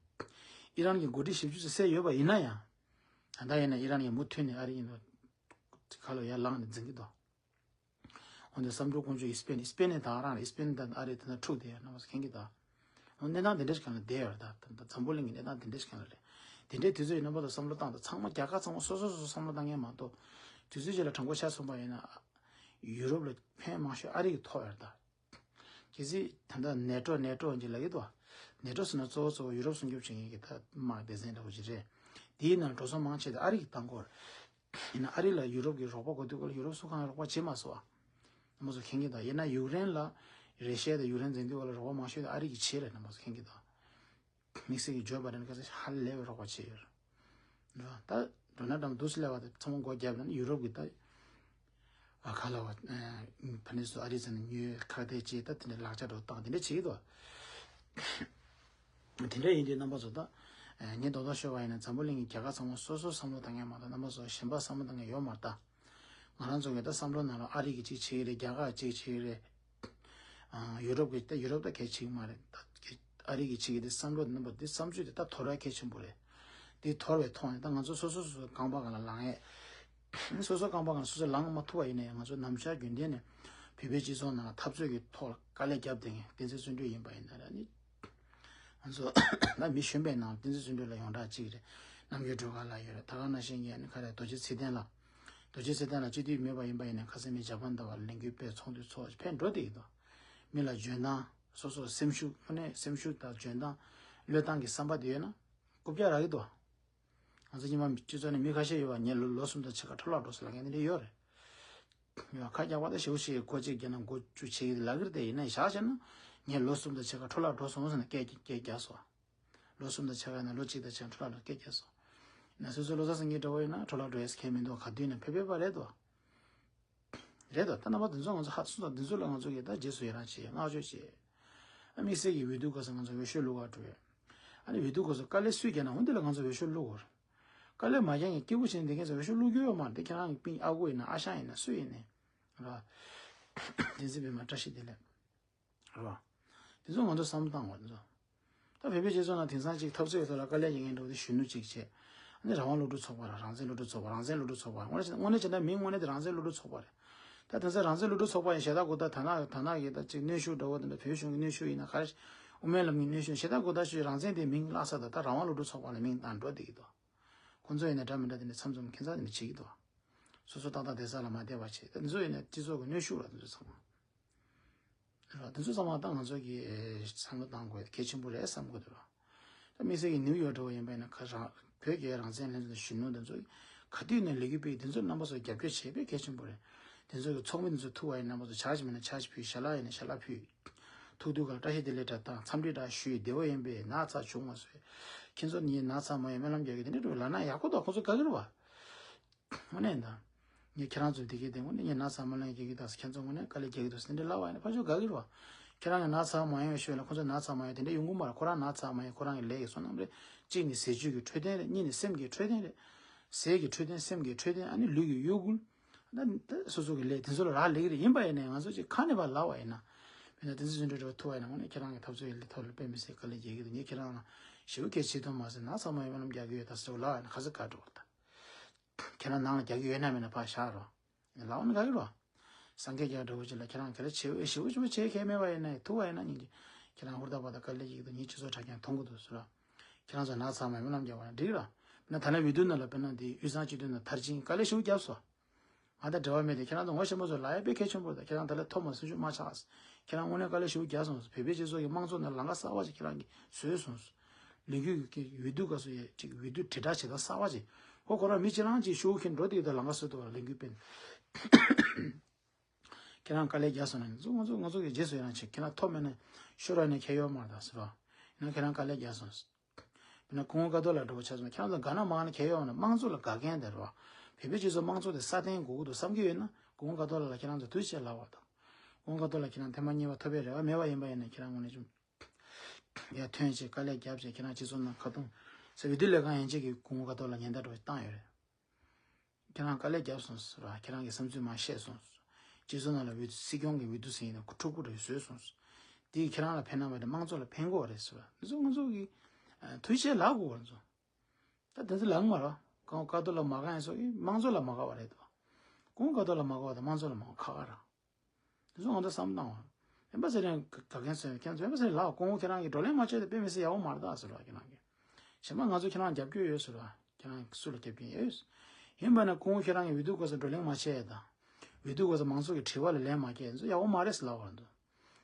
ཨི་རན་གྱི་འགོ་ཁྲིད་བཞི་བཅུ་བསད་ཡོད་པ་ཡིན་ན་ཡང་། ད་ལྟ་ཡིན་ན་ཨི་རན་གྱིས་མུ་མཐུད་ནས་ཨ་རི་ཡིན་ནོ། ཁ་ལོ་ཡར་ལངས་ནས་འཛིང་གི་འདུག་འོན་ཏེ་བསམ་འགྲུབ་དཀོན་མཆོག་ཨི་སྤེན་ཨི་སྤེན་ནས་ད་རང་རེད། ཨི་སྤེན་ནས་ད་ཨ་རི་ད་ནང་འཁྲུག་བསྡད་ཡོད་རྣམ་པ་ཚོ་མཁྱེན་གྱི་ད། འོ་གནས་སྟངས་དེ་འདྲ་ཞིག་གང་ལ་བསྡད་ཡོད་རེད། ད་ད་འཛམ་བུ་གླིང་གི་གནས་སྟངས་དེ་འདྲ་ཞིག་གང་ལ་རེད། དེ་འདྲའི་དུས་ཚོད་ཡིན་རྣམ་པ་ཚོ་བསམ་བློ་བཏང་དང་། ཚང་མ་རྒྱལ་ཁབ་ཚང་མ་སོ་སོ་སོ་སོ་བསམ་བློ་བཏང་མཁན་མ་གཏོགས། དུས་ཚོད་ཅིག་ལ་དྲང་པོ་ཆ་མཚོན་པ་ཡིན་ན། ཡུ་རོབ་ལ་ཕན་མང་ཤོས་ཨ་རི་གིས་ཐོགས་ཡོད་རེད་ད། གལ་སྲིད་ད་ལྟ་ནེ་ཊོ་ནེ་ཊོ་ཅིག་ལབ་ཀྱི་འདུག་ནེ་ཊོ་ཟེར་ན་གཙོ་བོ་གཙོ་བོ་ཡུ་རོབ་སྲུང་སྐྱོབ་བྱེད་མཁན་གྱི་ད་དམག་སྡེ་ཚན་འདྲ་བོ་ཅིག་རེད། དེའི་ནང་འགྲོ་སོང་མང་ཆེ་ད་ཨ་རི་གིས་བཏང་གི་ཡོད་རེད། ཡིན་ན་ཨ་རི་ལ་ཡུ་རོབ་ཀྱི་རོགས་པ་དགོས་དུས་སྐབས་ལ་ཡུ་རོབ་སུ་གང་རོགས་པ་བྱེད་མ་སོང་བ། རྣམ་པ་ཚོ་མཁྱེན་གྱི་ད། ཡིན་ན་ཡུཀ་རེན་ལ་རེ་ཤི་ཡ་དང་ཡུཀ་རེན་འཛིང་དུས་སྐབས་ལ་རོགས་པ་མང་ཤོས་དེ་ཨ་རི་གིས་བྱས་རེད། རྣམ་པ་ཚོ་མཁྱེན་གྱི་ད། དམིགས་བསལ་གྱི་ཇོ་བྷའི་ཌེན་ག་ཚོད་ཧ་ལས་པའི་རོགས་པ་བྱས་ཡོད་རེད། ད་ཌོ་ནལ་ཊམ་འདུག་སེ་སླེབས་པ་དེ་ཚང་མ་སྒོ་བརྒྱབ་ནས་ཡུ་རོབ་ཀྱི་ད། ཨ་ཁ་ལ་བ། ཕ་ནི་སུ་ཨ་རི་ཚ་ནས་ཉོས་ཁ་གཏད་བྱས་ད་དེ་འདྲ་ལག་ཆ་འགྲོ་བཏང་དེ་འདྲ་བྱེད་ཀྱི་འདུག་དེ་འདྲ་ཡིན་དུས་རྣམ་པ་ཚོ་ད། ངས་རྡོག་རྡོག་ཤོད་པ་ཡིན་ན་འཛམ་བུ་གླིང་གི་རྒྱལ་ཁབ་ཚང་མ་སོ་སོ་བསམ་བློ་བཏང་མཁན་མ་གཏོགས་རྣམ་པ་ཚོ་གཞན་པ་བསམ་བློ་བཏང་མཁན་ཡོད་མ་རེད་ད། ང་རང་ཚོ་གི་ད་བསམ་བློ་ནང་ལ་ཨ་རི་གི་གཅིག་བྱེད་ཀྱི་རེད། རྒྱ་གར་གཅིག་བྱེད་ཀྱི་རེད། ཨ་ཡུ་རོབ་ཀྱི་ད་ཡུ་རོབ་ད་གལ་ཆེ་གི་མ་རེད་ད། ཨ་རི་གི་གཅིག་གི་དེ་བསམ་བློ་རྣམ་པ་དེ་བསམ་ཚུལ་དེ་ད་དོར་བ་གལ་ཆེན་པོ་རེད། དེ་དོར་བའི་ཐོག་ནས་ད་ང་ཚོ་སོ་སོ་སོ་སོ་རྐང་པ་སྒང་ལ་ལངས་ཡས། སོ་སོ་རྐང་པ་སྒང་ལ་སོ་སོ་ལངས་མ་ཐུབ་པ་ཡིན་ནའི་ང་ཚོ་ནམ་ཞག་རྒྱུན་ལྡན་ནས་བོད་པའི་སྤྱི་ཚོགས་ནང་ལ་འཐབ་རྩོད་ཀྱི་ཐོག་ལ་དཀའ་ལས་བརྒྱབ་བསྡད་མཁན་བསྟན་འཛིན་བརྩོན་འགྲུས་ཡིན་པ་ཡིན་ན་ར་ནི། ང་ཚོ་ད་མི་གཞོན་པའི་ནང་བསྟན་འཛིན་བརྩོན་འགྲུས་ལ་ཡོངས་གྲགས་གཅིག་རེད། རྣམ་རྒྱལ་སྒྲོལ་དཀར་ལགས་ཡོད་རེད། ད་ག་ནང་བཞིན་གྱི་ཨ་ནི་ག་རེ་རྡོ་རྗེ་ཚེ་བརྟན་ལགས། རྡོ་རྗེ་ཚེ་བརྟན་ལགས་སྤྱི་འཐུས་མེད་པ་ཡིན་པ་ཡིན་ན་ཁ་སང་མི་ཇ་པན་ད་བར་ལས་འགུལ་སྤེལ་ཚོགས་འདུ་ཚོགས་ཕན་འགྲོ་བསྡད་ཀྱི་འདུག་མི་ལ་འཇོན་ཐང་སོ་སོ་སེམས་ཤུགས་དངོས་གནས་སེམས་ཤུགས་དང་འཇོན་ཐང་བློས་བཏང་གི་བསམ་པ་དེ་ཡོད་ན་རྐུབ་བཀྱག་རག་གི་འདུག་ང་ཚོ་སྔོན་མ་སྤྱི་ཚོགས་ནས་མི་ཁ་ཤས་ཡོད་པ་ངས་ལོ་ལོ་གསུམ་དང་ཕྱེད་ཀ་འཕྲོ་བརླག་འགྲོ་སོང་ལབ་མཁན་དེ་འདྲ་ཡོད་རེད། ཡོད་ཁ་རྒྱག་པ་དང་ཞེ་པོ་ཞིག་སྒོ་གཅིག་བརྒྱབ་ན་སྒོ་བཅུ་ཕྱེ་གི་ལབ་ཀྱི་རེད་དེ། ཡིན་ན་བཞག་བྱས་ན་ངས་ལོ་གསུམ་དང་ཕྱེད་ཀ་འཕྲོ་བརླག་འགྲོ་སོང་ཟེར་ནས་སྐད་སྐད་རྒྱག་སོང་། ལོ་གསུམ་དང་ཕྱེད་ཀ་ཡིན་ན་ལོ་གཅིག་དང་ཕྱེད་ཀ་འཕྲོ་བརླག་འགྲོ་སྐད་རྒྱག་སོང་། ཡིན་ན་སོ་སོ་བློ་བཟང་སེང་གེ་འདྲ་བོ་ཡིན་ན་འཕྲོ་བརླག་འགྲོ་ཡས་ཁས་མི་འདུག་ག་དུས་ཡིན་ན་ཕེབས་ཕེབས་པ་རེད་དོ། རེད་དོ། ད་རྣམ་པ་དེ་ཚོ་ང་ཚོ་ཧ་སུ་དང་དེ་ཚོ་ལ་ང་ཚོ་གིས་ད་རྗེས་སུ་ཡི་རང་བྱེད་བསྔགས་བརྗོད་བྱེད། ཨ་དམིགས་བསལ་གྱི་འོས་བསྡུ་སྐབས་སུ་ང་ཚོ་འོས་ཤོག་བླུག་ག་འགྲོ་ཡས། ཨ་ནི་འོས་བསྡུ་སྐབས་སུ་དཀའ་ལས་སུས་བརྒྱབ་ན་འོན་ཏེ་ལ་ང་ཚོ་འོས་ཤོག་བླུག་དགོས་རེད། དཀའ་ལས་མ་བརྒྱབ་ནས་སྐྱིད་པོ་བྱས་ནས་བསྡད་མཁན་ཚོ་འོས་ཤོག་བླུག་རྒྱུ་ཡོད་མ་རེད་དེ། ཁྱེད་རང་གི་སྤུན་ཨ་ཁུ་ཡིན་ན་ཨ་ཞང་ཡིན་ན་སུ་ཡིན་ནའི། ར། བསྟན་འཛིན་པད་མ་བཀྲ་ཤིས་བདེ་ལེགས། རེད་བ། དེ་ཚོ་ང་ཚོ་བསམ་བློ་བཏང་དགོས་དེ་ཚོ། ད་བོད་པའི་སྤྱི་ཚོགས་ནང་དེང་སང་ཅིག་འཐབ་རྩོད་ཡོད་ཐོག་ལ་དཀའ་ལས་ཡིན་མཁན་འདྲ་བོ་དེ་གཞོན་ནུ་ཅིག་བྱས། ཨ་ནི་རང་དབང་སློབ་ཕྲུག་ཚོགས་པ་ར་རང་བཙན་སློབ་ཕྲུག་ཚོགས་པ་རང་བཙན་སློབ་ཕྲུག་ཚོགས་པ་དངོས་གནས་དངོས་གནས་བྱས་ན་མིང་དངོས་གནས་དེ་རང་བཙན་སློབ་ཕྲུག་ཚོགས་པ་རེད། ད་དེང་སང་རང་བཙན་སློབ་ཕྲུག་ཚོགས་པ་ཡིན་ཞེ་དྲག་གོ་ད་ད་ནག་ད་ནག་གི་ད་ཅིག་གནོན་ཤུགས་འདྲ་བོ་དེ་འདྲ་བོད་གཞུང་གི་གནོན་ཤུགས་ཡིན་ན་ག་རེ། དབུ་མའི་ལམ་གྱི་གནོན་ཤུགས་ཞེ་དྲག་གོ་ད་ཞུ་རང་བཙན་དེ་མིང་བརླག་ས་ད་ད་རང་དབང་སློབ་ཕྲུག་ཚོགས་པ་ལ་མིང་བཏང་འགྲོ་བསྡད་ཀྱི་འདུག་ཁོང་ཚོ་ཡིན་ན་འདྲ་མི་འདྲ་དེ་འདྲ་མཚམས་མཚམས་ཁྱད་མཚར་དེ་འདྲ་བྱེད་ཀྱི་འདུག་སོ་སོ་ཏག་ཏག་བསྡད་ས་ལ་མ་བསྡད་པ་བྱེད། དེ་ཚོ་ཡིན་ན་སྤྱི་ཚོགས་ཀྱི་གནོན་ཤུགས་ར་དེ་ཚོ་ཚང་མ། ར་དེ་ཚོ་ཚང་མ་ད་ང་ཚོ་གིས་བསམ་བློ་བཏང་དགོས་གལ་ཆེན་པོ་རེད་བསམ་གྱི་འདུག་ར། ད་དམིགས་བསལ་གྱི་ནིའུ་ཡོག་འདྲ་བོ་ཡིན་པ་ཡིན་ན་ཁ་རང་བོད་ཀྱི་རང་བཙན་ལྷན་ཚོགས་གཞོན་ནུ་དེ་ཚོ་ག་དུས་ནས་ལས་འགུལ་སྤེལ་དེ་ཚོ་རྣམ་པ་ཚོ་རྒྱབ་སྐྱོར་བྱས་པས་གལ་ཆེན་པོ་རེད། དེ་ཚོ་གི་ཚོགས་མི་དེ་ཚོ་ཐུག་པ་ཡིན་རྣམ་པ་ཚོ་ཕྱག་ཅིག་མེད་ན་ཕྱག་ཅིག་ཕུལ། ཞལ་ལག་ཡིན་ན་ཞལ་ལག་ཕུལ། ཐུག་དུས་ག་ལ་བཀྲ་ཤིས་བདེ་ལེགས་འདྲ་བཏང་འཚམས་འདྲི་འདྲ་ཞུས། བདེ་པོ་ཡིན་པས་ན་ཚ་བྱུང་མ་སོང་། ཁྱེད་ཚོ་ནི་ན་ཚ་མ་ཡོང་སྨོན་ལམ་རྒྱག་གི་དེ་འདྲ་འགྲོ་ལབ་ན་ཡག་པོ་འདུག་ཁོང་ཚོ་དགའ་གི་རེད་བ། དངོས་གནས་ད། ངས་ཁྱེད་རང་ཚོའི་དེ་གའི་དེ་དངོས་གནས་ངས་ན་ཚ་སྨོན་ལམ་རྒྱག་གི་འདུག་ཁྱེད་ཚོ་དངོས་གནས་དཀའ་ལས་རྒྱག་གི་འདུག་དེ་འདྲ་ལབ་པ་ཡིན་ན་ཕར་ཕྱོགས་དགའ་གི་རེད་བ། ཁྱེད་རང་གི་ན་ཚ་མ་ཡོང་ཞུས་ན་ཁོང་ཚོ་ན་ཚ་མ་ཡོང་དེ་འདྲ་ཡོང་གི་མ་རེད། ཁོ་རང་ན་ཚ་མ་ཡོང་ཁོ་རང་གི་ལས་ཀྱི་བསོད་ནམས་རེད། གཅིག་ནི་ཟས་བཅུད་ཀྱི་འཕྲོད་བསྟེན་རེད། གཉིས་ནི་སེམས་ཀྱི་འཕྲོད་བསྟེན་རེད། ཟས་ཀྱི་འཕྲོད་བསྟེན་སེམས་ཀྱི་འཕྲོད་བསྟེན་ཨ་ནི་ལུས་ཀྱི་གཡོ་འགུལ། ད་ད་སོ་སོ་གི་ལས་དེ་ཚོ་ལ་རག་ལས་ཀྱི་རེད། ཡིན་པ་ཡིན་ནའི་ང་ཚོ་ཅིག་ཁ་ནས་ཕར་ལབ་པ་ཡིན་ན། དཔེར་ན་བསྟན་འཛིན་བརྩོན་འགྲུས་འདྲ་བོ་ཐུག་པ་ཡིན་ན། དངོས་གནས་ཁྱེད་རང་གི་འཐབ་རྩོད་ཡི་ལས་ཐོག་ལ་དཔེ་མི་སྲིད་དཀའ་ལས་རྒྱག་གི་འདུག་ངས་ཁྱེད་རང་ལ་ཞེ་པོ་གལ་ཆེ་མཐོང་མ་སོང་། ནང་ཚང་མ་སྨོན་ལམ་རྒྱག་གི་ཡོད། ད་ཟེར་བ་ལབ་པ་ཡིན་ན་ཁ་ཚ་དགའ་འགྲོ་བ་ད། ཁྱེད་རང་ནང་ལ་རྒྱག་གི་ཡོད་ན་མེད་ན་ཕར་བཞག་རོགས། ལབ་པ་ན་དགའ་གི་རོགས། སངས་རྒྱས་རྒྱག་འདྲ་བོ་ཅིག་ལ་ཁྱེད་རང་ག་རེ་བྱེད་འོས། ཞེ་པོ་ཞེ་པོ་བྱེད་མཁན་མེད་པ་ཡིན་ན། ཐུག་པ་ཡིན་ན་སྙིང་རྗེ། ཁྱེད་རང་ཧུར་ཐག་པ་དང་དཀའ་ལས་རྒྱག་གི་འདུག་ངའི་སྤྱི་ཚོགས་དྲ་རྒྱ་མཐོང་གི་འདུག་ཟེར་རོགས། ཁྱེད་རང་ཚོ་ནང་ཚང་མ་སྨོན་ལམ་རྒྱག་པ་ན་འགྲིག་ར། དཔེར་ན་ད་ལན་འོས་བསྡུ་ནང་ལ་དཔེར་ན་འདི་དབུས་གཙང་སྤྱི་འཐུས་ནང་མཐར་ཕྱིན་དཀའ་ལས་ཞེ་པོ་བརྒྱབ་སོང་། ང་དང་འབྲེལ་བ་མེད་དེ། ཁྱེད་རང་ཚོ་ངོ་ཤེས་པ་ཚོ་ལ་ཡ་དཔེ་གལ་ཆེན་པོ་རེད། ད་ཁྱེད་རང་ད་ལན་ཐོབ་མ་སོང་། ཤུགས་མ་ཆག་ཁྱེད་རང་དངོས་གནས་དཀའ་ལས་ཞེ་པོ་བརྒྱབ་སོང་། བོད་པའི་སྤྱི་ཚོགས་ཀྱི་དམངས་གཙོ་ནང་ལམ་ཁ་གསར་པ་ཞིག་ཁྱེད་རང་གིས་བཟོས་སོང་། ལས་འགུལ་གྱི་འོས་བསྡུ་སྐབས་སུ་ཡ་ཅིག་འོས་བསྡུ་དྲིལ་བསྒྲགས་བྱེད་སྟངས་གསར་པ་ཅིག་ཁོ་ཁོ་རང་མི་གཅིག་རང་གཅིག་ཤོག་བུ་འཁྱེར་འགྲོ་དེ་ད་ལམ་ཁ་བཟོས་འདུག་བ། ལས་འགུལ་སྤེལ། ཁྱེད་རང་དཀའ་ལས་བརྒྱབ་སོང་ན། ང་ཚོ་ང་ཚོ་ང་ཚོ་གི་རྗེས་སུ་ཡི་རང་བྱེད། ཁྱེད་རང་ཐོབ་མེད་ན་ཤོར་བ་ནས་ཁྱད་ཡོད་མ་རེད་ཟེར་བ། ཡིན་ན་ཁྱེད་རང་དཀའ་ལས་བརྒྱབ་སོང་། དཔེར་ན་སྐུ་ངོ་ཀ་ཏོ་ལགས་འདྲ་བོ་ཆ་ཚང་ཁྱེད་རང་ཚོ་དགའ་ན་མ་དགའ་ན་ཁྱད་ཡོད་མ་རེད། དམངས་གཙོ་ལ་དགའ་མཁན་དེ་རེད་བ། བོད་པའི་སྤྱི་ཚོགས་དམངས་གཙོ་དེ་སྲ་བརྟན་དགོས་ཀྱི་འདུག་བསམ་གྱི་ཡོད་ན། སྐུ་ངོ་ཀ་ཏོ་ལགས་ལ་ཁྱེད་རང་ཚོ་ཐུགས་རྗེ་ཆེ་ལབ་པ་དང་། སྐུ་ངོ་ཀ་ཏོ་ལགས་ཁྱེད་རང་ཐེངས་མ་གཉིས་པ་ཐོབ་པའི་རེ་བ་མེད་པ་ཡིན་པ་ཡིན་ན། ཁྱེད་རང་དངོས་གནས་ཅུང་ཡར་ཐོན་བྱས་དཀའ་ལས་བརྒྱབ་བྱས། ཁྱེད་རང་སྤྱི་ཚོགས་ནང་ཁ་རྡུང་ཟེར། འོས་བསྡུ་ལས་ཁང་ཡན་ཆད་ཀྱིས་སྐུ་ངོ་ཀ་ཏོ་ལགས་ཉེན་བརྡ་འདྲ་བོ་བཏང་ཡོད་རེད། ཁྱེད་རང་དཀའ་ལས་བརྒྱབ་སོང་ཟེར་བ། ཁྱེད་རང་གི་བསམ་ཚུལ་མར་བཤད་སོང་ཟེར། སྤྱི་ཚོགས་ནང་ལ་འོས་བསྡུ་སྲིད་སྐྱོང་གི་འོས་བསྡུ་ཟེར་ཡིན་ན་ཁོ་འཁྲུག་པོ་འདྲ་བཟོས་སོང་ཟེར། དེ་ཁྱེད་རང་ལ་ཕན་ན་མ་རེད། དམངས་གཙོ་ལ་ཕན་གྱི་རེད་ཟེར་བ། འདི་ཚོ་ང་ཚོ་གི་ཨ་ཐུགས་རྗེ་ཆེ་ལབ་དགོས་པ། ང་ཚོ་ད་དེ་ཚོ་ལབ་མ་རེད། སྐུ་ངོ་ཀ་ཏོ་ལགས་མ་དགའ་མཁན་ཚོ་གིས་དམངས་གཙོ་ལ་མ་དགའ་བ་རེད་དོ། སྐུ་ངོ་ཀ་ཏོ་ལགས་མ་དགའ་བ་དང་དམངས་གཙོ་ལ་མ་དགའ་བ་ཁག་ཁག་རེད། དེ་ཚོ་ང་ཚོ་བསམ་བློ་བཏང་བ། སྤེན་པ་ཚེ་རིང་དགའ་མཁན་ཚོས་ཁྱེད་ཚོ་སྤེན་པ་ཚེ་རིང་ལབ། སྐུ་ངོ་ཁྱེད་རང་གིས་བགྲོ་གླེང་མ་བྱས་ཏེ་དཔེ་མི་སྲིད་ཡག་པོ་མ་རེད་ད་ཟེར་བ། ཁྱེད་རང་གིས། གཞན་པ་ང་ཚོ་ཁྱེད་རང་རྒྱབ་སྐྱོར་ཡོད་ཟེར་བ། ཁྱེད་རང་སུ་ལ་རྒྱབ་སྐྱོར་ཡོད། ཡིན་པ་ན་སྐུ་ངོ་ཁྱེད་རང་གིས་འོས་བསྡུ་སྐབས་སུ་བགྲོ་གླེང་མ་བྱས་དང་། འོས་བསྡུ་སྐབས་སུ་མང་ཚོགས་ཀྱི་དྲི་བ་ལ་ལན་མ་བརྒྱབ། འདི་ཚོ་ཡག་པོ་མ་རེད་ཟེར་ལབ་པ་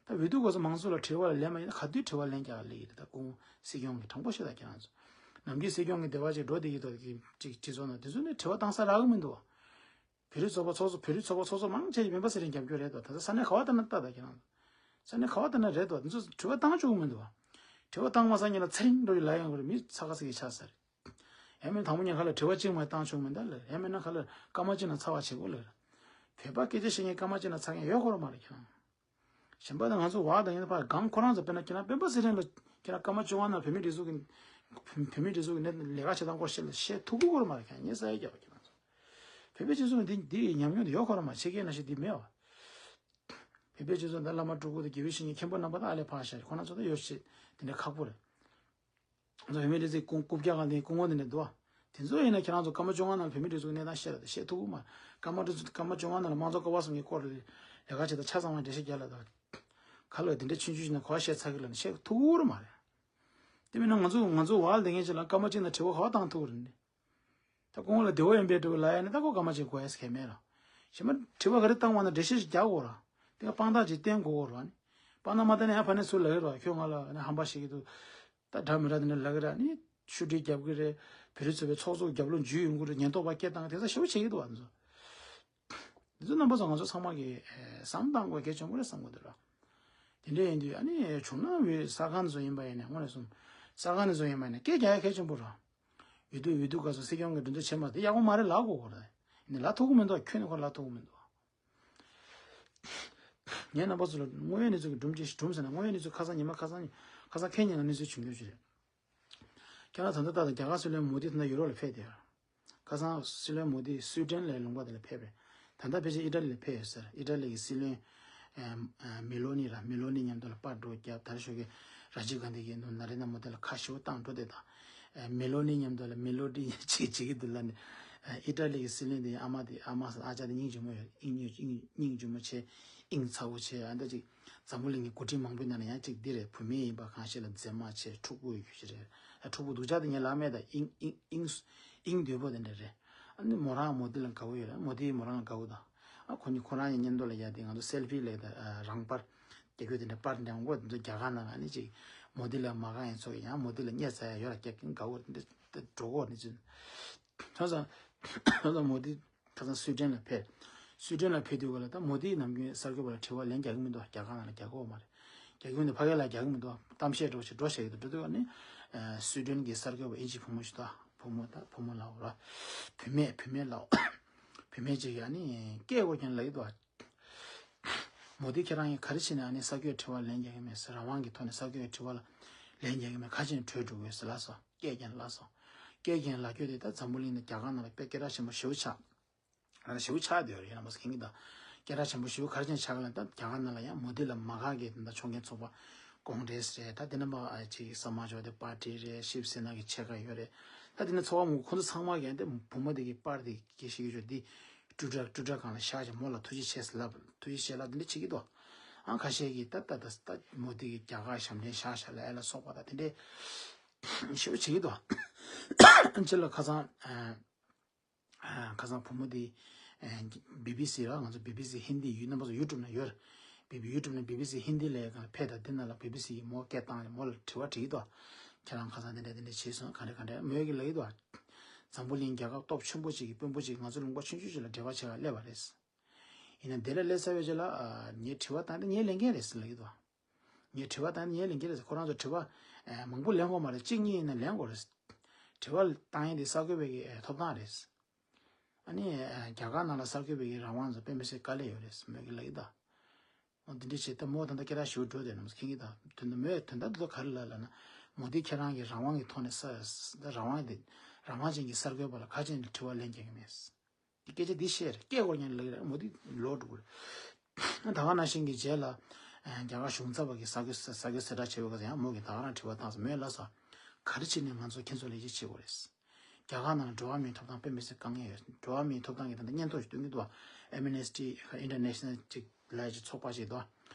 རེད་འདུག་ད་འོས་བསྡུ་སྐབས་སུ་མང་ཚོགས་ལ་དྲི་བ་ལ་ལན་མ་བརྒྱབ་ན་ག་དུས་དྲི་བ་ལན་རྒྱག་ལེ་ཡིན་རེད། ད་སྐུ་ངོ་སྲིད་སྐྱོང་གིས། དྲང་པོ་བཤད་ད་ཁྱེད་རང་ཚོ། ནམ་རྒྱུན་སྲིད་སྐྱོང་གི་འདི་པར་ཅིག་འགྲོ་བསྡད་ཀྱི་འདུག་ཅིག་སྤྱི་ཚོགས་ནང་། དེ་ཚོ་ནས་དྲི་བ་བཏང་ས་རག་གི་མི་འདུག་བ། བོད་རིགས་ཚོགས་པ་ཚོགས་ཚོགས་བོད་རིགས་ཚོགས་པ་ཚོགས་ཚོགས་མང་ཆེ་ཡིས་སྤེན་པ་ཚེ་རིང་རྒྱབ་སྐྱོར་རེད་དོ། ད་ལྟ་ས་གནས་ག་བ་ལྟ་ན་ལྟ་ད་ཁྱེད་རང་། ས་གནས་ག་བ་ལྟ་ན་རེད་དོ། དེ་ཚོ་དྲི་བ་བཏང་ཆོག་གི་མི་འདུག་བ། དྲི་བ་བཏང་མ་སང་ཉིན་ལ་ཚེ་རིང་འགྲོ་ཡི་ལ་ཡང་གི་རེད། མི་ཚ་ཁ་ཚིག་གི་ཆགས་ས་རེད། ཡང་མིན་དང་པོ་ཉིན་ཁ་ལ་དྲི་བ་གཅིག་མ་བཏང་ཆོག་མི་འདུག་ལ། ཡང་མིན་ན་ཁ་ལ་སྐར་མ་གཅིག་ན་ཚར་བ་བྱེད་དགོས་ལ། བོད་པ་སྐད་ཆ་བཤད་མཁན་སྐར་མ་གཅིག་ན་ཚར་མཁན་ཡོད་ཁོ་ར་མ་རེད་ཁྱེད་རང་། གཞན་པ་ད་ང་ཚོ་བ་དང་ཡིན་ན་ཕར་སྒང་ཁོ་རང་ཚོ། དཔེར་ན་ཁྱེད་རང་སྤེན་པ་ཚེ་རིང་ལ་ཁྱེད་རང་སྐར་མ་བཅོ་ལྔ་ནང་བོད་མིའི་སྒྲིག་འཛུགས་ཀྱི་བོད་མིའི་སྒྲིག་འཛུགས་ཀྱི་ནས་ལས་ཀ་བྱེད་སྟངས་སྐོར་བཤད་ལ་བཤད་ཐུབ་ཀྱི་ཡོད་རེད་མ་རེད། ཁྱེད་རང་ཉེས་ས་ཡ་རྒྱབ་ཁྱེད་རང་ཚོ། བོད་པའི་སྤྱི་ཚོགས་འདི་འདི་ཉམས་མྱོང་དེ་ཡོད་ཁོ་ར་མ། ཕྱི་རྒྱལ་ནང་བཞིན་འདི་མེད་བ། བོད་པའི་སྤྱི་ཚོགས་འདི་བླ་མ་སྤྲུལ་སྐུ་དང་དགེ་བའི་བཤེས་གཉེན་མཁན་པོ་རྣམ་པ་ད་ཨ་ལས་ཕར་བཞག་ཁོ་རང་ཚོ་ད་ཡོད་ཤེས་དེ་འདྲ་ཁག་པོ་རེད། ང་ཚོ་བོད་མིའི་སྒྲིག་འཛུགས་སྐུ་སྐུ་བཀྱག་གང་དེ་སྐུ་ངོ་དེ་འདྲ་འདུག་བ། དེ་ཚོ་ཡིན་ན་ཁྱེད་རང་ཚོ་སྐར་མ་བཅོ་ལྔ་ནང་ལ་བོད་མིའི་སྒྲིག་འཛུགས་ཀྱི་གནས་སྟངས་བཤད་ལ་བཤད་ཐུབ་ཀྱི་མ་རེད། སྐར་མ་སྐར་མ་བཅོ་ལྔ་ནང་ལ་དམངས་གཙོ་ཀ་བ་གསུམ་གྱི་སྐོར་ལ་ལས་ཀ་བྱེད་སྟངས་ཆ་ཚང་བ་འགྲེལ་བཤད་རྒྱག་ལ་ད། ག་ལ་དེ་འདྲ་ཆུང་ཆུང་ཞིག་ན་ག་བ་བཤད་ཚར་གི་ལ་ནི་བཤད་ཐུབ་ཀྱི་མ་རེད། དེ་མིན་ན་ང་ཚོ་ང་ཚོ་བར་ལ་བསྡད་མཁན་ཅིག་ལ་སྐར་མ་གཅིག་ནང་དྲི་བ་ག་བ་བཏང་ཐུབ་ཀྱི་རེད་ནི། ད་སྐུ་ངོ་ལ་བདེ་བོ་ཡིན་པའི་འདྲ་བོ་ལབ་ཡ་ནི་ད་ཁོ་སྐར་མ་གཅིག་དགོས་ཡ་ཟེར་མཁན་མེད་ལ། གཞན་པ་དྲི་བ་ག་རེ་བཏང་བ་ན་འགྲེལ་བཤད་ཅིག་རྒྱག་དགོས་ར། དེ་ག་དཔང་རྟགས་ཅིག་བསྟན་དགོས་ར་ནི། དཔང་རྟགས་མ་བསྟན་ན་ཡང་ཕ་ནས་ཚུར་ལབ་ཀྱི་ར། ཁྱོད་ང་ལ་ནི་ཧམ་པ་བཤད་ཀྱི་འདུག་ད་འདྲ་མི་འདྲ་དེ་འདྲ་ལབ་ཀྱི་ར་ནི། ཤུགས་སྒྲིལ་རྒྱབ་ཀྱི་རེད། བོད་རིགས་ཚོ་བའི་ཚོགས་གཙོ་རྒྱབ་ལོགས་འཇུས་ཡོང་གི་རེད། ཉེན་རྟོག་པ་སྐད་བཏང་གི་དེ་ཚོ་ཞེ་པོ་བྱེད་ཀྱི་འདུག་བ། འདི་ཚོ་འདི་ཚོ་རྣམ་པ་ཚོ་ང་ཚོ་ཚང་མ་གིས་ཨེ་བསམ་བཏང་དགོས་གལ་ཆེན་པོ་རེད་བསམ་གྱི་འདུག་ར། དེ་འདྲ་ཡིན་དུས་ཨ་ནི་བྱུང་ན་འོས་གསར་ཁང་ཚོ་ཡིན་པ་ཡིན་ན། དངོས་གནས་སོང་གསར་ཁང་ཚོ་ཡིན་པ་ཡིན་ན་སྐད་རྒྱག་ཡ་གལ་ཆེན་པོ་ར། འོས་བསྡུ་འོས་བསྡུ་སྐབས་སུ་སྲིད་སྐྱོང་གི་གྲོས་ཚོགས་ཆེན་མོ་དེ་ཡག་པོ་མ་རེད་ལབ་དགོས་གོ་ར། ཡིན་ནའི་ལབ་ཐུབ་ཀྱི་མི་འདུག་ཁྱོན་ནས་ཁོ་ལབ་ཐུབ་ཀྱི་མི་འདུག་ངས་རྣམ་པ་ཚོ་ལ་དངོས་ཡོད་གནས་ཚུལ་གྱི་སྒྲུང་ཅིག་སྒྲུང་ཟེར་ན། དངོས་ཡོད་གནས་ཚུལ་ཁ་སང་ཉི་མ་ཁ་སང་ཁ་སང་ཁེ་ཉིན་ལ་གནས་ཚུལ་བྱུང་རྒྱུ་ཅིག་རེད། ཁྱེད་རང་ད་ལྟ་ད་ལྟ་རྒྱ་གར་སྲིད་བློན་མོ་དི་ད་ལྟ་ཡུ་རོབ་ལ་ཕེབས་བསྡད་ཡོད། ཁ་སང་སྲིད་བློན་མོ་དི་སུའི་ཌེན་ལ་ལུང་པ་དེ་ལ་ཕེབས་པས། ད་ལྟ་ཕལ་ཆེར་ཨི་ཊ་ལི་ལ་ཕེབས་ཡོད་ཟེར། ཨི་ཊ་ལི་གི་སྲིད་བློན་ཨ་མེ་ལོ་ནི་ར། མེ་ལོ་ནི་མཉམ་དུ་ལ་པར་འདྲ་བོ་བརྒྱབ། དར་ཞོག་གི་ར་ཇིབ་གྷན་དྷི་གི་ནུ་ན་རེན་དྲ་མོ་དི་ལ་ཁ་ཞེ་པོ་བཏང་འགྲོ་བསྡད་དང་། ཨ་མེ་ལོ་ནི་མཉམ་དུ་ལ་མེ་ལོ་ཌི་ཅིག་བྱེད་ཀྱི་འདུག་ལབ་ནས། ཨ་ཨི་ཊ་ལི་གི་སྲིད་བློན་དེ་ཨ་མ་དེ་ཨ་མ་ཟེར་ཨ་ཅག་དེ་སྙིང་རྗེ་མོ་ཡོད། སྙིང་རྗེ་མོ་བྱས། སྙིང་རྗེ་མོ་ཆེ། དབྱིངས་ཚ་བོ་ཆེ། ཨ་འདྲ་ཅིག་འཛམ་བུ་གླིང་གི་འགོ་ཁྲིད་མང་པོའི་ནང་ནས་ཡང་གཅིག་འདི་རེད། བུད་མེད་ཡིན་པ་གང་ཤེས་ལ་མཛེས་མ་ཆེ། ཕྲུ་གུ་ཡོད་རྒྱུ་ཞིག་རེད། ཨ་ཕྲུ་གུ་སྡུག་ཅག་དེ་ངས་ལབ་མེད་ད། དབྱིངས་དབྱིངས་དབྱིངས་དབྱིངས་དོད་པོ་དེ་འདྲ་རེད། ཨ་ནི་མོ་རང་མོ་དི་ལ་དགའ་བོ་ཡོད་རེད། མོ་དི་མོ་རང་ལ་དགའ་བོ་དང་། ཨ་ཁོ་གཉིས་ཁོ་རང་གཉིས་མཉམ་དུ་ལ་ཡ་དེ་ང་ཚོ་སེལ་ཕི་ལབ་ད། ཨ་རང་པར་རྒྱག་རྒྱུ་དེ་འདྲ་པར་འདྲ་འོང་གོ། དེ་ཚོ་རྒྱ་གར་ནང་ཨ་ནི་ཅིག་མོ་དི་ལ་མ་དགའ་མཁན་ཚོ་ཡང་མོ་དི་ལ་བརྙས་ཚར་ཡ་ཡོད་ར། རྒྱག་གིན་དགའ་བོ་འདི་འདྲ་འགྲོ་གོ་ནི་ཚོ། ཁ་སང་ཁ་སང་མོ་དི་ཁ་སང་སུའི་ཌེན་ལ་ཕེབས། སུའི་ཌེན་ལ་ཕེབས་དུས་ག་ལ་ད་མོ་དིས་ནམ་རྒྱུན་གསར་འགོད་པ་ལ་དྲི་བ་ལན་རྒྱག་གི་མི་འདུག་རྒྱ་གར་ནང་ལ་རྒྱག་གི་ཡོད་མ་རེད། རྒྱག་གི་མི་འདུག་ཕ་གི་ལ་རྒྱག་གི་མི་འདུག་གཏམ་བཤད་འདྲ་བོ་ཞིག་འགྲོ་བཤད་ཀྱི་འདུག་འགྲོ་དུས་ཨ་ནི་སུའི་ཌེན་གྱི་གསར་འགོད་པ་ཨིན་ཇི་བུ་མོ་ཞིག་འདུག་བུ་མོ་ད་བུ་མོ་ལབ་ར། བུད་མེད་བུད་མེད་ལབ། བུད་མེད་ཅིག་གིས་ཨ་ནི་སྐད་གོ་ཀྱང་ལབ་ཀྱི་འདུག་མོ་དི་ཁྱེད་རང་གིས་ག་རེ་བྱས་ནས་ཨ་ནི་གསར་འགོད་དྲི་བ་ལན་རྒྱག་གི་མེད་ཟེར། རང་དབང་གི་ཐོག་ནས་གསར་འགོད་དྲི་བ་ལ་ལན་རྒྱག་གི་མེད། ག་རེ་བྱས་ནས་བྲོས་འགྲོ་དགོས་ཟེར་ལབ་སོང་། སྐད་རྒྱག་ལབ་སོང་། སྐད་རྒྱག་ལབ་རྒྱུ་དེ་ད་འཛམ་བུ་གླིང་ནང་རྒྱ་གར་ནང་ལ་དཔེ་སྐད་གྲགས་ཆེན་པོ་ཞེ་པོ་ཆགས། ཞེ་པོ་ཆགས་བསྡད་ཡོད་རེད། ཡིན་ན་མ་ཟད་མཁྱེན་གྱི་ད་སྐད་གྲགས་ཆེན་པོ་ཞེ་པོ་ག་རེ་བྱས་ཆགས་ལ། ད་རྒྱ་གར་ནང་ལ་ཡང་མོ་དི་ལ་མ་དགའ་མཁན་དེ་འདྲ་ཕྱོགས་འགལ་ཚོགས་པ་ཀོང་གྷི་རེ་སི་རེད། ད་དེ་ནས་མ་ཨ་ཅིག་སམ་མཱ་ཇ་ཝ་དི་པར་ཊི་རེད། ཤིབ་སེ་ན་གི་ཕྱེད་ཀ་ཡོད་རེད། ད་དེ་ནས་ཚོགས་པ་མང་པོ་ཁོང་ཚོ་ཚང་མ་གིས་དེ་བུ་མོ་དེ་གི་པར་དེ་སྐད་ཆ་བཤད་ཀྱི་ཆོག་དེ། ཊུ་ཊར་ཊུ་ཊར་སྒང་ལ་བཞག་བྱས་མོ་ལ་ཐུགས་རྗེ་ཆེ་ཟེར་ལབ། ཐུགས་རྗེ་ཆེ་ལབ་དེ་འདྲ་བྱེད་ཀྱི་འདུག་ཨང་། ཁ་ཤས་ཀྱིས་ད་ད་ད་ད་མོ་དི་གི་རྒྱ་གར་ཞབས་འདྲེན་བཞག་བཞག་ལབ་ཡ་ལ་སོགས་པ་ད་དེ་འདྲ་ཞེ་པོ་བྱེད་ཀྱི་འདུག་ཨང་། ཅི་ལ་ཁ་སང་ཨ་ཨ་ཁ་སང་བུ་མོ་དེ་ཨ་བི་བི་སི་ར། ང་ཚོ་བི་བི་སི་ཧིན་དི་ཡུལ་རྣམ་པ་ཚོ་ཡུ་ཊུབ་ན་ཡོད་རེད། བི་བི་ཡུ་ཊུབ་ན་བི་བི་སི་ཧིན་དི་ལས་ཀ་ཕེབས། ད་དེ་ནང་ལ་བི་བི་སི་གི་མོ་སྐད་བཏང་ནས་མོ་ལ་དྲི་བ་དྲིས་ཀྱི་འདུག་ཁྱེད་རང་ཁ་སང་དེ་འདྲ་དེ་འདྲ་བྱས་སོང་། ག་འདྲ་ག་འདྲ། མོས་ཀྱིས་ལབ་ཀྱི་འདུག་འཛམ་བུ་གླིང་རྒྱལ་ཁབ་སྟོབས་ཆེན་པོ་ཅིག་གི་དཔོན་པོ་ཅིག་ང་ཚོ་ལུང་པ་ཆུང་ཆུང་ཅིག་ལ་འབྲེལ་བ་བྱེད་གར་སླེབས་པ་རེད། ཡིན་ན་དེ་ལ་སླེབས་ཚར་བའི་རྗེས་ལ་ཨ་ངས་དྲི་བ་བཏང་སྟེ་ངས་ལན་མཁན་རེད་ཟེར་ལབ་ཀྱི་འདུག་ངས་དྲི་བ་བཏང་སྟེ་ངས་ལན་མཁན་རེད་ཟེར། ཁོ་རང་ཚོ་དྲི་བ་ཨ་མང་པོ་ལན་དགོས་མ་རེད། གཅིག་གཉིས་ཡིན་ན་ལན་དགོས་རེད། དྲི་བ་བཏང་ཡས་དེ་གསར་འགོད་པའི་གི་ཨ་ཐོབ་ཐང་རེད། ཨ་ནི་ཨ་རྒྱ་གར་ནང་ལ་གསར་འགོད་པའི་གི་རང་དབང་ཚོ་དཔེ་མི་སྲིད་དཀའ་ལས་ཡོད་རེད་ཟེར་མོས་ཀྱིས་ལབ་ཀྱི་འདུག་འོ་འདི་འདྲ་བྱས་ད་མོ་ད་ལྟ་སྐད་གྲགས་ཞེ་པོ་འགྲོ་བསྡད་ནམ་མཁྱེན་གྱི་ད། དོན་དུ་མོས་དོན་དག་འདི་ཚོ་ག་རེ་ལབ་ལབ་ན། མོ་དི་ཁྱེད་རང་གི་རང་དབང་གི་ཐོག་ནས་ས་ས་རང་དབང་དེ་རང་དབང་ཅན་གྱི་གསར་འགོད་པ་ལ་ག་ཅན་གྱི་དྲི་བ་ལན་རྒྱག་གི་མེད། འདི་སྐད་ཆ་འདི་བཤད་རེད། སྐད་སྐོར་ཉན་ལེགས་རེད། མོ་དི་ལོག་འགྲོ་གི་རེད། ད་ག་ནང་བཞིན་གྱི་རྗེས་ལ་ཨ་རྒྱ་གར་གཞུང་ཚབ་པ་གི་གསར་འགོད་གསར་འགོད་གསལ་བསྒྲགས་བྱས་པའི་སྐབས་སུ་ཡང་མོ་གིས་ད་ག་རང་དྲི་བ་བཏང་སོང་། མོས་ལབ་སོང་། ག་རེ་བྱས་ནས་ང་ཚོ་ཁྱེད་ཚོ་ལས་ཀ་བྱེད་དགོས་རེད། རྒྱ་གར་ནང་ལ་འགྲོ་བ་མིའི་ཐོབ་ཐང་དཔེ་མི་སྲིད་དཀའ་ངལ་ཡོད། འགྲོ་བ་མིའི་ཐོབ་ཐང་གི་ད་ལྟ་སྙན་ཐོ་ཞིག་སྟོན་གྱི་འདུག Amnesty International ཅིག་ལབ་ཡ་ཅིག་ཚོགས་པ་ཞིག་འདུག་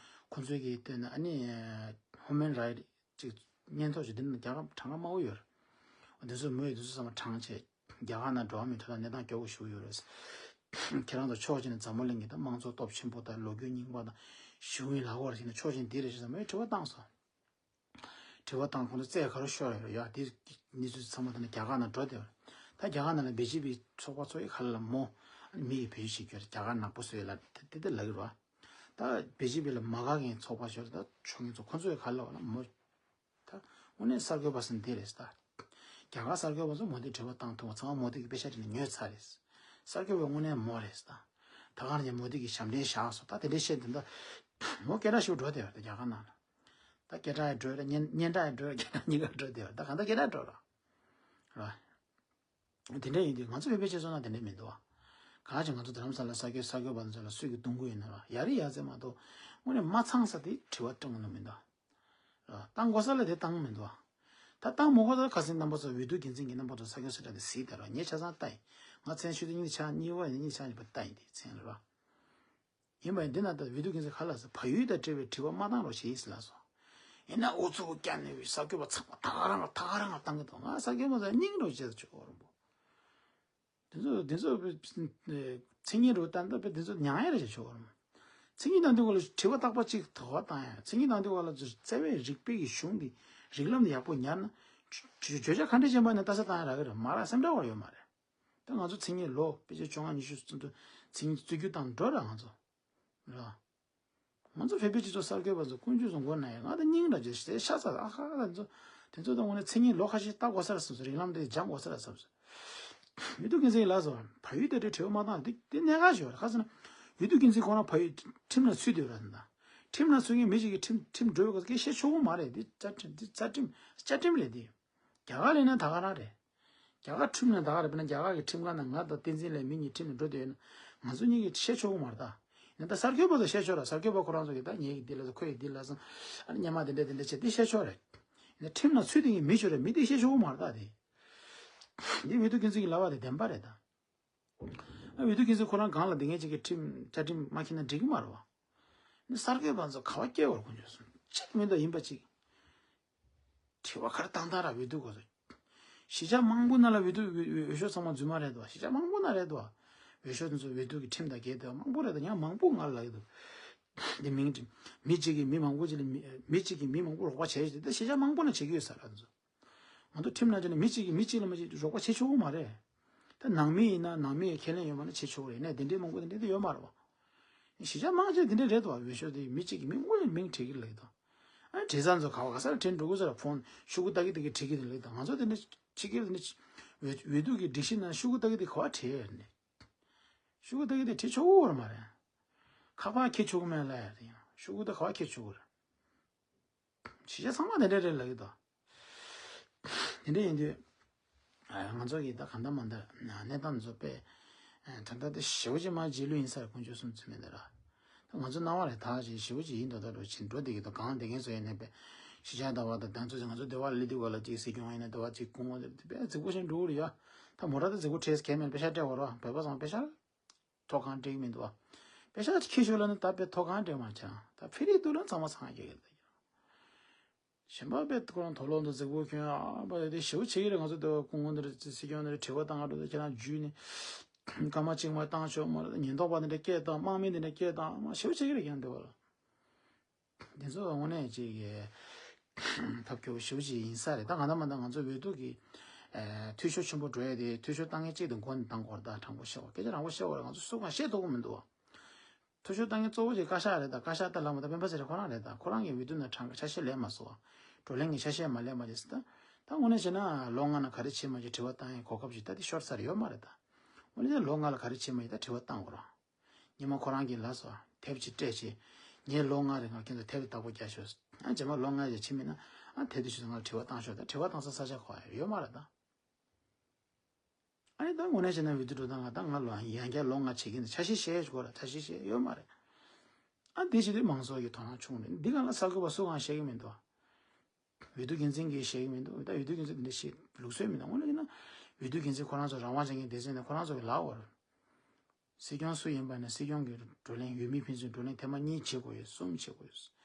ཁོང་ཚོས་ཀྱིས་བཏོན་ན་ཨ་ནི་Human Rights ཅིག་སྙན་ཐོ་ཞིག་འདི་ནང་རྒྱ་གར་གྲངས་ཀ་དམའ་བོ་ཡོད་རེད། འདི་ཚོ་མོས་འདི་ཚོ་ཚང་མ་དྲངས་བྱས། རྒྱ་གར་ནང་འགྲོ་བ་མིའི་ཐོབ་ཐང་གནས་སྟངས་སྐྱོ་པོ་ཞེ་པོ་ཡོད་རེད། ཁྱེད་རང་ཚོ་ཕྱོགས་གཅིག་ནས་འཛམ་བུ་གླིང་གི་ད་དམངས་གཙོ་སྟོབས་ཆེན་པོ་དང་ལོ་རྒྱུས་རྙིང་པ་དང་གཞུང་གི་ལག་འོག་རེད་ཟེར་ནས་ཕྱོགས་གཅིག་འདི་རེད་ཟེར་ནས་མོས་དྲི་བ་བཏང་སོང་། དྲི་བ་བཏང་། ཁོང་ཚོ་རྩད་ག་རེ་ཤོར་ཡོད་རེད། ཡ་འདི་གནས་ཚུལ་ཚང་མ་ད་ནི་རྒྱ་གར་ནང་འགྲོ་བསྡད་ཡོད་རེད། ད་རྒྱ་གར་ནང་ལ་བི་ཇེ་པི་ཚོགས་པ་ཚོ་ཡི་ག་ལ་ལ་མོ་མི་ཡི་བེད་སྤྱོད་བྱེད་རྒྱུ་རེད། རྒྱ་གར་ནག་པོ་བཟོས་ལ་དེ་དེ་དེ་ལབ་ཀྱི་རེད་བ། ད་བི་ཇེ་པི་ལ་མ་དགའ་མཁན་ཚོགས་པ་ཤོར། ད་ཕྱོགས་ངན་ཚོ་ཁོང་ཚོ་ཡི་ག་ལ་ལ་མོ། ད་དངོས་གནས་གསར་འགོད་པ་ཟེར་ན་འདི་རེད་ད། རྒྱ་གར་གསར་འགོད་པ་ཚོ་མོ་དིར་དྲི་བ་བཏང་ཐུབ་པ་ཚང་མ་མོ་དི་གི་དཔེ་ཆ་དེ་ནས་ཉོས་ཚར་རེད། གསར་འགོད་པ་དངོས་གནས་མོ་རེད་ད། ད་ག་རང་ཉིད་མོ་དི་གི་ཞབས་འདྲེན་བཞག་སོང་། ད་དེ་འདྲའི་བཤད་དེ་འདྲ་མོ་སྐད་གྲགས་ཞིག་འགྲོ་བསྡད་ཡོད་རེད་རྒྱ་གར་ནང་ལ། ད་སྐད་གྲགས་ཡང་འགྲོ་རེད། སྙན་སྙན་གྲགས་ཡང་འགྲོ་རེད། སྐད་གྲགས་གཉིས་ཀ་འགྲོ་བསྡད་ཡོད་རེད། ད་གང་ལྟར་སྐད་གྲགས་འགྲོ་ར། ར། དེ་འདྲ་ཡིན་དུས་ང་ཚོ་བོད་པའི་སྤྱི་ཚོགས་ནང་དེ་འདྲ་མི་འདུག་ཨ། གང་ཅི་ང་ཚོ་རྡ་རམ་ས་ལ་གསར་འགོད་གསར་འགོད་པ་ཚོ་ལ་སུས་ཀྱིས་རྡུང་གི་ཡོད་ན་ར། ཡ་རི་ཡ་ཙེ་མ་གཏོགས་དངོས་གནས་མ་ཚང་ས་དེ་དྲི་བ་སྤྲད་དགོས་ནི་མི་འདུག་ཨ། བཏང་དགོས་ས་ལ་དེ་བཏང་མི་འདུག་ཨ། ད་བཏང་མ་དགོས་ས་ལ་ཁ་སང་རྣམ་པ་ཚོ་འོས་བསྡུ་འགན་འཛིན་གྱི་རྣམ་པ་ཚོ་གསར་འགོད་གསར་བསྒྲགས་དེ་གཟིགས་དང་ར། ངས་ཆ་ཚང་ལྟ་ཡིན། ང་མཚན་ཆུ་ཚོད་གཉིས་ཆ་གཉིས་པ་ཡིན། གཉིས་ཆ་གཉིས་པ་ལྟ་ཡིན་དེ་མཚན་རེད་པ། ཡིན་པ་ཡིན་དེ་ན་ད་འོས་བསྡུ་འགན་འཛིན་ག་ལ་ཟེར། བལ་ཡུལ་དང་འབྲེལ་བའི་དྲི་བ་མ་བཏང་རོགས་བྱེད་ཟེར་ལབ་སོང་། ཡིན་ན་ཨུ་ཚུགས་རྒྱག་ནས་བའི་གསར་འགོད་པ་ཚང་མ་ད་ག་རང་ལ་ད་ག་རང་ལ་བཏང་གི་འདུག་ང་གསར་འགོད་པ་ཚོ་སྙིང་རོ་བྱེད་ཆོག་རུང་པོ། དེ་ཚོ་དེ་ཚོ་མཚན་སྙན་རུ་བཏང་སྟབས་དེ་ཚོ་མྱང་ཡ་རེ་བྱེད་ཆོག་རུང་། མཚན་སྙན་བཏང་དུས་ག་ལ་དྲི་བ་རྟག་པ་གཅིག་དོགས་པ་བཏང་ཡ། མཚན་སྙན་བཏང་དུས་ག་ལ་བརྩེ་བའི་རིགས་པའི་གི་གཞུང་འདི་རིགས་ལམ་འདི་ཡག་པོ་ཉར་ན་བརྗོད་བྱ་ག་འདྲ་ཅན་པ་ནས་ལྟ་ས་བཏང་ཡ་རག་གི་རེད་མ་རེད། སེམས་ཁྲལ་བ་ཡོད་མ་རེད། ད་ང་ཚོ་མཚན་སྙན་ལོ་དཔེ་ཆ་བཅོ་ལྔ་ཉི་ཤུ་ཙམ་དུ་མཚན་སྙན་རྩོད་རྒྱུགས་བཏང་འགྲོ་ར་ང་ཚོ། ར། ང་ཚོ་བོད་པའི་སྤྱི་ཚོགས་གསར་འགོད་པ་ཚོ་ཀུན་སྤྱོད་ཚོ་མགོ་ན་ཡ། ང་ད་སྙིང་ར་རྗེ་ཤ་ཚ་ཨ་ཁ་ཁ་ཚོ་དེ་ཚོ་ད་དངོས་གནས་མཚན་སྙན་ལོ་ཁ་ཤས་ལྟ་དགོས་ས་ར་བསམ་སོང་། རིགས་ལམ་དེ་སྦྱང་དགོས་ས་ར་བསམ་སོང་། འོས་བསྡུ་འགན་འཛིན་ལགས་སོ། བལ་ཡུལ་དེ་འདྲའི་དྲི་བ་མ་བཏང་དེ་དེ་གནད་འགག་ཞིག་རེད། ཁ་སང་ན་འོས་བསྡུ་འགན་འཛིན་ཁོ་རང་བལ་ཡུལ་ཁྲིམས་ནང་ཚུད་དེ་ར་ད། ཁྲིམས་ནང་ཚུད་མཁན་མི་ཞིག་གིས་ཁྲིམས་ཁྲིམས་སྒྲོག་པའི་སྐད་བཤད་ཆོག་གི་མ་རེད། དེ་བཅའ་ཁྲིམས་དེ་རྩ་ཁྲིམས་བཅའ་ཁྲིམས་རེད་དེ། རྒྱ་གར་ལ་ཡིན་ན་ད་ག་རང་རེད། རྒྱ་གར་ཁྲིམས་ནང་ད་ག་རེད། དཔེར་ན་རྒྱ་གར་གྱི་ཁྲིམས་ཁང་ནང་ང་དང་བསྟན་འཛིན་ལགས་མི་གཉིས་ཁྲིམས་ནང་འགྲོ་བསྡད་ཡོད་ན་ང་ཚོ་གཉིས་ཀྱིས་བཤད་ཆོག་གི་མ་རེད་ད། ཡིན་ན་ད་གསར་འགོད་པ་ཚོ་བཤད་ཆོག་ར། གསར་འགོད་པ་ཁོ་རང་ཚོ་གིས་ད་ངེད་ཀྱིས་འདི་ལ་ཟེར། ཁོ་ཡིས་འདི་ལ་ཟེར། ཨ་ནི་སྔོན་མ་དེ་འདྲ་དེ་འདྲ་བྱས་དེ་བཤད་ཆོག་རེད། ཡིན་ན་ཁྲིམས་ནང་ཚུད་དེ་ངས་མི་ཤོར་རེད། མི་དེ་བཤད་ཆོག་གི་མ་རེད་ད་དེ། འདི་འོས་བསྡུ་འགན་འཛིན་གྱི་ལབ་པ་དེ་བདེན་པ་རེད་ད། ཨ་འོས་བསྡུ་འགན་འཛིན་ཁོ་རང་སྒང་ལ་དེ་ངེད་ཅིག་གི་ཁྲིམས་བཅའ་ཁྲིམས་མ་འཁྱེར་ན་འགྲིག་གི་མ་རེད་བ། ནི་གསར་འགོད་པ་ཚོ་ག་བ་སྐྱེལ་བར་དགོངས་བྱུང་སོང་། གཅིག་མིན་འདུག་ཡིན་པ་གཅིག་དྲི་བ་ག་རེ་བཏང་བཏང་ར་འོས་བསྡུ་སྐབས་སུ། གཞིས་ཆགས་མང་པོ་ནང་ལ་འོས་བསྡུ་འོས་འོས་ཤོག་ཚང་མ་རྫུན་མ་རེད་དོ། གཞིས་ཆགས་མང་པོ་ནང་རེད་དོ། འོས་ཤོག་དེ་ཚོ་འོས་བསྡུ་གི་ཁྲིམས་དང་འགལ་དོ། མང་པོ་རེད་དོ། ཡང་མང་པོ་ང་ལ་ལབ་ཀྱི་འདུག་འདི་མིང་ཁྲིམས། མི་གཅིག་གིས་མི་མང་པོ་ཅིག་ལ་མི་མི་གཅིག་གིས་མི་མང་པོ་རོགས་པ་བྱས་ཏེ་ད་གཞིས་ཆགས་མང་པོ་ནང་བྱེད་ཀྱི་ཡོད་ས་རེད་དེ་ཚོ། ང་ཚོ་ཁྲིམས་ནང་བྱས་ན་མི་གཅིག་གིས་མི་གཅིག་ལ་མ་གཅིག་རོགས་པ་བྱེད་ཆོག་གི་མ་རེད། ད་ནང་མི་ཡིན་ན་ནང་མི་ཡི་ཁས་ལེན་ཡོད་མ་ན་བྱེད་ཆོག་གི་རེད། ནས་དེ་འདྲའི་མང་པོ་དེ་འདྲ་དེ་ཡོད་མ་རེད་བ། གཞིས་ཆགས་མང་ཆེ་དེ་འདྲ་རེད་དོ། འོས་ཤོག་དེ་མི་གཅིག་གིས་མི་དངོས་གནས་མིང་བྲིས་ཀྱི་ལབ་དོ། ཨ་བྲིས་ས་ཚོ་ག་བ་ག་ས་ལ་བྲིས་འགྲོ་གི་ས་ལ་ཕོན་ཤོག་གུ་ལྟ་གི་ལྟ་གི་བྲིས་ཀྱི་ལབ་དོ། ང་ཚོ་དེ་འདྲ་ཕྱི་རྒྱལ་དེ་འདྲ་འོས་འོས་བསྡུ་གི་སྒྲིག་གཞི་ནང་ཤོག་གུ་ལྟ་གི་དེ་ག་བ་བྲིས་ཡོད་ནི། ཤོག་གུ་ལྟ་གི་དེ་བྲིས་ཆོག་གི་ཡོད་མ་རེད། ཁ་པར་འཁྱེར་ཆོག་གི་མེད་ལབ་ཡ་དེ་ཡང་ཤོག་གུ་ད་ག་བ་འཁྱེར་ཆོག་གི་རེད། གཞིས་ཆགས་ཚང་མ་དེ་འདྲ་རེད་ལབ་ཀྱི་འདུག་དེ་འདྲ་ཡིན་དུས་ང་ཚོ་གིས་ད་གང་ལྟར་མ་ལྟར་གནས་སྟངས་ཚོ་དཔེ་ ད་ལྟ་དེ་ཞེ་པོ་ཅིག་མ་རྗེས་ལུས་ཡིན་ས་རེད། དཀོན་མཆོག་གསུམ་ཚུལ་མིན་དེ་ར། ད་ང་ཚོ་སྣང་བ་རེད། ད་ཅིག་ཞེ་པོ་ཅིག་ཡིན་འདུག་ད་འགྲོ་ཕྱིན་འགྲོ་བསྡད་ཀྱི་འདུག་གང་བསྡད་མཁན་ཚོ་ཡིན་ནས་པས་གཞིས་ཆགས་ཟླ་བ་དང་ད་ཚོ་ཅིག་ང་ཚོ་སྡེ་བ་ལ་སླེབས་དུས་ག་ལ་ཅིག་སྲིད་སྐྱོང་ཡིན་ན་སྡེ་བ་ཅིག་སྐུ་ངོ་དེ་དཔེ་རྫིག་པོ་ཞིག་འགྲོ་གི་རེད་ཡ། ད་མོ་ཊ་ད་རྫིག་པོ་བྲེས་གལ་མེད་པེ་ཤ་སྤྲད་བ་རོ་བོད་པ་ཚང་པེ་ཤ་ཐོག་ཁང་སྤྲད་ཀྱི་མི་འདུག་བ། པེ་ཤ་ཁྱི་ཤོད་ལ་ནི་ད་དཔེ་ཐོག་ཁང་སྤྲད་མ་བྱང་ད་ཕི་རི་ཏུ་ལ་ཚང་མ་ཚང་རྒྱག་གི་རེད། གཞན་པ་དཔེ་ཁོ་རང་དོགས་སློང་དང་རྫིག་པོ་ཁྱོད་ཨ་པ་དེ་ཞེ་པོ་བྱེད་ཀྱི་རེད། ང་ཚོ་དེ་སྐུ་ངོ་འདི་རེད་སྲིད་སྐྱོང་འདི་རེད་དྲི་བ་བཏང་ག་འགྲོ་དེ་ཁྱེད་རང་འཇུས་ནས་སྐར་མ་གཅིག་མ་བཏང་ཆོག་མ་རེད། ཉེན་རྟོག་པ་འདི་འདྲ་སྐད་བཏང་དམག་མི་འདི་འདྲ་སྐད་བཏང་མ་ཞེ་པོ་བྱེད་ཀྱི་རེད། ཁྱེད་རང་འདི་བ་ལ་འདི་ཚོ་དངོས་གནས་ཅིག་གི་ཐབས་སྐྱོ་པོ་ཞེ་པོ་ཅིག་ཡིན་ས་རེད། ད་གང་ལྟར་མ་ལྟར་ང་ཚོ་འོས་བསྡུ་གི་འཐུས་ཤོར་ཆེན་པོ་འགྲོ་ཡ་དེ་འཐུས་ཤོར་བཏང་མཁན་གཅིག་དང་མགོ་ནས་བཏང་དགོས་རེད། ད་དྲང་པོ་བཤད་པ་སྐད་ཆ་དྲང་པོ་བཤད་པ་རེད། ང་ཚོ་སུ་གང་བཤད་ཐུབ་ཀྱི་མི་འདུག་བ། འཐུས་ཤོར་བཏང་མཁན་གཙོ་བོ་དེ་བཀའ་ཤག་རེད། ད་བཀའ་ཤག་ད་ལམ་ད་སྤེན་པ་ཚེ་རིང་ཁོ་རང་རེད། ད་ཁོ་རང་གི་འོས་བསྡུ་ནང་གྲངས་ཀ་ཆ་ཤས་ལེན་མ་སོང་བ། བགྲོ་གླེང་གི་ཆ་ཤས་མ་ལེན་པ་རེད་ཟེར། ད་ད་དངོས་གནས་བྱས་ན་ལོ་ལྔ་ནང་ག་རེ་བྱས་མ་བྱས་དྲི་བ་བཏང་ཡའི་གོ་སྐབས་ཅིག་ད་དེ་ཤོར་ཚར་ཡོད་མ་རེད། ད་དངོས་གནས་ལོ་ལྔ་ལ་ག་རེ་བྱས་མ་བྱས་ད་དྲི་བ་བཏང་དགོས་རེད། ཉི་མ་ཁོ་རང་གིས་ལབ་སོང་དེབ་ཅིག་སྤྲད་བྱས། ངས་ལོ་ལྔ་རིང་ང་ཁྱེད་ཚོ་དེབ་བདག་པོ་རྒྱག་ཤོག་ཨ་རྗེས་མ་ལོ་ལྔ་རྗེས་ཕྱིན་མིན་ན་ཨ་དེབ་དེ་ཞུ་ང་ལ་དྲི་བ་བཏང་ཤོག་ད་དྲི་བ་བཏང་ས་ས་ཆ་གོ་ཡ་ཡོད་མ་རེད་ད། ཨ་ནི་ད་དངོས་གནས་བྱས་ན་འོས་བསྡུ་འགྲོ་སྟངས་ང་ད་ང་ལོ་ཡང་བསྐྱར་ལོ་ལྔ་བྱེད་ཀྱི་འདུག་ཆ་ཤས་བཤད་དགོས་ར་ཆ་ཤས་བཤད་ཡོད་མ་རེད། ཨ་འདི་བྱེད་དུས་མང་ཚོགས་ཀྱི་དོ་སྣང་ཆུང་རེད། འདི་ག་ལ་གསར་འགོད་པ་སུ་གང་བཤད་ཀྱི་མི་འདུག་འོས་བསྡུ་འགན་འཛིན་གྱིས་བཤད་ཀྱི་མི་འདུག་ད་འོས་བསྡུ་འགན་འཛིན་འདི་འདྲ་བཤད་ལུགས་སྲོལ་མི་འདུག་དངོས་གནས་བྱས་ན་འོས་བསྡུ་འགན་འཛིན་ཁོ་རང་ཚོ་རང་དབང་ཅན་གྱི་སྡེ་ཚན་ནས་ཁོ་རང་ཚོ་གི་ལག་འོག་རེད། སྲིད་སྐྱོང་སུ་ཡིན་པ་ནས་སྲིད་སྐྱོང་གི་བགྲོ་གླེང་འོས་མི་ཕན་ཚུན་བགྲོ་གླེང་ཐེངས་མ་གཉིས་བྱེད་དགོས་ཡོད་གསུམ་བྱེད་དགོས་ཡོད།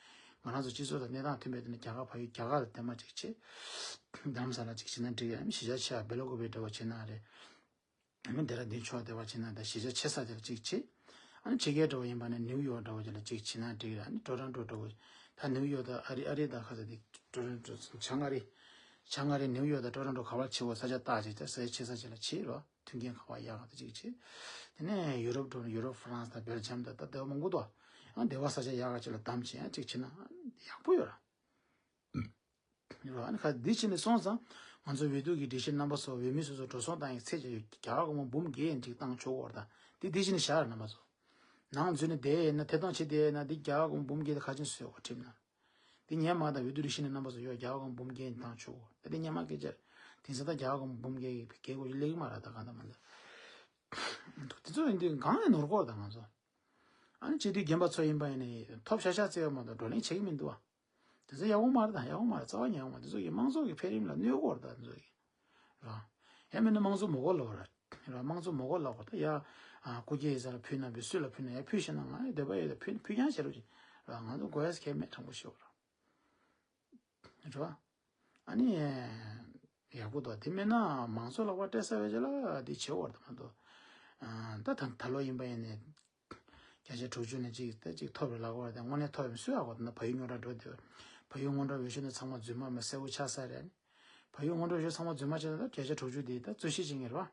ང་རང་ཚོ་སྤྱི་ཚོགས་དང་གནས་སྟངས་མཐུན་པའི་ཐོག་ནས་རྒྱ་གར་ཕ་ཡུལ་རྒྱ་གར་ལ་ཐེངས་མ་གཅིག་བྱེད། རྡ་རམ་ས་ལ་གཅིག་བྱེད་ན་འགྲིག་ཡ་མི་གཞིས་ཆགས་ཆེ་བ་སྦེལ་ཀོབ་བྱེད་འདྲ་བོ་བྱེད་ན་རེད། ཨ་ནི་ལྡེ་ར་ལྡུན་ཕྱོགས་བདེ་བ་བྱེད་ན་ད་གཞིས་ཆགས་ཆེ་ས་དེ་ལ་གཅིག་བྱེད། ཨ་ནི་ཕྱི་རྒྱལ་འདྲ་བོ་ཡིན་པ་ན་ནིའུ་ཡོག་འདྲ་བོ་དེ་ལ་གཅིག་བྱེད་ན་འགྲིག་རེད། ཨ་ནི་ཊོ་རོན་ཊོ་འདྲ་བོ་ད་ནིའུ་ཡོག་དང་ཨ་རི་ཨ་རི་དང་ཁ་ས་དེ་ཊོ་རོན་ཊོ་བྱང་ཨ་རི་བྱང་ཨ་རི་ནིའུ་ཡོག་དང་ཊོ་རོན་ཊོ་ག་བར་ཆེ་བོ་ས་ཆ་བཏགས་ཅིག་ད་ས་ཆ་ཆེ་ས་ཅིག་ལ་བྱེད་རོགས། མཐུན་རྐྱེན་ག་བ་ཡག་ག་ད་ཅིག་བྱེད། དེ་ནས་ཡུ་རོབ་འགྲོ་ན་ཡུ་རོབ་ཧྥ་རན་སི་དང་སྦེལ་ཇམ་དང་ད་སྡེ་བ་མང་པོ་འདུག་ཨ་སྡེ་བ་ས་ཆ་ཡག་ག་ཅིག་ལ་བདམས་བྱས་ཨ་ཅིག་བྱེད་ན་ཡག་པོ་ཡོད་ར། ཡོད་ར། ཨ་ནི་ཁ་འདི་ཕྱིན་ནས་སོང་ཙང་ང་ཚོ་འོས་བསྡུ་གི་སྒྲིག་གཞི་རྣམ་པ་ཚོ་འོས་མི་སོ་སོ་འགྲོ་སོང་བཏང་ཡའི་ཚད་ཀྱི་རྒྱ་གར་སྒོར་མོ་འབུམ་བརྒྱད་ཡན་ཅིག་བཏང་ཆོག་གོ་ར། ད་འདི་འདི་ཕྱིན་ནས་བཞག་ར་རྣམ་པ་ཚོ། ནང་འཛུལ་ནས་བསྡད་ཡིན་ན་ཐད་གཏོང་བྱེད་བསྡད་ཡིན་ན་འདི་རྒྱ་གར་སྒོར་མོ་འབུམ་བརྒྱད་དེ་ཁ་ཆེམས་བཟོས་གོ་ཁྲིམས་ནང་། འདི་སྔོན་མ་དང་འོས་བསྡུ་སྒྲིག་གཞི་ནས་རྣམ་པ་ཚོ་ཡོད་རྒྱ་གར་སྒོར་མོ་འབུམ་བརྒྱད་ཡན་བཏང་ཆོག་གོ། ད་འདི་སྔོན་མ་སྐད་ཆ་རེད། དེང་སང་ད་རྒྱ་གར་སྒོར་མོ་འབུམ་བརྒྱད་ཡི་སྒེར་སྒོར་ལེགས་མ་ར་ད་གང་ལྟར་མ་ལྟར། འདུག་དེ་ཚོ་ཡིན་དུས་གང་ཡང་ནོར་གོ་ར་ད་ང་ཚོ། ཨ་ནི་སྤྱི་འཐུས་རྒན་པ་ཚོ་ཡིན་པ་ཡིན་ནའི་ཐོབ་ཤ་ཤ་བརྩི་བ་མ་གཏོགས་བགྲོ་གླེང་བྱེད་ཀྱི་མི་འདུག་བ། དེ་ཚོ་ཡག་པོ་མ་རེད་དང་ཡག་པོ་མ་རེད། རྩ་བ་ཉན་པ་མ་རེད། དེ་ཚོ་གིས་དམངས་གཙོ་གི་འཕེལ་རིམ་ལ་གནོད་གོ་རེད་ད་དེ་ཚོ་གིས། ར། ཡང་མིན་ན་དམངས་གཙོ་མ་དགོས་ལབ་ར། ར་དམངས་གཙོ་མ་དགོས་ལབ་གོ་ད་ཡ། ཨ་སྐུ་སྒེར་ཡི་ས་ལ་ཕུལ་ན་ཕུལ་སུ་ལ་ཕུལ་ན་ཡ་ཕུལ་ཤེས་ན་ང་ཡི་འདོད་པ་ཡོད་ད་ཕུལ་ཕུལ་རྐྱང་བྱེད་རོགས་གྱིས། ར་ང་ཚོ་དགོས་ཡས་གལ་མེད་དྲང་པོ་ཤོད་ར། རེད་བ། ཨ་ནི། ཡག་པོ་འདུག་དེ་མིན་ན་མང་ཚོགས་ལག་པ་སྤྲད་ས་བས་ཅི་ལ་འདི་བྱེད་འོར་དུ་མ་འདུག་ད་ད་ད་ལོ་ཡིན་པ་ཡིན་ནས། བརྒྱ་ཆ་དྲུག་ཅུ་ནས་གཅིག་ད་གཅིག་ཐོབ་རེད་ལབ་འོར་དེ་དངོས་གནས་ཐོབ་ཡོད་སུས་ཧ་གོ་ད་ན་བལ་ཡུལ་རྙོག་དྲ་འགྲོ་དེ། བལ་ཡུལ་རྙོག་དྲ་འོས་ཤོག་ནས་ཚང་མ་རྫུན་མ་མ་གསལ་པོ་ཆགས་ས་རེད། བལ་ཡུལ་རྙོག་དྲ་འོས་ཤོག་ཚང་མ་རྫུན་མ་ཆགས་ད་བརྒྱ་ཆ་དྲུག་ཅུ་དེ་ད་རྩོད་གཞི་བྱེད་ངེས་རེད་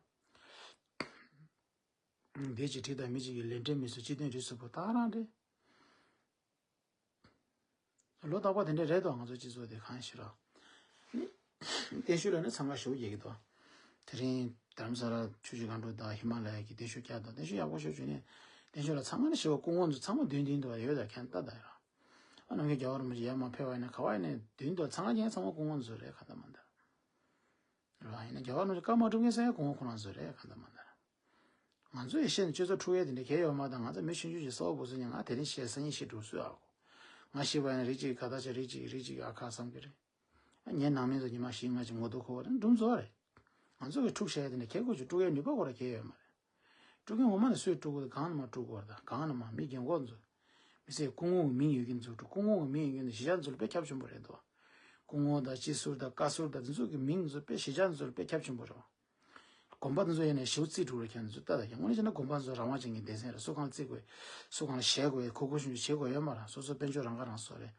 བ། འདས་ཀྱི་གྲི་དང་མི་གཅིག་གི་ལས་འབྲས་མི་སུ་སྤྱི་དོན་རིགས་སུ་བུ་ད་རང་རེད། ལོ་རྟག་པར་དེ་འདྲ་རེད་དོ། ང་ཚོ་སྤྱི་ཚོགས་དེ་གང་ཞིག་ར། བརྟན་བཞུགས་ལ་ནི་འཚང་ཁ་ཞེ་པོ་རྒྱག་གི་འདུག་དེ་རིང་རྡ་རམ་ས་ལ་ཆུ་བཞི་སྒང་དྲུག་དང་ཧི་མ་ལ་ཡ་གི་བརྟན་བཞུགས་བསྐྱར་དང་བརྟན་བཞུགས་ཡག་པོ་ཞེ་པོ་བྱུང་ནས་བརྟན་བཞུགས་ལ་ཚང་མ་ནི་ཞེ་པོ་སྐུ་ངོ་ཚོ་ཚང་མ་མདུན་མདུན་དུ་ཡོད་ད་མཁན་ལྟ་ད་ཡ། ཨ་ནམ་མཁའི་རྒྱལ་བ་རིན་པོ་ཆེ་ཡར་མར་ཕེབས་པ་ཡིན་ན་ག་བ་ཡིན་ནའི་མདུན་དུ་ཚང་མ་ཀྱང་ཚང་མ་སྐུ་ངོ་ཚོ་རེད་ག་ད་མ་ད། ར་ཡིན་ན་རྒྱལ་བ་རིན་པོ་ཆེ་བཀའ་མ་སྒྲུབ་མཁན་ཚང་མ་སྐུ་ངོ་ཁོ་རང་ཚོ་རེད་ག་ད་མ་ད། ང་ཚོས་ཤེས་ནས་སྤྱི་ཚོགས་འཁྲུག་ཡས་དེ་འདྲ་གལ་ཡོད་མ་དང་ང་ཚོ་མི་ཆུང་ཆུང་ཞིག་གསར་པ་བུ་ཚོ་ཉིད་ང་དེ་རིང་བཤད་སང་ཉིན་བཤད་འགྲོ་སུས་ཨ་གོ། ང་ཤི་བ་ཡིན་ན་རིགས་གཅིག་ག་ད་ཆ་རིགས་གཅིག་རིགས་གཅིག་ཨ་ཁ་བསམ་གི་རེད། ཨ་ངའི་ནང་མི་ཚོ་ཉི་མ་བཞི་ལྔ་ཅིག་ངོ་ཐུག་ཁོ་བ་རེད་འགྲུམ་བཟོ་རེད། ང་ཚོ་གི་འཁྲུག་བཤད་ཡས་དེ་འདྲ་གལ་དགོས་ཆུ་འཁྲུག་ཡས་ནུས་པ་ཁོ་ར་གལ་ཡོད་མ་རེད། འཁྲུག་མཁན་ངོ་མ་ནས་སུས་འཁྲུག་གོ་གང་ནས་མ་འཁྲུག་གོ་ར་ད་གང་ནས་མ་མི་རྒན་གོག་ཚོ། མི་ཚེ་སྐུ་ངོ་གི་མིང་ཡོད་མཁན་ཚོ་འཁྲུག་སྐུ་ངོ་གི་མིང་ཡོད་མཁན་ཚོ་གཞིས་ཆགས་ཚོ་ལ་དཔེ་ཁྱབ་ཆེན་པོ་རེད་འདུག་སྐུ་ངོ་དང་སྤྱི་ཟུར་དང་བཀའ་ཟུར་དང་དེ་ཚོ་གི་མིང་ཚོ་དཔེ་གཞིས་ཆགས་ཚོ་ལ་དཔེ་ཁྱབ་ཆེན་པོ་རེད། དགོན་པ་དེ་ཚོ་ཡིན་ནའི་ཞེ་པོ་རྩིས་དྲུག་རེ་ཁྱེད་ཚོ་ལྟ་ད་ཀྱང་དངོས་གནས་བྱས་ན་དགོན་པ་ཚོ་རང་དབང་ཅན་གྱི་སྡེ་ཚན་རེད། སུ་གང་ལ་བརྩི་དགོས། སུ་གང་ལ་ཞེད་དགོས། གུ་གུ་ཞུ་ཞུ་བྱེད་དགོས་ཡོད་མ་རེད། སོ་སོ་དཔལ་འབྱོར་རང་ཁ་རང་གསོ་རེད།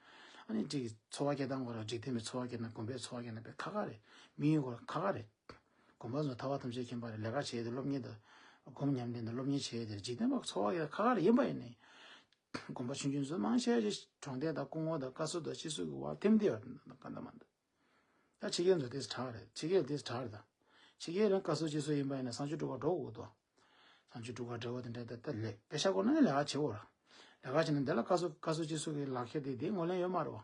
ཨ་ནི་ཅིག་འཚོ་བ་སྐྱེལ་སྟངས་སྐོར་ལ་འཇིག་རྟེན་པའི་འཚོ་བ་སྐྱེལ་ན་དགོན་པའི་འཚོ་བ་སྐྱེལ་ན་དཔེ་ཁག་ཁག་རེད། མི་ཡོད་སྐོར་ཁག་ཁག་རེད། དགོན་པ་ཚོ་ཐར་པ་ཐམས་ཅད་མཁྱེན་པ་རེད། ལས་ཀ་བྱེད་དེ་སློབ་གཉེར་དང་སྒོམ་ཉམས་ལེན་དང་སློབ་གཉེར་བྱེད་དེ་འཇིག་རྟེན་པ་འཚོ་བ་སྐྱེལ་ཁག་ཁག་རེད། ཡིན་པ་ཡིན་ནའི་དགོན་པ་ཆུང་ཆུང་ཚོ་མང་ཆེ་ཞིག་གྲོང་སྡེ་དང་སྐུ་ངོ་དང་བཀའ་ཟུར་དང་སྤྱི་ཟུར་གྱི་བར་ཐེམ་དེ་ཡོད་ག་འདྲ་མ་འདྲ། ད་ཕྱི་རྒྱལ་ཚོ་དེ་དྲག་རེད། ཕྱི་རྒྱལ་དེ་དྲག་རེད་ད། ཕྱི་རྒྱལ་རང་བཀའ་ཟུར་སྤྱི་ཟུར་ཡིན་པ་ཡིན་ན་གསང་སྤྱོད་སྒྲུབ་པར་འགྲོ་དགོས་འདུག་གསང་སྤྱོད་སྒྲུབ་པར་འགྲོ་བ་དེ་འདྲ་ད་ལས་པེ་ཤ་སྐོར་ན་ལས་ཀ་བྱེད་འོ་ར། ལས་ཀ་བྱེད་ན་འདི་ལ་བཀའ་ཟུར་བཀའ་ཟུར་སྤྱི་ཟུར་གི་ལག་ཁྱེར་དེ་དེ་ངོས་ལེན་ཡོད་མ་རེད་བ།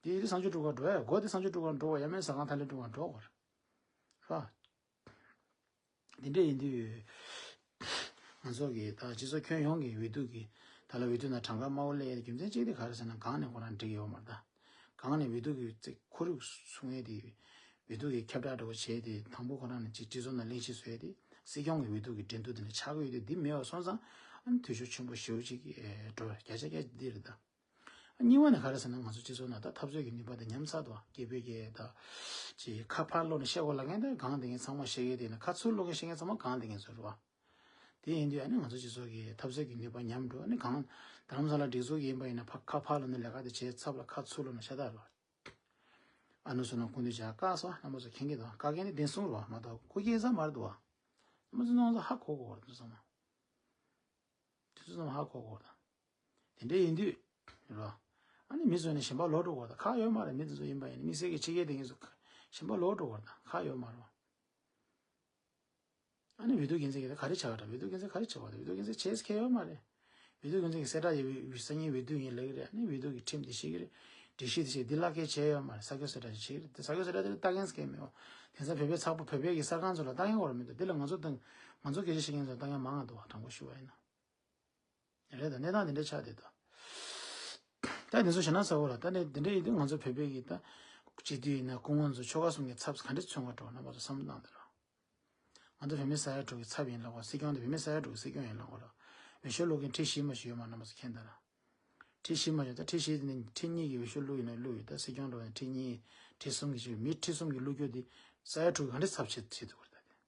དེ་ཡིན་དུས་གསང་སྤྱོད་སྒྲུབ་པར་འགྲོ་ཡ་དགོས་དེ་གསང་སྤྱོད་སྒྲུབ་པར་འགྲོ་བ་ཡ་མེད་ཟ་ཁང་ཐ་ལེ་སྒྲུབ་པར་འགྲོ་དགོས་རེད། ར། དེ་འདྲ་ཡིན་དུས། ང་ཚོ་གི་ད་སྤྱི་ཚོགས་ཁྱོན་ཡོངས་ཀྱི་འོས་བསྡུ་གི་ད་ལ་འོས་བསྡུ་ནང་གྲངས་ཀ་དམའ་བོ་སླེབས་ཡ་དེ་རྒྱུ་མཚན་གཅིག་དེ་ག་རེ་ཟེར་ན་གང་ནས་ཁོ་རང་འགྲིག་ཡོད་མ་རེད་ད། གང་ནས་འོས་བསྡུ་གི་ཚིག་ཁོར་ཡུག་སྲུང་ཡས་དེ་འོས་བསྡུ་གི་ཁྱབ་བསྒྲགས་འདྲ་བོ་བྱས་ཏེ་དང་པོ་ཁོ་རང་ནས་ཅིག་སྤྱི་ཚོགས་ནང་གླེང་གཞི་བཟོས་ཏེ་སྲིད་སྐྱོང་གི་འོས་བསྡུ་གི་འགྲན་བསྡུར་དེ་ནས་ཆགས་ཀྱི་ཡོད་དུས་འདི་མེད་པ་སོང་ཙང་ཨ་ནི་འཐུས་ཤོར་ཆེན་པོ་ཞེ་པོ་ཅིག་འགྲོ་བརྒྱ་ཆ་བརྒྱ་འདི་རེད་ད། གཉིས་པ་ནི་ག་རེ་ཟེར་ན་ང་ཚོ་སྤྱི་ཚོགས་ནང་ད་འཐབ་རྩོད་ཀྱི་ནུས་པ་དེ་ཉམས་ཚར་འདུག་སྐད་འབོད་ཀྱི་ད་ཅིག་ཁ་ཕར་སློག་ནས་བཤད་དགོས་ལབ་མཁན་དེ་གང་དེ་ངས་ཚང་མ་བཤད་ཀྱི་དེ་ནི་ཁ་ཚུར་སློག་མཁན་བཤད་མཁན་ཚང་མ་གང་དེ་ངས་ཚོར་བ། དེ་ཡིན་དུས་ཨ་ནི་ང་ཚོ་སྤྱི་ཚོགས་ཀྱི་འཐབ་རྩོད་ཀྱི་ནུས་པ་ཉམས་འགྲོ་ཨ་ནི་གང་རྡ་རམ་ས་ལ་སྒྲིག་འཛུགས་ཡིན་པ་ཡིན་ན་ཕ་ཁ་ཕར་ལ་ནི་ལས་ཀ་དེ་བྱས་ཚབ་ལ་ཁ་ཚུར་ལ་ནི་ཤ་སྟག་རེད། ཨ་ནུ་སོ་ནང་ཁུངས་འདུས་བྱ་བཀག་སོ་རྣམ་པ་ཚོ་མཁྱེན་གྱི་འདུག་བཀག་མཁན་ནི་བདེན་གསུང་རེད་བ་མ་གཏོགས་ཁོ་སྐྱེས་ས་མ་རེད་འདུག་བ། རྣམ་པ་ཚོ་ཚང་མ་ཧ་གོ་གོ་བ་རེད་འདུག་ཚང་མ། དེ་ཚོ་ཚང་མ་ཧ་གོ་གོ་བ་དང་། དེ་འདྲ་ཡིན་དུས། རེད་བ། ཨ་ནི་མི་ཚོ་ནི་ཞེན་པ་ལོག་འགྲོ་གོ་བ་དང་ཁག་ཡོད་མ་རེད་མི་དེ་ཚོ་ཡིན་པ་ཡིན་ན་དམིགས་བསལ་གྱི་ཕྱི་རྒྱལ་དེ་ངེད་ཚོ་ཞེན་པ་ལོག་འགྲོ་གོ་བ་དང་ཁག་ཡོད་མ་རེད་བ། ཨ་ནི་འོས་བསྡུ་འགན་འཛིན་གྱིས་ག་རེ་བྱ་ག་འདྲ་འོས་བསྡུ་འགན་འཛིན་ག་རེ་བྱེད་པ་དང་འོས་བསྡུ་འགན་འཛིན་བྱེད་ཁེལ་ཡོད་མ་རེད། འོས་བསྡུ་འགན་འཛིན་གྱིས་གསལ་བསྒྲགས་ཡོད་པའི་སང་ཉིན་འོས་བསྡུ་ཡིན་ལབ་ཀྱི་རེད་ཨ་ནི་འོས་བསྡུ་གི་ཁྲིམས་དེ་ཤེས་ཀྱི་རེད། སྒྲིག་གཞི་དེ་ཤེས་འདི་ལག་ཁྱེར་བྱས་ཡོད་མ་རེད་ས་ཁྱོན་གསལ་བསྒྲགས་ཤིག་བྱེད་ཀྱི་རེད་དེ་ས་ཁྱོན་གསལ་བསྒྲགས་དེ་ལ་ལྟ་མཁན་ཟེར་མཁན་མེད་པ། དེང་སང་བོད་པའི་ཚགས་པར་བོད་པའི་གི་གསར་ཁང་ཚོ་ལ་ལྟ་མཁན་གོ་ར་མི་འདུག་དེ་ལ་ང་ཚོ་དང་ང་ཚོ་སྐད་ཆ་བཤད་མཁན་ཚོ་ལ་ལྟ་མཁན་མང་ང་འདུག་བ་དྲང་པོ་ཞུ་བ་ཡིན་ན། རེད་དང་གནས་སྟངས་དེ་འདྲ་ཆགས་བསྡད་དོ། ད་དེ་ཚོ་བྱས་ན་ཚ་བོ་ལ་ད་ནས་དེ་འདྲ་ཡིན་དུས་ང་ཚོ་བོད་པའི་གི་ད་སྤྱི་འཐུས་ཡིན་ན་སྐུ་ངོ་ཚོ་ཆོལ་ཁ་གསུམ་གྱི་ཚབ་ག་འདྲ་མཚོན་ག་འགྲོ་རྣམ་པ་ཚོ་བསམ་བློ་བཏང་དེ་ར། ང་ཚོ་བོད་མི་ས་ཡ་དྲུག་གི་ཚབ་ཡིན་ལབ་པ་སྲིད་སྐྱོང་དེ་བོད་མི་ས་ཡ་དྲུག་གི་སྲིད་སྐྱོང་ཡིན་ལབ་པ་ར། འོས་ཤོག་བླུག་མཁན་ཁྲི་བཞི་མ་ཞིག་ཡོད་མ་རྣམ་པ་ཚོ་མཁྱེན་ད་ར། ཁྲི་བཞི་མ་ཞིག་ད་ཁྲི་བཞི་དེ་ནས་ཁྲི་གཉིས་ཀྱི་འོས་ཤོག་བླུག་ཡིན་ན་བླུག་ཡོད་ད་སྲིད་སྐྱོང་འགྲོ་བ་ནས་ཁྲི་གཉིས་ཁྲི་གསུམ་གྱི་ཞིག་མི་ཁྲི་གསུམ་གྱི་བླུག་རྒྱུ་དེ་ས་ཡ་དྲུག་གི་ག་འདྲ་ཚབ་བྱེད་བྱེད་ཐུབ་པ་རེད་ད་དེ།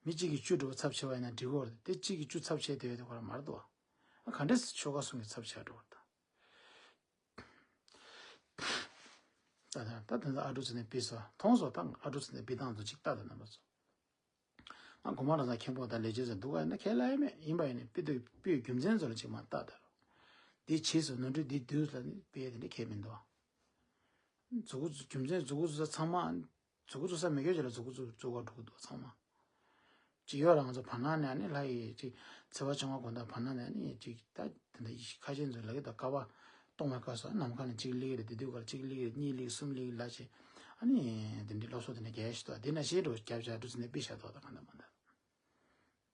མི་གཅིག་གིས་བཅུ་འགྲོ་ཚབ་བྱེད་པ་ཡིན་ན་འགྲིག་གི་རེད་དེ་གཅིག་གིས་བཅུ་ཚབ་བྱེད་བསྡད་ཡོད་དེ་ཁོ་རང་མ་རེད་དོ། ཨ་ག་འདྲས་ཆོལ་ཁ་གསུམ་གྱི་ཚབ་བྱེད་འགྲོ་བ་དང་། ད་ད་ད་ད་ཨ་འབྲུག་ཚེ་ནས་ཕུད་སོ་མཐོང་སོ་ད་ཨ་འབྲུག་ཚེ་ནས་ཕུད་སྟངས་ཚོ་གཅིག་ལྟ་དང་རྣམ་པ་ཚོ། ང་གོང་མ་རང་ཚང་མཁན་པོ་དང་ལས་བྱེད་ཚོ་འདུག་ག་ཡིན་ན་ཁས་ལེན་མེད་ཡིན་པ་ཡིན་ནས་ཕུད་དུས་ཕུད་རྒྱུ་མཚན་ཚོ་ལ་གཅིག་མ་ལྟ་དང་། འདི་བྱས་སོ་ནོར་འཁྲུལ་འདི་བསྡུས་ལ་ནི་ཕུད་ཡ་དེ་འདྲ་ཁས་མི་འདུག་མཛུ་གུ་རྒྱུ་མཚན་མཛུ་གུ་བཟོ་ས་ཚང་མ། མཛུ་གུ་བཙུགས་ས་མེད་སྐྱོ་ཅིག་ལ་མཛུ་གུ་བཙུགས་བཙུགས་ག་འགྲོ་གི་འདུག་ཚང་མ། ཅིག་ཡོད་ར་ང་ཚོ་བར་སྣང་ནས་ཨ་ནི་ལྷ་ཡི་ཅིག་ཚེ་བ་བྱུང་བ་དགོན་བདག་བར་སྣང་ནས་ཨ་ནི་ཅིག་ད་དེ་འདྲ་ཡི་ཁ་ཆེན་ཚོ་ལ་གི་ད་ཀ་བ་གཏོང་བའི་སྐབས་སུ་ནམ་མཁའ་ནས་གཅིག་སླེབས་ཀྱི་རེད་དེ་དུས་ཀར་གཅིག་སླེབས་ཀྱི་རེད་གཉིས་སླེབས་གསུམ་སླེབས་ཀྱི་ལ་ཅིག་ཨ་ནི་དེ་འདྲའི་སློབ་གསོ་དེ་འདྲ་རྒྱག་ཤི་ཏོ་དེ་ན་ཤེས་འགྲོ་རྒྱབ་བྱ་འགྲོ་ཚེ་ནས་པི་ཤ་ཏོ་ད་ག་འདྲ་མ་འདྲ།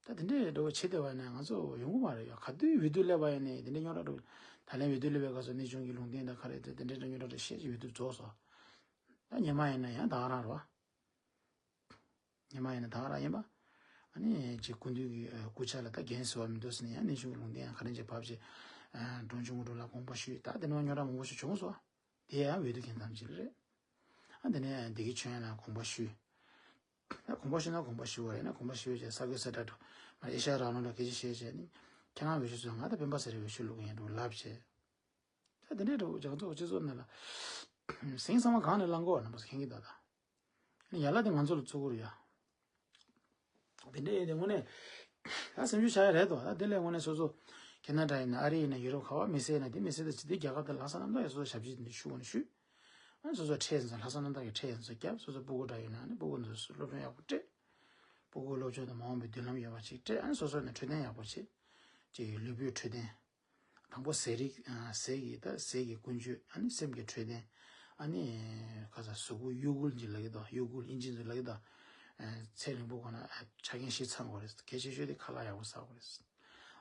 ད་དེ་འདྲའི་འགྲོ་བྱེད་བསྡད་པ་ཡིན་ན་ང་ཚོ་ཡོང་གི་མ་རེད་ཡ་ག་དུས་འོས་བསྡུ་སླེབས་པ་ཡིན་ནས་དེ་འདྲའི་རྙོག་དྲ་འགྲོ་ད་ལན་འོས་བསྡུ་སླེབས་པའི་སྐབས་སུ་གནས་ཆུང་གི་ལུང་བསྟན་དང་ག་རེ་དེ་དེ་འདྲའི་རྙོག་དྲ་འགྲོ་བཤད་ཀྱི་འོས་བསྡུ་རྫོགས་སོ། ད་ཉི་མ་ཡིན་ན་ཡང་ད་ག་རང་རེད་བ། ཉི་མ་ཡིན་ན་ད་ག་རང་ཡིན་པ། ཨ་ནི་ཅིག་སྐུ་མདུན་གྱི་སྐུ་ཕྱག་ལ་ད་འགན་གསོ་བ་མི་འདུག་ཟེར་ན་ཡང་གནས་ཆུང་གི་ལུང་བསྟན་ཡང་ག་རེ་ཅིག་བབས་ཅིག་འབྲོང་ཆུང་གི་འགྲོ་ལ་དགོངས་པ་ཞུས་ད་དེ་ནང་རྙོག་དྲ་མང་པོ་ཞིག་བྱུང་སོང་། དེ་ཡང་འོས་བསྡུ་མཁན་ཐམས་ཅད་རེད། ཨ་འདི་ནས་བདེ་སྐྱིད་ཆོས་དབྱངས་ལ་དགོངས་པ་ཞུས། ད་དགོངས་པ་ཞུས་ན་དགོངས་པ་ཞུ་བ་ཡིན་ན་དགོངས་པ་ཞུ་བའི་རྗེས་ས་ཁུལ་ས་བཀྲ་འགྲོ་མ་ཨེ་ཤ་ཡ་རང་ལུང་ལ་སྐད་ཆ་བཤད་བྱས་ནི་ཁྱེད་རང་འོས་ཤོག་ཚོས་ང་ད་སྤེན་པ་ཚེ་རིང་འོས་ཤོག་བླུག་གི་ཡིན་འགྲོ་ལབ་བྱས། ད་དེ་འདྲའི་འགྲོ་རྒྱ་མཚོ་སྤྱི་ཚོགས་ནང་ལ་ཟིང་ཚང་མ་གང་ནས་བླང་གོ་རྣམ་པ་ཚོ་མཁྱེན་གྱི་ད་ད། ཡ་ལ་དེ་ང་ཚོ་ལ་བཙུགས་ཀྱི་རེད་ཡ། དེ་འདྲ་ཡིན་དེ་དངོས་གནས། ད་སེམས་ཤུགས་ཆག་ཡ་རེད་དོ། ད་དེ་ལས་དངོས་གནས་སོ་སོ། ཁེ་ན་ཌ་ཡིན་ན་ཨ་རི་ཡིན་ན་ཡུ་རོབ་ག་བ་མི་སེར་ཡིན་ན་དེ་མི་སེར་དང་ཅི་དེ་རྒྱ་གར་དང་ལྷག་བསམ་རྣམ་དག་ཡོད་སོ་སོ་ཞབས་ཕྱི་དེ་འདྲ་ཞུ་དགོས་ན་ཞུ། ཨ་ནི་སོ་སོ་ཁྲལ་ཡིན་ཙང་ལྷག་བསམ་རྣམ་དག་གི་ཁྲལ་ཡིན་ཙང་བརྒྱབ་སོ་སོ་སྤུ་གུ་འདྲ་ཡོད་ན་ཨ་ནི་སྤུ་གུ་འདི་སློབ་སྦྱོང་ཡག་པོ་སྤྲད། སྤུ་གུ་སློབ་སྦྱོང་དང་མ་འོངས་པའི་མདུན་ལམ་ཡོད་པ་ཅིག་སྤྲད་ཨ་ནི་སོ་སོ་ནས་འཕྲོད་བསྟེན་ཡག་པོ་བྱེད། ཅིག་ལུས་པོའི་འཕྲོད་བསྟེན། དང་པོ་ཟས་རིགས་ཨ་ཟས་ཀྱི་ད་ཟས་ཀྱི་ཀུན་སྤྱོད་ཨ་ནི་སེམས་ཀྱི་འཕྲོད་བསྟེན། ཨ་ནི་ཁ་ས་གཟུགས་པོ་གཡོ་འགུལ་གྱི་ལབ་ཀྱི་འདུག་གཡོ་འགུལ་དབྱིན་ཇི་ཚོས་ལབ་ཀྱི་འདུག་ཚེ་རིང་པོ་ཁོ་ན་ཆ་རྐྱེན་བཞི་ཚང་དགོས་རེད། གལ་ཆེ་ཤོས་དེ་ཁ་ལག་ཡག་པོ་ཟ་དགོས་རེད།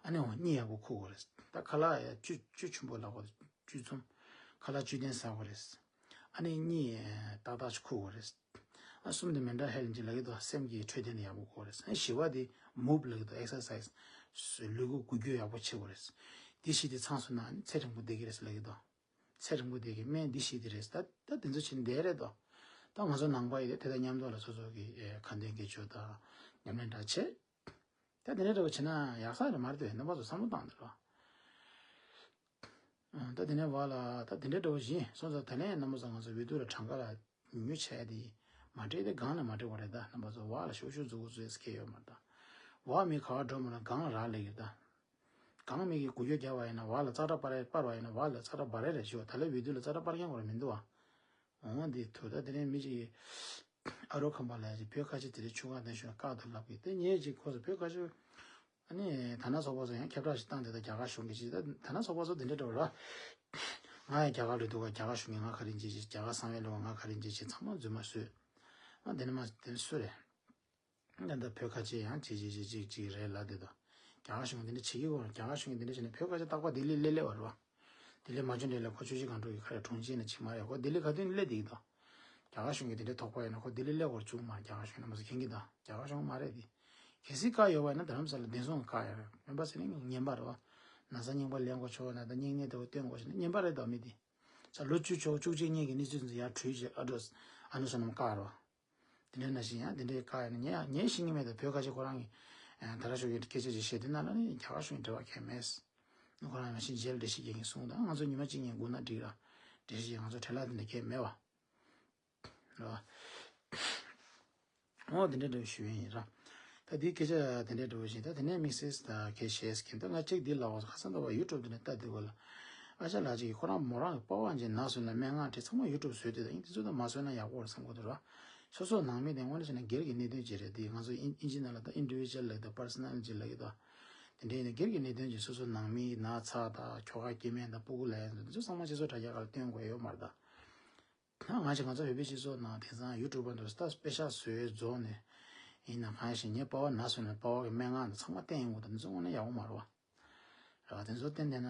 ཨ་ནི་འོ་གཉིད་ཡག་པོ་ཁུག་དགོས་རེད། ད་ཁ་ལག་ཡ་བཅུད་བཅུད་ཆེན་པོ་ལབ་དགོས་རེད། བཅུད་འཛོམས། ཁ་ལག་བཅུད་ལྡན་ཟ་དགོས་རེད། ཨ་ནི་གཉིད་ཏག་ཏག་ཅིག་ཁུག་དགོས་རེད། ཨ་གསུམ་དེ་མེན་ཊལ་ཧེལ་ཐི་ཅིག་ལབ་ཀྱི་འདུག་སེམས་ཀྱི་འཕྲོད་བསྟེན་དེ་ཡག་པོ་དགོས་རེད། ཨ་བཞི་པ་དེ་མུབ་ལབ་ཀྱི་འདུག་ཨེག་སར་སའི་ཛི། ལུས་པོ་འགུལ་སྐྱོད་ཡག་པོ་བྱེད་དགོས་རེད། འདི་བཞི་དེ་ཚང་སོང་ན་ཨ་ནི་ཚེ་རིང་པོ་བསྡད་ཀྱི་རེད་ལབ་ཀྱི་འདུག་ཚེ་རིང་པོ་བསྡད་ཀྱི་སྨན་འདི་བཞི་དེ་རེད། ད་ད་དེ་ཚོ་བྱས་ནས་བསྡད་རེད་དོ། ད་ང་ཚོ་ནང་པ་ཡི་དེ་དེ་དང་མཉམ་དུ་ལ་སོ་སོ་གི་ཨེ་ཁ་འདོན་དགེ་སྦྱོར་དང་ཉམས་ལེན་འདྲ་བྱེད། ད་དེ་འདྲ་འདྲ་བོ་བྱེད་ན་ཡག་ས་རེད་མ་རེད་དེ་རྣམ་པ་ཚོ་བསམ་བློ་བཏང་དེ་རོ། ཨ་ད་དེ་ནས་བ་ལ་ད་དེ་འདྲའི་འདྲ་བོ་བཞིན་སོང་ཙང་ད་ལན་རྣམ་པ་ཚོ་ང་ཚོ་འོས་བསྡུ་ལ་གྲངས་ཀ་ལ་ཉུ་ཆ་ཡ་དེ་མ་སྤྲད་དེ་སྒང་ལ་མ་སྤྲད་པ་རེད་ད། རྣམ་པ་ཚོ་བ་ལ་ཤོག་ཤོག་མཛུབ་གུ་བཙུགས་ཡས་ཀྱི་ཡོད་མ་རེད་ད། བ་མི་ག་བ་འགྲོ་མ་ན་སྒང་ལ་རག་ལས་ཀྱི་རེད་ད། སྒང་མི་གི་འགུལ་སྐྱོད་རྒྱག་པ་ཡིན་ན་བ་ལ་ཙག་སྒྲ་སྤར་སྤར་བ་ཡིན་ན་བ་ལ་ཙག་སྒྲ་འབར་རེ་རེ་ཞུ་བ་ད་ལན་འོས་བསྡུ་ལ་ཙག་སྒྲ་སྤར་མཁན་ཁོ་རང་མི་འདུག་བ། འོ་འདི་ཐུག་ད་དེ་ནས་མི་གཅིག་ཨ་རོ་ཁམས་པ་ལ་ཡ་ཅིག་བོད་ཁ་ཆེ་དེ་རིང་ཆུ་ཁ་ལྡན་ཤོས་བཀག་འདུག་ལབ་གི་དེ་ངས་ཅིག་ཁོ་ཚོ་བོད་ཁ་ཆེ། ཨ་ནི་ད་ན་ཚོགས་པ་ཚོ་ཡང་ཁྱབ་བསྒྲགས་ཤིག་བཏང་དེ་ད་རྒྱ་གར་གཞུང་གི་ཅིག་ད་ད་ན་ཚོགས་པ་ཚོ་དེ་འདྲ་འདྲ་བོ་ར། ང་ཡང་རྒྱ་གར་ལ་འདུག་ག་རྒྱ་གར་གཞུང་གིས་ང་ག་རེ་བྱེད་ཅིག་རྒྱ་གར་གསང་བའི་ལུགས་ང་ག་རེ་བྱེད་ཅིག་ཚང་མ་རྫུན་མ་བཟོས། ཨ་དེ་ནི་མ་དེ་ནི་སུ་རེད། ད་ལྟ་བོད་ཁ་ཆེ་ཡང་ཅིག་ཅིག་ཅིག་ཅིག་ཅིག་རེད་ལབ་དེ་དང་ རྒྱ་གར་གཞུང་གིས་འདི་འདྲ་བྱེད་ཀྱི་ཡོད་རེད། རྒྱ་གར་གཞུང་གིས་འདི་འདྲ་བྱས་ནས་བོད་སྐད་ཆ་རྟག་པར་ལྡི་ལི་སླེབས་སླེབས་པ་རེད་བ། ལྡི་ལི་མ་འབྱོར་འདྲ་ལ་ཁོ་ཆུ་བཞི་སྒང་དྲུག་གི་ཁ་རེ་གྲོང་ཁྱེར་ནས་ཕྱིན་མ་རེད། ཁོ་ལྡི་ལི་ག་དུས་ནས་སླེབས་བསྡད་ཀྱི་འདུག་རྒྱ་གར་གཞུང་གིས་དེ་འདྲའི་དོགས་པ་ཡོད་ན་ཁོ་ལྡི་ལི་སླེབས་དགོས་བྱུང་མ་རེད། རྒྱ་གར་གཞུང་ནས་མ་གསུང་མཁྱེན་གྱི་འདུག་རྒྱ་གར་གཞུང་མ་རེད་དེ། གལ་སྲིད་བཀག་ཡོད་པ་ཡིན་ན་རྡ་རམ་ས་ལ་བདེ་སྲུང་གིས་བཀག་ཡོད་རེད། སྨན་པ་ཟེར་ནས་ངན་པ་རེད་བ། ན་ཚ་རྙིང་པ་ལེན་དགོས་ཆོག་ན་ད་སྨྱུང་གནས་དེ་བ་སྟོན་དགོས་ཞེས་ན་ངན་པ་རེད་དོ་མི་དེ། ས་ལོ་བཅུ་ཆོག་བཅུ་གཅིག་གཉིས་ཀྱི་གནས་ཚུལ་ཚོ་ཡར་བྲུས་བྱས་ཨ་འགྲོ་ཨ་ནུ་ས་རྣམས་བཀག་རོགས། དེ་འདྲའི་ནང་བཞིན་ཡང་དེ་འདྲའི་བཀག་ཡོད་ན་ངས་ངས་ཤེས་ཀྱི་མེད་དོ། བོད་ཁ་ཆེ་ཁོ་རང་གིས་ད་ར་ཤོག་གི་སྐད་ཆ་ཅིག་བཤད་དེ་ན་ལ་ནི་རྒྱ་གར་གཞུང་གི་འབྲེལ་བ་གང་ཡང་མེད། ཁོ་རང་ནང་བཞིན་རྗེས་ལ་འགྲེལ་བཤད་རྒྱག་གིན་གསུངས་དང་ང་ཚོ་ཉི་མ་གཅིག་གཉིས་སྒུག་ན་འགྲིག་ར། འགྲེལ་བཤད་ང་ཚོ་བྲེལ་བ་དེ་འདྲ་གང་ཡང་མེད་བ། རེད་བ། འོ་དེ་འདྲ་འདྲ་བོ་ཞུ་ཡིན་ར། ད་འདིའི་སྐད་ཆ་དེ་འདྲ་འདྲ་བོ་བཞིན་ད་དེ་ནས་དམིགས་བསལ་ད་གལ་བཤད་ཀྱིན་ད་ང་གཅིག་འདི་ལ་བ་ཁ་སང་ད་བ་ཡུ་ཊུབ་དེ་ནས་ལྟ་དེ་གོ་ལ། ཨ་ཅག་ལགས་ཅིག་གིས་ཁོ་རང་མོ་རང་གི་པ་ཕ་ཅིག་ན་སོང་ན་སྨན་ཁང་ཁྲིད་ཚང་མ་ཡུ་ཊུབ་བཟོས་དེ་ད་ཡིན་དེ་ཚོ་ད་མ་བཟོས་ན་ཡག་པོ་རེད་བསམ་གོ་དེ་ར། སོ་སོ་ནང་མི་དེ་དངོས་གནས་བྱས་ན་སྒེར་གྱི་གནད་དོན་ཅིག་རེད་དེ་ང་ཚོ་ཨིན་ཨིན་ཇི་ནང་ལ་ད་ཨིན་ཌི་བི་ཇུ་ཨལ་ལབ་ད་པར་སོ་ནལ་ཅིག་ལབ་ཀྱི་ད། དེ་འདྲ་ཡིན་ན་སྒེར་གྱི་གནད་དོན་ཅིག་སོ་སོ་ནང་མིའི་ན་ཚ་ད་ཁྱོ་ག་སྐྱེ་དམན་ད་སྤུ་གུ་ལ་ཡང་དེ་ཚོ་ཚང་མ་སྤྱི་ཚོགས་དྲ་རྒྱ་སྒང་ལ་སྟོན་དགོས་ཡོད་མ་རེད་ད། ང་ང་ཚོ་ང་ཚོ་བོད་པའི་སྤྱི་ཚོགས་ནང་དེང་སང་ཡུ་ཊུབ་པ་འདུག་ད་པེ་ཤག་བཟོས་རྫོགས་ནས་ཡིན་ན་གང་ཞིག་ངའི་པ་ཕ་ན་སོང་ནས་པ་ཕ་གི་སྨན་ཁང་དང་ཚང་མ་བསྟན་ཡོང་གི་འདུག་འདི་ཚོ་དངོས་གནས་ཡག་པོ་མ་རེད་བ། རེད་བ། དེ་ཚོ་བསྟན་བསྡད་ན་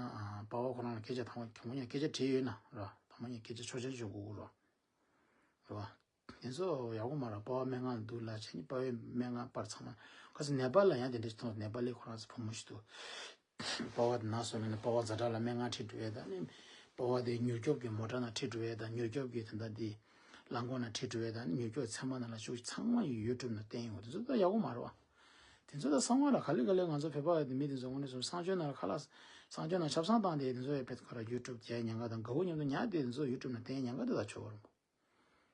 པ་ཕ་ཁོ་རང་ལ་སྐད་ཆ་དང་པོ་གང་པོ་ཉིད་སྐད་ཆ་དྲིས་ཡོད་ན་རེད་བ། དང་པོ་ཉིད་སྐད་ཆ་ཆོག་མཆན་ཅིག་དགོས་ཀྱི་རེད་བ། རེད་བ། དེ་ཚོ་ཡག་པོ་མ་རེད། པ་ཕ་སྨན་ཁང་ལ་འདུག་ལབ་བྱས་ནས་པ་ཕའི་སྨན་ཁང་པར་ཚང་མ་ཁ་སང་ནེ་པཱལ་ལ་ཡང་དེ་འདྲ་ཞིག་མཐོང་། ནེ་པཱལ་ལི་ཁོ་རང་ཚོ་བུ་མོ་ཞིག་འདུག་པ་ཕ་དེ་ན་སོང་ནས་པ་ཕ་ཛ་དྲག་ལ་སྨན་ཁང་ཁྲིད་འགྲོ་ཡས་དང་ནི། པ་ཕ་དེ་མྱུར་སྐྱོབ་ཀྱི་མོ་ཊ་ནང་ཁྲིད་འགྲོ་ཡས་དང་མྱུར་སྐྱོབ་ཀྱི་དེ་འདྲ་དེ་རླངས་འཁོར་ནང་ཁྲིད་འགྲོ་ཡས་དང་ནི་མྱུར་སྐྱོབ་ཚན་པ་ནང་ལ་བཅུག་ཚང་མ་ཡུ་ཊུབ་ནང་བསྟན་ཡོང་། དེ་ཚོ་ད་ཡག་པོ་མ་རེད་བ། དེ་ཚོ་ད་གསང་བ་ལ་ག་ལེ་ག་ལེ་ང་ཚོ་བོད་པ་དེ་མི་དེ་ཚོ་དངོས་གནས་སོང་གསང་སྤྱོད་ནང་ལ་ཁ་ལག་གསང་སྤྱོད་ནང་ཆབ་གསང་བཏང་དེ་དེ་ཚོ་ཡ་བེད་ཁོ་ར་ཡུ་ཊུབ་རྒྱག་ཉེན་ཁ་དང་དགའ་བོ་མཉམ་དུ་ཉར་དེ་དེ་ཚོ་ཡུ་ཊུབ་ནང་བསྟན་ཉེན་ཁ་དེ་ད་ཆོག་གི་རེད་མོ།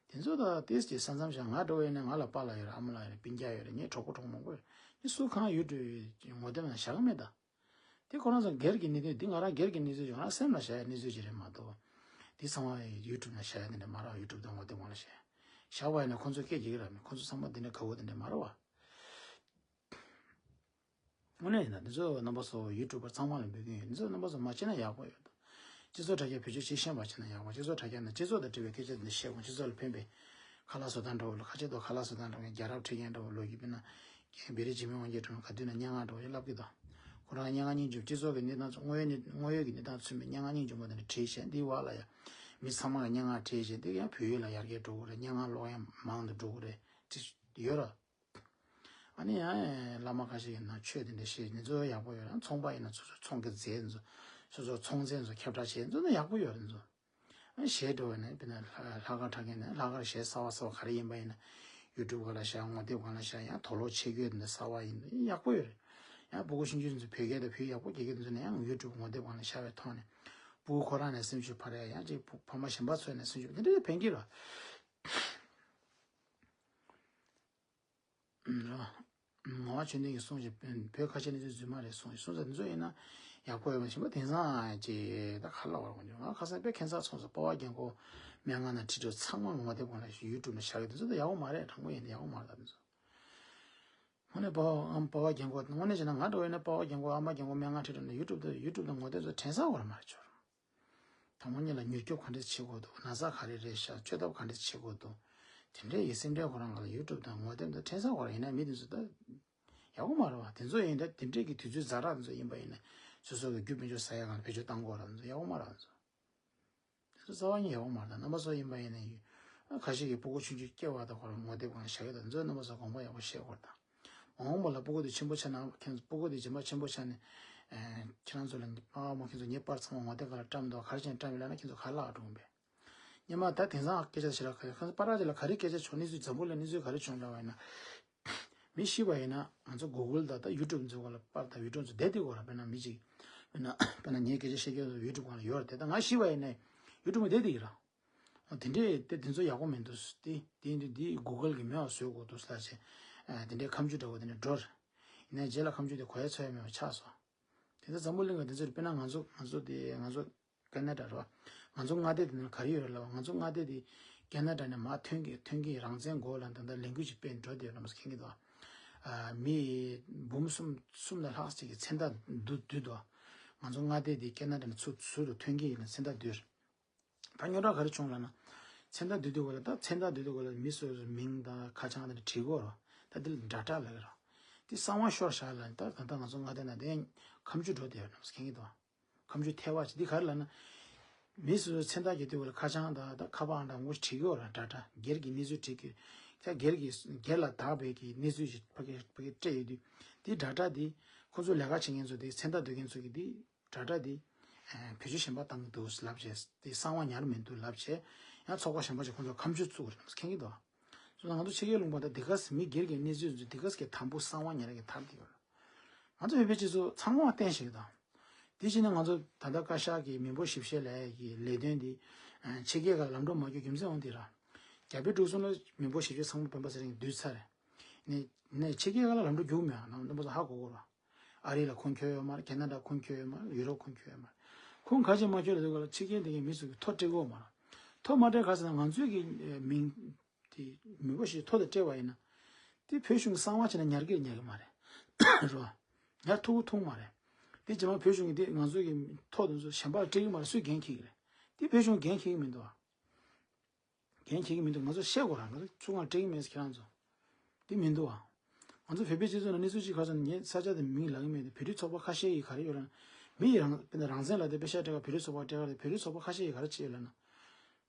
དེ་ཚོ་ད་ཏིས་ཀྱི་ས་མཚམས་བཞག་ང་འགྲོ་བས་ནས་ང་ལ་པཱ་ལགས་ཡོད་རེད། ཨ་མ་ལགས་ཡོད་རེད། སྤུན་ཀྱག་ཡོད་རེད། ངའི་གྲོགས་པོ་གྲོགས་མང་པོ་ཡོད་རེད། ངས་སུ་གང་ཡུ་ཊུབ་ངོ་དེབ་ནང་བཞག་གི་མེད་ད། དེ་ཁོ་རང་ཚོ་སྒེར་གྱི་གནས་ཚུལ་འདི་ང་རང་སྒེར་གྱི་གནས་ཚུལ་ཅིག་ང་རང་སེམས་ལ་བཞག་ཡ་གནས་ཚུལ་ཅིག་རེད་མ་གཏོགས། འདི་ཚང་མ་ཡུ་ཊུབ་ནང་བཞག་ཡ་དེ་འདྲ་མ་རེད། ཡུ་ཊུབ་དང་ངོ་དེབ་སྒང་ལ་བཞག་ཡ། བཞག་པ་ཡིན་ན་ཁོ་ཚོ་སྐད་རྒྱག་གི་ར་མེད། ཁོ་ཚོ་ཚང་མ་འདི་འདྲ་དགའ་བོ་དེ་འདྲ་མ་རེད་བ། དངོས་གནས་ཡིན་ན་འདི་ཚོ་རྣམ་པ་ཚོ་ཡུ་ཊུབ་པར་ཚང་མ་ལ་འབོད་ཀྱིན་ཡོད། འདི་ཚོ་རྣམ་པ་ཚོ་མ་བྱེད་ན་ཡག་པོ་ཡོད། སྤྱི་ཚོགས་དྲ་རྒྱ་བེད་སྤྱོད་བྱེད་ཤེས་པ་བྱས་ན་ཡག་པོ། སྤྱི་ཚོགས་དྲ་རྒྱ་ནང་སྤྱི་ཚོགས་དང་འབྲེལ་བའི་སྐད་ཆ་འདི་བཤད་དགོས། སྤྱི་ཚོགས་ལ་ཕན་པའི་ཁ་ལག་བཟོ་སྟངས་འདྲ་བོ་ལ་ཁ་ཆེ་དོ་ཁ་ལག་བཟོ་སྟངས་འདྲ་བོ་ཡ་རྒྱལ་རབས་ཁྲིད་མཁན་འདྲ་བོ་ལོ་རྒྱུས་དཔེར་ན་རྒན་བེ་རི་འཇིགས་མེད་དབང་རྒྱལ་གྲོང་ག་དུས་ན་སྙན་ངག་འདྲ་བོ་ཡ་ལབ་ཀྱི་དོ། ཁོ་རང་སྙན་ངག་སྙིང་རྗེ་སྤྱི་ཚོགས་ཀྱི་གནས་སྟངས་ཚོ་དངོས་ཡོད་གནས་དངོས་ཡོད་ཀྱི་གནས་སྟངས་ཚུད་མེད་སྙན་ངག་སྙིང་རྗེ་མོ་དེ་འདྲ་བྲིས་བྱས་འདི་བ་ལ་ཡ་མི་ཚང་མ་ལ་སྙན་ངག་བྲིས་བྱས་འདི་ཡང་བོད་ཡིག་ལ་ཡར་རྒྱས་འགྲོ་གི་རེད། སྙན་ངག་ཀློག་ཡང་མང་དུ་འགྲོ་གི་རེད། དེ་ཡོད་ར། ཨ་ནི་ཡང་བླ་མ་ཁ་ཤས་ཡིན་ན་ཆོས་དེ་འདྲ་བཤད་ནི་ཚོ་ཡག་པོ་ཡོད་རེད། ཚོང་པ་ཡིན་ན་སོ་སོ་ཚོང་གི་རྫས་ཚོ་སོ་སོ་ཚོང་རྫས་ཚོ་ཁྱབ་བསྒྲགས་བྱེད་ཚོ་ནི་ཡག་པོ་ཡོད་རེད་ཚོ། ཨ་གཞས་འགྲོ་བ་ནི་དཔེར་ན་ལྷག་དཀར་གྲགས་མཁན་ནི་ལྷག་དཀར་གཞས་གསར་བ་གསར་བ་ག་རེ་ཡིན་པ་ཡིན་ན་ཡུ་ཊུབ་སྒང་ལ་བཞག་ངོ་དེབ་སྒང་ལ་བཞག་ཡང་དུག་ལོག་ཕྱེད་སྐྱོད་འདི་གསར་བ་ཡིན་ཡག་པོ་ཡོད་རེད། ཡང་སྤུ་གུ་ཆུང་ཆུང་ཚོ་བོད་སྐད་དང་བོད་ཡག་པོ་སྐྱེ་མཁན་ཚོ་ནི་ཡང་ཡུ་ཊུབ་ངོ་དེབ་སྒང་ལ་བཞག་པའི་ཐོག་ནས་སྤུ་གུ་ཁོ་རང་ནས་སེམས་ཤུགས་འཕར་ཡ་ཡང་ཅིག་ཕ་མ་གཞན་པ་ཚོ་ནས་སེམས་ཤུགས་འཕར་འདི་འདྲ་ཕན་གྱི་རེད། ངག་དབང་ཆོས་ལྡན་གྱིས་གསུངས་ཤིང་བོད་ཁ་ཆེ་གནས་ཚུལ་རྫུན་མ་རེད་གསུངས་ཤིང་གསུངས་ས་འདི་ཚོ་ཡིན་ན་ཡག་པོ་ཡོད་པ་ཞིག་པ། དེང་སང་ཅིག་ད་ག་ལ་བར་དགོངས་ཀྱང་ང་ཁ་སང་དཔེ་ཁྱད་མཚར་སོང་ས། པ་ཕ་རྒན་གོག་སྨན་ཁང་ནང་ཁྲིད་འགྲོ་ཚང་མ་ངོ་དེབ་སྒང་ལ་ཡུ་ཊུབ་ནང་བཞག་གི་འདི་ཚོ་ད་ཡག་པོ་མ་རེད། དྲང་པོ་ཡིན་ན་ཡག་པོ་མ་རེད། ད་འདི་ཚོ་དངོས་གནས་པ་ཕ་ཨམ་པ་ཕ་རྒན་གོག་དངོས་གནས་བྱས་ན་ང་འདྲ་བོ་ཡིན་ན་པ་ཕ་རྒན་གོག་ཨ་མ་རྒན་གོག་སྨན་ཁང་ཁྲིད་འགྲོ་ནས་ཡུ་ཊུབ་དང་ཡུ་ཊུབ་དང་ངོ་དེབ་ཚོ་དྲན་ས་ཡོད་ར་མ་རེད་ཆོར། དང་པོ་ཉིད་ལ་མྱུར་སྐྱོབ་ག་འདྲས་བྱེད་དགོས་འདུག་ན་ཚ་ག་རེ་རེད་ཤག་བཅོས་ཐབས་ག་འདྲས་བྱེད་དགོས་འདུག་དེ་འདྲའི་ཡིད་སེམས་ཁྲལ་ཁོ་རང་ག་ལ་ཡུ་ཊུབ་དང་ངོ་དེབ་དང་ཕྲན་ས་ཁོ་རང་ཡིན་ན་མི་དེ་ཚོ་ད་ཡག་པོ་མ་རེད་བ། དེ་ཚོ་ཡིན་ད་དེ་འདྲས་ཀྱི་དུས་ཚོད་ཛ་དྲག་དེ་ཚོ་ཡིན་པ་ཡིན་ན་སོ་སོ་གི་རྒྱུ་དཔལ་འབྱོར་ཟ་ཡ་གང་ལ་བེད་སྤྱོད་བཏང་དགོས་ར། དེ་ཚོ་ཡག་པོ་མ་རེད། དེ་ཚོ་དེ་ཚོ་རྩ་བ་ཉིད་ཡག་པོ་མ་རེད། ད་རྣམ་པ་ཚོ་ཡིན་པ་ཡིན་ན་ཡུ་ཁ་ཤས་ཀྱི་སྤུ་གུ་ཆུང་ཆུང་སྐྱེ་བ་དང་ཁོ་རང་ངོ་དེབ་གང་ལ་བཞག་ཡོད་ད། དེ་ཚོ་རྣམ་པ་ཚོ་དགོངས་པ་ཡག་པོ་བཞེས་དགོས་རེད་ད། མ་འོངས་པ་ལ་སྤུ་གུ་དེ་ཆེན་པོ་ཆགས་ན་ཁྱེད་ཚོ་སྤུ་གུ་དེ་རྗེས་མ་ཆེན་པོ་ཆགས་ནས་ཨེ་ཁྱེད་རང་ཚོ་ལ་ཨ་མ་ཁྱེད་ཚོ་ངའི་པར་ཚང་མ་ངོ་དེབ་སྒང་ལ་བཀྲམ་འདུག་ག་རེ་བྱས་ནས་བཀྲམ་ཡོད་ལབ་ན་ཁྱེད་ཚོ་ག་རེ་ལབ་འགྲོ་གི་ཡིན་པས། སྔོན་མ་ད་དེང་སང་སྐད་ཆ་ཞིག་ལ་ཁ་ཁ་པར་ཅིག་ལ་ག་རེ་སྐད་ཆ་བྱུང་གནས་ཚུལ་འཛམ་བུ་གླིང་གནས་ཚུལ་ག་རེ་བྱུང་ལབ་པ་ཡིན་ན། མི་ཤི་བ་ཡིན་ན་ང་ཚོ་གུ་གུལ་དང་ད་ཡུ་ཊུབ་ཚོ་སྒང་ལ་པར་དང་བི་ཌིའོ་ཚོ་བསྡད་དེ་གོ་ར། དཔེར་ན་མི་གཅིག་དཔེར་ན་དཔེར་ན་ངའི་སྐད་ཆ་བཤད་རྒྱུ་ཡུ་ཊུབ་སྒང་ལ་ཡོད་རེད་དེ། ད་ང་ཤི་བ་ཡིན་ན་ཡུ་ཊུབ་ལ་བསྡད་དེ་ཡིན་ར། འོ་དེ་འདྲས་དེ་དེ་ཚོ་ཡག་པོ་མི་འདུག་དེ་དེ་འདི་འདི་གུ་གུལ་གིས་མེད་པ་བཟོ་དགོས་འདུག་ལབ་བྱས། ཨ་དེ་འདྲས་ཁ་མཆུ་འདྲ་བོ་དེ་འདྲས་འགྲོ་རེད། ཡིན་ནའི་རྗེས་ལ་ཁ་མཆུ་དེ་གོ་ཡ་ཚོར་ཡ་མེད་པ་ཆགས་སོང་། དེ་ཚོ་འཛམ་བུ་གླིང་ག་དེ་ཚོ་རེད། དཔེར་ན་ང་ཚོ་ང་ཚོ་དེ་ང་ཚོ་ཀ་ན་ཌ་རེད་བ། ང་ཚོ་མངའ་སྡེ་དེ་ནང་ག་རེ་ཡོད་རེད་ལབ་པ། ང་ཚོ་མངའ་སྡེ་དེ་ཀ་ན་ཌ་ནས་མར་ཐོན་གྱི་ཐོན་གྱི་རང་བཙན་དགོས་ལབ་ད་ལྟ་ལས་འགུལ་ཅིག་སྤེལ་འགྲོ་བསྡད་ཡོད་ལབ་མཁན་གྱི་འདུག་ཨ་མི་འབུམ་གསུམ་གསུམ་ལ་ལྷག་ཅིག་གིས་མཚན་རྟགས་བསྡུ་བསྡུས་འདུག་ང་ཚོ་མངའ་སྡེ་དེ་ཀ་ན་ཌ་ནས་ཚུར་ཚུར་དུ་ཐོན་གྱི་ཡིན་ལ་མཚན་རྟགས་བསྡུས། ད་རྙོག་དྲ་ག་རེ་བྱུང་ལབ་ན། མཚན་རྟགས་བསྡུ་དུས་སྒང་ལ་ད་མཚན་རྟགས་བསྡུ་དུས་སྒང་ལ་མི་སོ་སོའི་མིང་དང་ཁ་བྱང་དེ་འདྲ་བྲིས་དགོས་རེད། ད་དེ་ལ་ཌ་ཊ་ལབ་ཀྱི་རེད། དེ་གསང་བ་ཤོར་བཞག་ལ་ད་ད་ལྟ་ང་ཚོ་མངའ་སྡེ་ནང་དེ་ཁ་མཆུ་འགྲོ་བསྡད་ཡོད་ནམ་ཟེར་མཁྱེན་གྱི་འདུག་ཁ་མཆུ་ཐལ་བ་ཅིག་འདི་ག་རེ་ལབ་ན། མི་སོ་སོའི་མཚན་རྟགས་ཀྱི་སྟེང་ལ་ཁ་བྱང་དང་ད་ཁ་པར་ཨང་གྲངས་ངོ་བྲིས་ཀྱི་ཡོད་ར། འདྲ་འདྲ་སྒེར་གྱི་གནས་ཚུལ་བྲིས་ཀྱི་ད་སྒེར་གྱི་སྒེར་ལ་དག་པའི་གི་གནས་ཚུལ་ཞིག་ཕ་གི་ཕ་གི་སྤྲད་ཡོད་དུས། དེ་འདྲ་འདྲ་དེ་ཁོ་ཚོ་ལས་ཀ་བྱེད་མཁན་ཚོ་དེ་མཚན་རྟགས་འདོད་མཁན་ཚོ་གི་དེ་འདྲ་འདྲ་དེ་བེད་སྤྱོད་གཞན་པ་བཏང་གི་འདུག་ལབ་བྱས། དེ་གསང་བ་ཉར་མི་འདུག་ལབ་བྱས། ཡང་ཚོགས་པ་གཞན་པ་ཞིག་ཁོ་ཚོ་ཁ་མཆུ་བཙུགས་རེད་མཁྱེན་གྱི་འདུག་སོ་ན་ང་ཚོ་ཕྱི་རྒྱལ་ལུང་པ་དང་དེ་ག་སེ་མི་སྒེར་གྱི་གནས་ཚུལ་ཚོ་དེ་ག་སེ་གི་དམ་པོ་གསང་བ་ཉར་གི་ཐབས་དེ་ཡོད། ང་ཚོ་བོད་པའི་སྤྱི་ཚོགས་ཚང་མ་བརྟན་ཞིག་དང་། དེ་བཞིན་ང་ཚོ་ད་ལྟ་བཀའ་ཤག་གི་མི་འབོར་ཞིབ་བཤེར་ལས་ཀྱི་ལས་དོན་འདི་ཕྱི་རྒྱལ་ཁག་ལམ་འགྲོ་མ་བསྐྱོད་རྒྱུ་མཚན་འོང་དེ་ར། རྒྱ་བལ་འབྲུག་གསུམ་ལ་མི་འབོར་ཞིབ་བཤེར་ཚང་མ་སྤེན་པ་ཚེ་རིང་བསྡུས་ཚར་རེད། ནས་ནས་ཕྱི་རྒྱལ་ཁག་ལ་ལམ་འགྲོ་རྒྱུག་མེད་ཨ་ནང་རྣམ་པ་ཚོ་ཧ་གོ་གོ་ར། ཨ་རི་ལ་ཁུངས་འཁྱོལ་ཡོད་མ་རེད། ཁེ་ན་ཌ་ཁུངས་འཁྱོལ་ཡོད་མ་རེད། ཡུ་རོབ་ཁུངས་འཁྱོལ་ཡོད་མ་རེད། ཁུངས་ག་ཅི་མ་འཁྱོལ་ལ་དུས་ག་ལ་ཕྱི་རྒྱལ་དེ་གའི་མི་ཚོ་གི་ཐོ་སྤྲད་གོ་མ་ར། ཐོ་མ་སྤྲད་ག་ཟེར་ན་ང་ཚོའི་གི་མིང་དེ་མི་འབོར་ཞིབ་ཐོ་དེ་སྤྲད་པ་ཡིན་ན། དེ་བོད་གཞུང་གི་གསང་བ་བྱས་ན་ཉར་གི་ཉར་གི་མ་རེད། རོ། ཉར་ཐུབ་ཐུབ་མ་རེད། དེ་རྗེས་མ་བོད་གཞུང་གི་དེ་ང་ཚོའི་གི་ཐོ་དེ་ཚོ་གཞན་པ་ལ་སྤྲད་གི་མ་རེད། སུས་འགན་འཁྱེར་གི་རེད། དེ་བོད་གཞུང་འགན་འཁྱེར་གི་མི་འདུག་ཨ། འགན་འཁྱེར་གི་མི་འདུག་ང་ཚོ་བཤད་དགོས་ར། ང་ཚོ་ཚུར་ང་སྤྲད་གི་མེད་ཟེར་ཁྱེད་རང་ཚོ། དེ་མི་འདུག་ཨ། ང་ཚོ་བོད་པའི་སྤྱི་ཚོགས་ནང་གནས་ཚུལ་གཅིག་ག་ཚོད་ངས་ས་ཆ་དེ་མིང་ལབ་གི་མེད་དེ། བོད་རིགས་ཚོགས་པ་ཁ་ཤས་ཀྱིས་ག་རེ་ཡོད་ལབ་ན། མི་ཡི་རང་དཔེར་ན་རང་བཙན་ལ་དེ་པེ་ཤག་སྤྲད་ག་བོད་རིགས་ཚོགས་པ་སྤྲད་ག་རེད། བོད་རིགས་ཚོགས་པ་ཁ་ཤས་ཀྱིས་ག་རེ་བྱས་ཡོད་ལབ་ན།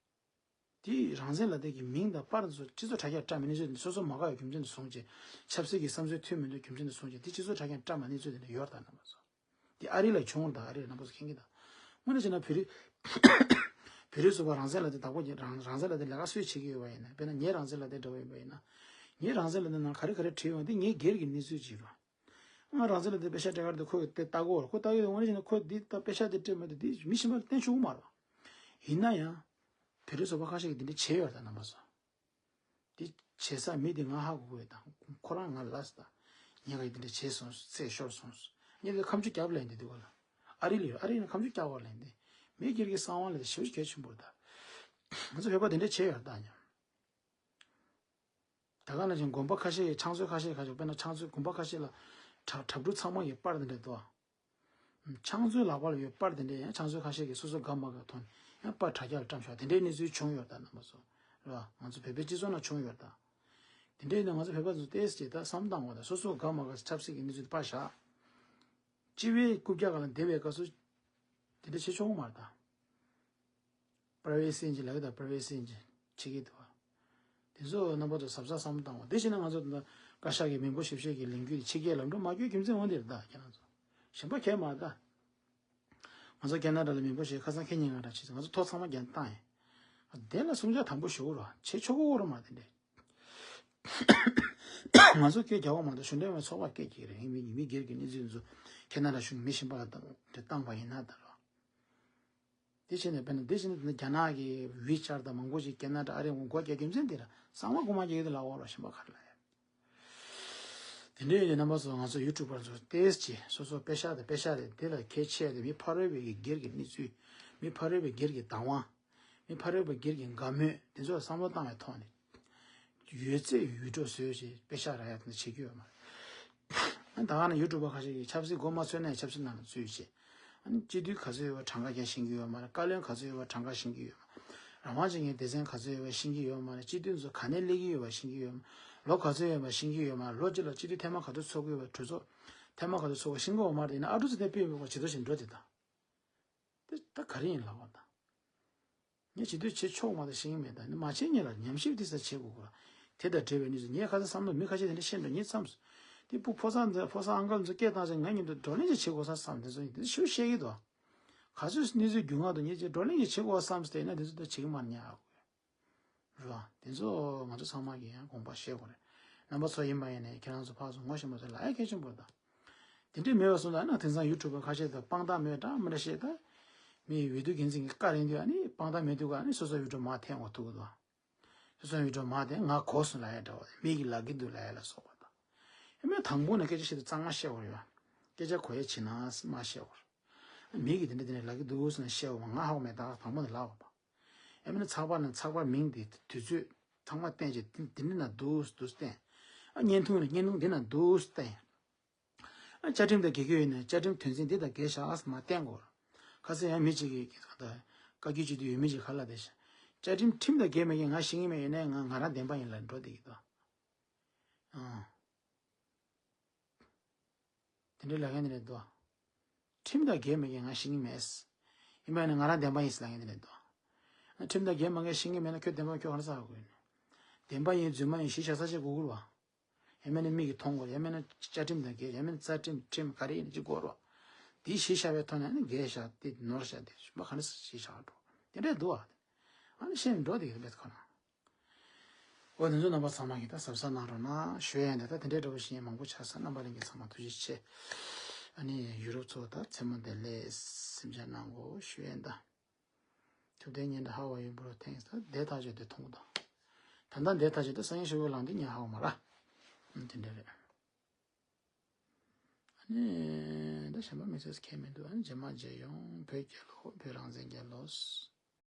དེ་རང་བཙན་ལ་དེ་གི་མིང་དང་པར་ཚོ་སྤྱི་ཚོགས་དྲ་རྒྱ་བཀྲམ་མི་ནི་ཚོ་སོ་སོ་མ་དགའ་བའི་རྒྱུ་མཚན་དུ་སོང་རྗེས། ཆབ་སྲིད་ཀྱི་བསམ་ཚུལ་མཐུན་མི་འདུག་རྒྱུ་མཚན་དུ་སོང་རྗེས་དེ་སྤྱི་ཚོགས་དྲ་རྒྱ་བཀྲམ་མ་ནི་ཚོ་དེ་འདྲ་ཡོད་ད་རྣམ་པ་ཚོ། དེ་ཨ་རི་ལ་བྱུང་བ་དང་ཨ་རི་རྣམ་པ་ཚོ་མཁྱེན་གྱི་ད། དངོས་གནས་བྱས་ན་བོད་རིགས་བོད་རིགས་ཚོ་བ་རང་བཙན་ལ་དེ་བདག་པོ་རྒྱག་རང་རང་བཙན་ལ་དེ་ལས་ཀ་སུས་བྱེད་ཀྱི་ཡོད་པ་ཡིན་ན། དཔེར་ན་ངའི་རང་བཙན་ལ་དེ་འདྲ་བ་ཡིན་པ་ཡིན་ན། ངའི་རང་བཙན་ལ་དེ་ནང་ག་རེ་ག་རེ་བྲིས་ཡོང་དེ་ངའི་སྒེར་གྱི་གནས་ཚུལ་ཅིག་རེད། ང་རང་བཙན་ལ་དེ་པེ་ཤག་སྤྲད་ག་རེད་དེ་ཁོས་དེ་ལྟ་གོ་ར། ཁོ་ལྟ་གི་དེ་དངོས་གནས་བྱས་ན་ཁོས་དེ་ད་པེ་ཤག་དེ་སྤྲད་མ་དེ་དེ་མི་གཞན་པ་ལ་བསྟན་ཆོག་གི་མ་རེད་བ། ཡིན་ན་ཡང་། བོད་རིགས་ཚོགས་པ་ཁ་ཤས་ཀྱིས་དེ་འདྲ་བྱས་ཡོད་རེད་ད་རྣམ་པ་ཚོ། དེ་བྱེད་ས་མི་དེ་ང་ཧ་གོ་གི་ཡོད་ད། ཁོ་རང་ང་ལ་ལབ་སོང་ད། ངས་ང་ཡི་དེ་འདྲ་བྱས་སོང་། ཚེ་ཤོར་སོང་། ངས་དེ་ཁ་མཆུ་རྒྱབ་ལེན་དེ་དུས་ག་ལ། ཨ་རི་ལ་ཡོད། ཨ་རི་ནས་ཁ་མཆུ་རྒྱག་བར་ལེན་དེ། མི་སྒེར་གྱི་གསང་བ་ལ་དེ་ཞེ་པོ་གལ་ཆེན་པོ་རེད་ད། ང་ཚོ་བོད་པ་དེ་འདྲ་བྱས་ཡོད་རེད་ད་ཉམས། ད་ག་ནང་བཞིན་དགོན་པ་ཁ་ཤས་ཀྱི་ཕྱག་མཛོད་ཁ་ཤས་ཁ་ཤས་དཔེར་ན་ཕྱག་མཛོད་དགོན་པ་ཁ་ཤས་ལ་གྲ་གྲྭ་ཕྲུག་ཚང་མ་གི་པར་དེ་འདྲ་འདུག་ཨ། ཕྱག་མཛོད་ལག་པ་ལ་ཡོད་པར་དེ་འདྲས་ཡང་ཕྱག་མཛོད་ཁ་ཤས་ཀྱིས་སོ་སོ་དགའ་མ་དགའ་ཐོག་ནས་ཡང་པར་དྲ་རྒྱ་ལ་བཀྲམ་ཤག་དེ་འདྲའི་གནས་ཚུལ་བྱུང་ཡོད་ད་རྣམ་པ་ཚོ། རེད་བ། ང་ཚོ་བོད་པའི་སྤྱི་ཚོགས་ནང་བྱུང་ཡོད་ད། དེ་འདྲས་ནས་ང་ཚོ་བོད་པ་ཚོ་ཏོག་ཙམ་ཅིག་ད་བསམ་བཏང་བ་དང་སོ་སོ་དགའ་མ་དགའ་ཆབ་སྲིད་ཀྱི་གནས་ཚུལ་དེ་ཕར་བཞག་སྤྱི་བའི་རྐུབ་བཀྱག་སྒང་ལ་བསྡད་པའི་སྐབས་སུ་དེ་འདྲ་བྱེད་ཆོག་གི་མ་རེད་ད། པ་རའི་ཝེ་སི་ཅན་ལབ་ཀྱི་ད། པ་རའི་ཝེ་སི་ཅན་བྱེད་ཀྱི་འདུག་བ། དེ་ཚོ་རྣམ་པ་ཚོ་གཟབ་གཟབ་བསམ་བློ་བཏང་བ། དེ་བྱས་ན་ང་ཚོ་ད་བཀའ་ཤག་གི་མི་འབོར་ཞིབ་བཤེར་གྱི་ལས་འགུལ་དེ་ཕྱི་རྒྱལ་ལམ་འགྲོ་མ་བསྐྱོད་རྒྱུ་མཚན་འོ་འདིར་ད་ཁྱེད་རང་ཚོ་གཞན་པ་གས་མ་ད། ང་ཚོ་ཁེ་ན་ཌ་ལ་མི་འབོར་ཞིབ་ཁ་སང་ཁེ་ཉིན་ང་འདྲ་བྱས་ང་ཚོ་ཐོ་ཚང་མ་རྒྱན་བཏང་ཡིན། དེ་ལ་སུམ་ཆ་དམ་པོ་ཞུ་རོགས་བྱེད་ཆོག་གོ་རོགས་མ་དེ་འདྲས། ང་ཚོ་སྐད་རྒྱག་གོ་མ་གཏོགས་གཞུང་འབྲེལ་མེད་ཚོགས་པ་སྐད་རྒྱག་གི་རེད། ངས་མི་མི་སྒེར་གྱི་གནས་ཚུལ་ཚོ་ཁེ་ན་ཌ་གཞུང་མི་གཞན་པ་ལ་བཏང་བཏང་པ་ཡིན་ན་ད་རོགས། དེ་བྱས་ནས་དཔེར་ན་དེ་བྱས་ནས་རྒྱ་ནག་གི་ཝི་ཆར་དང་མང་པོ་ཞིག་ཁེ་ན་ཌ་ཨ་རིའི་ངོ་སྒོ་རྒྱག་རྒྱུ་མཚན་དེ་ར་གསང་བ་དགོས་མ་རྒྱག་གི་དེ་ལ་འོ་རོགས་གཞན་པ་ག་རེ་ལ་ཡ། དེ་འདྲའི་ཡོད་དུས་རྣམ་པ་ཚོ་ང་ཚོ་ཡུ་ཊུབ་པར་ཚོ་ཏོག་ཙམ་སོ་སོ་པེ་ཤག་དང་པེ་ཤག་རེད་དེ་ལ་གལ་ཆེ་དེ་མི་ཕ་རོལ་པོའི་གི་སྒེར་གྱི་གནས་ཚུལ། མི་ཕ་རོལ་པོའི་སྒེར་གྱི་བདག་དབང་། མི་ཕ་རོལ་པོའི་སྒེར་གྱི་དགའ་མོས་དེ་ཚོ་ལ་བསམ་བློ་བཏང་བའི་ཐོག་ནས། ཡོད་ཚད་ཡུལ་གྲུ་བཟོས་བྱས་པེ་ཤག་རག་ཡ་དེ་འདྲ་བྱེད་རྒྱུ་ཡོད་མ་རེད། ད་ག་ནང་ཡུ་ཊུབ་པ་ཁ་ཤས་ཀྱིས་ཆབ་སྲིད་མགོ་མ་ཚོས་ན་ཡང་ཆབ་སྲིད་ནང་ལ་ཚུད་བྱས། ཨ་ནི་སྤྱི་འཐུས་ག་ཚོད་ཡོད་པ་གྲངས་ཀ་རྒྱ་ཤེས་ཀྱི་ཡོད་མ་རེད། བཀའ་བློན་ག་ཚོད་ཡོད་པ་གྲངས་ཀ་ཤེས་ཀྱི་ཡོད་མ་རེད། རང་དབང་ཅན་གྱི་སྡེ་ཚན་ག་ཚོད་ཡོད་པ་ཤེས་ཀྱི་ཡོད་མ་རེད། སྤྱི་འཐུས་ཚོ་ག་ནས་སླེབས་ཀྱི་ཡོད་པ་ཤེས་ཀྱི་ཡོད་མ་རེད། ལོ་ག་ཚོད་ཡོད་པ་ཤེས་ཀྱི་ཡོད་མ་རེད། ལོ་གཅིག་ལ་སྤྱི་འཐུས་ཐེངས་མ་ག་ཚོད་ཚོགས་ཀྱི་ཡོད་པ་གྲོས་ཚོགས་ཐེངས་མ་ག་ཚོད་ཚོགས་པ་ཤེས་ཀྱི་ཡོད་མ་རེད། ཡིན་ན་ཨ་ཀྲུག་ཚོ་དེ་དཔེ་མི་སྲིད་པ་ཇེ་མཐོ་ཞིག་འགྲོ་དེ་དང་། དེ་ད་ག་རེ་ཡིན་ལབ་པ་དང་། ངས་བྱེད་འདོད་བྱེད་ཆོག་མ་གཏོགས་ཤེས་ཀྱི་མེད་ད། ནི་མ་བྱས་ཉེ་ལ་ཉམས་ཞིབ་དེ་ས་བྱེད་དགོས་གོ། དེ་དང་འབྲེལ་བའི་གནས་ཚུལ་ངས་ཁ་སང་བསམ་བློ་མི་ཁ་ཤས་དེ་འདྲ་བཤད་འགྲོ་ངས་བསམ་སོང་། དེ་སྤུ་ཕོ་གསར་འདི་ཕོ་གསར་ཨང་ཀལ་ཚོ་སྐད་བཏང་ཚེ་ང་མཉམ་དུ་བགྲོ་གླེང་ཅིག་བྱེད་དགོས་ས་བསམ། དེ་ཚོ་ཡིན་དེ་ཞུ་བཤད་ཀྱི་འདུག་ག་ཚོད་གནས་ཚུལ་རྒྱུས་མངའ་འདུག་ངས་ཅིག་བགྲོ་གླེང་ཅིག་བྱེད་དགོས་བསམ་སྟེ་ན་དེ་ཚོ་ད་བྱེད་ཀྱི་མ་ཉག་རེད་བ། དེ་ཚོ་ང་ཚོ་ཚང་མ་གིས་ཡང་དགོངས་པ་བཞེས་དགོས་རེད། རྣམ་པ་ཚོ་ཡིན་པ་ཡིན་ནས་ཁྱེད་རང་ཚོ་ཕར་ཚུར་ངོ་ཤེས་པ་ཚོ་ལ་ཡ་གལ་ཆེན་པོ་རེད་ད། དེ་འདྲས་མེད་པ་སོང་ཙང་ན་དེང་སང་ཡུ་ཊུབ་པ་ཁ་ཤས་དང་དཔང་རྟགས་མེད་འདྲ་མི་འདྲ་བཤད་ད། མི་འོས་བསྡུ་འགན་འཛིན་གྱི་བཀའ་རིང་དུས་ཨ་ནི་དཔང་རྟགས་མེད་དུས་ཨ་ནི་སོ་སོ་ཡུ་ཊུབ་མར་འཐེན་འོ་ཐུག་གི་འདུག་སོ་སོ་ཡུ་ཊུབ་མར་འཐེན་ང་གོ་སོང་ལབ་ཡ་འདྲ་བ་མི་གི་ལབ་ཀྱི་འདུག་ལབ་ཡ་ལ་སོགས་པ་དང་། ཨ་མི་དང་པོ་ནས་སྐད་ཆ་བཤད་དུས་གཙང་མ་བཤད་དགོས་རེད་བ། སྐད་ཆ་གོ་ཡ་བྱེད་ན་མ་བཤད་དགོས་རེད། མི་གི་དེ་འདྲ་དེ་འདྲ་ལབ་ཀྱི་འདུག་ཟེར་ནས་བཤད་འོ་ང་ཧ་གོ་མེད་ད་དང་པོ་ནས་ལབ་འོ་པ། ཨ་མི་ནི་ཚགས་པར་ནང་ཚགས་པར་མིང་དེ་དུས་ཚོད་ཚང་མ་བསྟན་བྱས་དེ་འདི་ནང་འདུག་འདུག་བསྟན། ཨ་བརྙན་ཐུང་ནས་བརྙན་ཐུང་འདི་ནང་འདུག་བསྟན། ཨ་བཅའ་ཁྲིམས་དང་འགལ་གྱི་ཡོད་ན་བཅའ་ཁྲིམས་དོན་ཚན་འདི་དང་འགལ་བཞག་ཨ་མ་བསྟན་དགོས། ཁ་སང་ཡང་མི་གཅིག་གིས་ད་བཀའ་བཀྱོན་བྱེད་དུས་ཡོད་མི་གཅིག་ག་ལ་དེ་བཞིན་བཅའ་ཁྲིམས་ཁྲིམས་དང་འགལ་མེད་ཀྱི་ང་ཤེས་ཀྱི་མེད་ཡོད་ན་ང་ང་རང་བདེན་པ་ཡིན་ལ་འགྲོ་བསྡད་ཀྱི་འདུག་ཨང་། དེ་འདྲའི་ལབ་མཁན་དེ་འདྲ་འདུག་ཁྲིམས་དང་འགལ་མི་འགལ་ང་ཤེས་ཀྱི་མེད། ཡིན་པ་ཡིན་ན་ང་རང་བདེན་པ་ཡིན་ཟེར་ལབ་མཁན་དེ་འདྲ་འདུག་ཁྲིམས་དང་འགལ་མ་འགལ་ཤེས་ཀྱི་མེད་ན་ཁྱོད་བདེན་པ་ཁྱོད་ག་རེ་ཟེར་དགོས་ནས། བདེན་པ་ཡིན་རྫུན་མ་ཡིན་གཞི་བཞག་ས་ཆ་དགོས་ཀྱི་རེད་བ། ཡང་མིན་ན་མིག་གིས་མཐོང་དགོས་རེད། ཡང་མིན་ན་བཅའ་ཁྲིམས་དང་འགལ། ཡང་མིན་ན་རྩ་ཁྲིམས་ཁྲིམས་ག་རེ་ཡིན་ན་ཅིག་དགོས་རེད་བ། དེ་གཞི་བཞག་པའི་ཐོག་ནས་ནི་འགལ་བཞག་དེ་ནོར་བཞག་དེ་ཞུ་མ་ག་ནས་གཞི་བཞག་འགྲོ་དེ་འདྲས་འདུག་བ། ཨ་ནི་ཤེས་འགྲོ་དེ་གི་རེད་ཁོ་ན། འོ་དེ་ཚོ་རྣམ་པ་ཚང་མ་གིས་ད་གཟབ་གཟབ་གནང་རོགས་གནང་ཞུ་ཡ་ཡིན། ད་ད་དེ་འདྲའི་འདྲ་པོ་ཞིག་མང་པོ་ཆགས་ས། རྣམ་པ་ལྷན་རྒྱས་ཚང་མ་ཐུགས་རྗེ་ཆེ། ཨ་ནི་ཡུ་རོབ་ཚོ་ད་མཚན་མོ་བདེ་ལེགས་སེམས་ཅན་གནང་དགོས་ཞུ་ཡ་ཡིན་ད། ཐུབ་བསྟན་སྙན་གྲགས་ཧ་ཝ་ཡུ་འབུར་ཐེངས་ད་བདེ་ཐག་ཆོད་དེ་མཐོང་གི་འདུག་ད་ལྟ་བདེ་ཐག་ཆོད་དེ་སང་ཉིན་ཤོག་གུ་ལངས་དུས་ཉན་ཧ་གོ་མ་ར། ཨ་དེ་འདྲ་རེད། ཨ་ནི་ད་གཞན་པ་དམིགས་བསལ་ཁྱད་མི་འདུག་ཨ་ནི་རྗེས་མ་མཇལ་ཡོང་། བོད་རྒྱལ་ལོ། བོད་རང་བཙན་རྒྱལ་ལོ།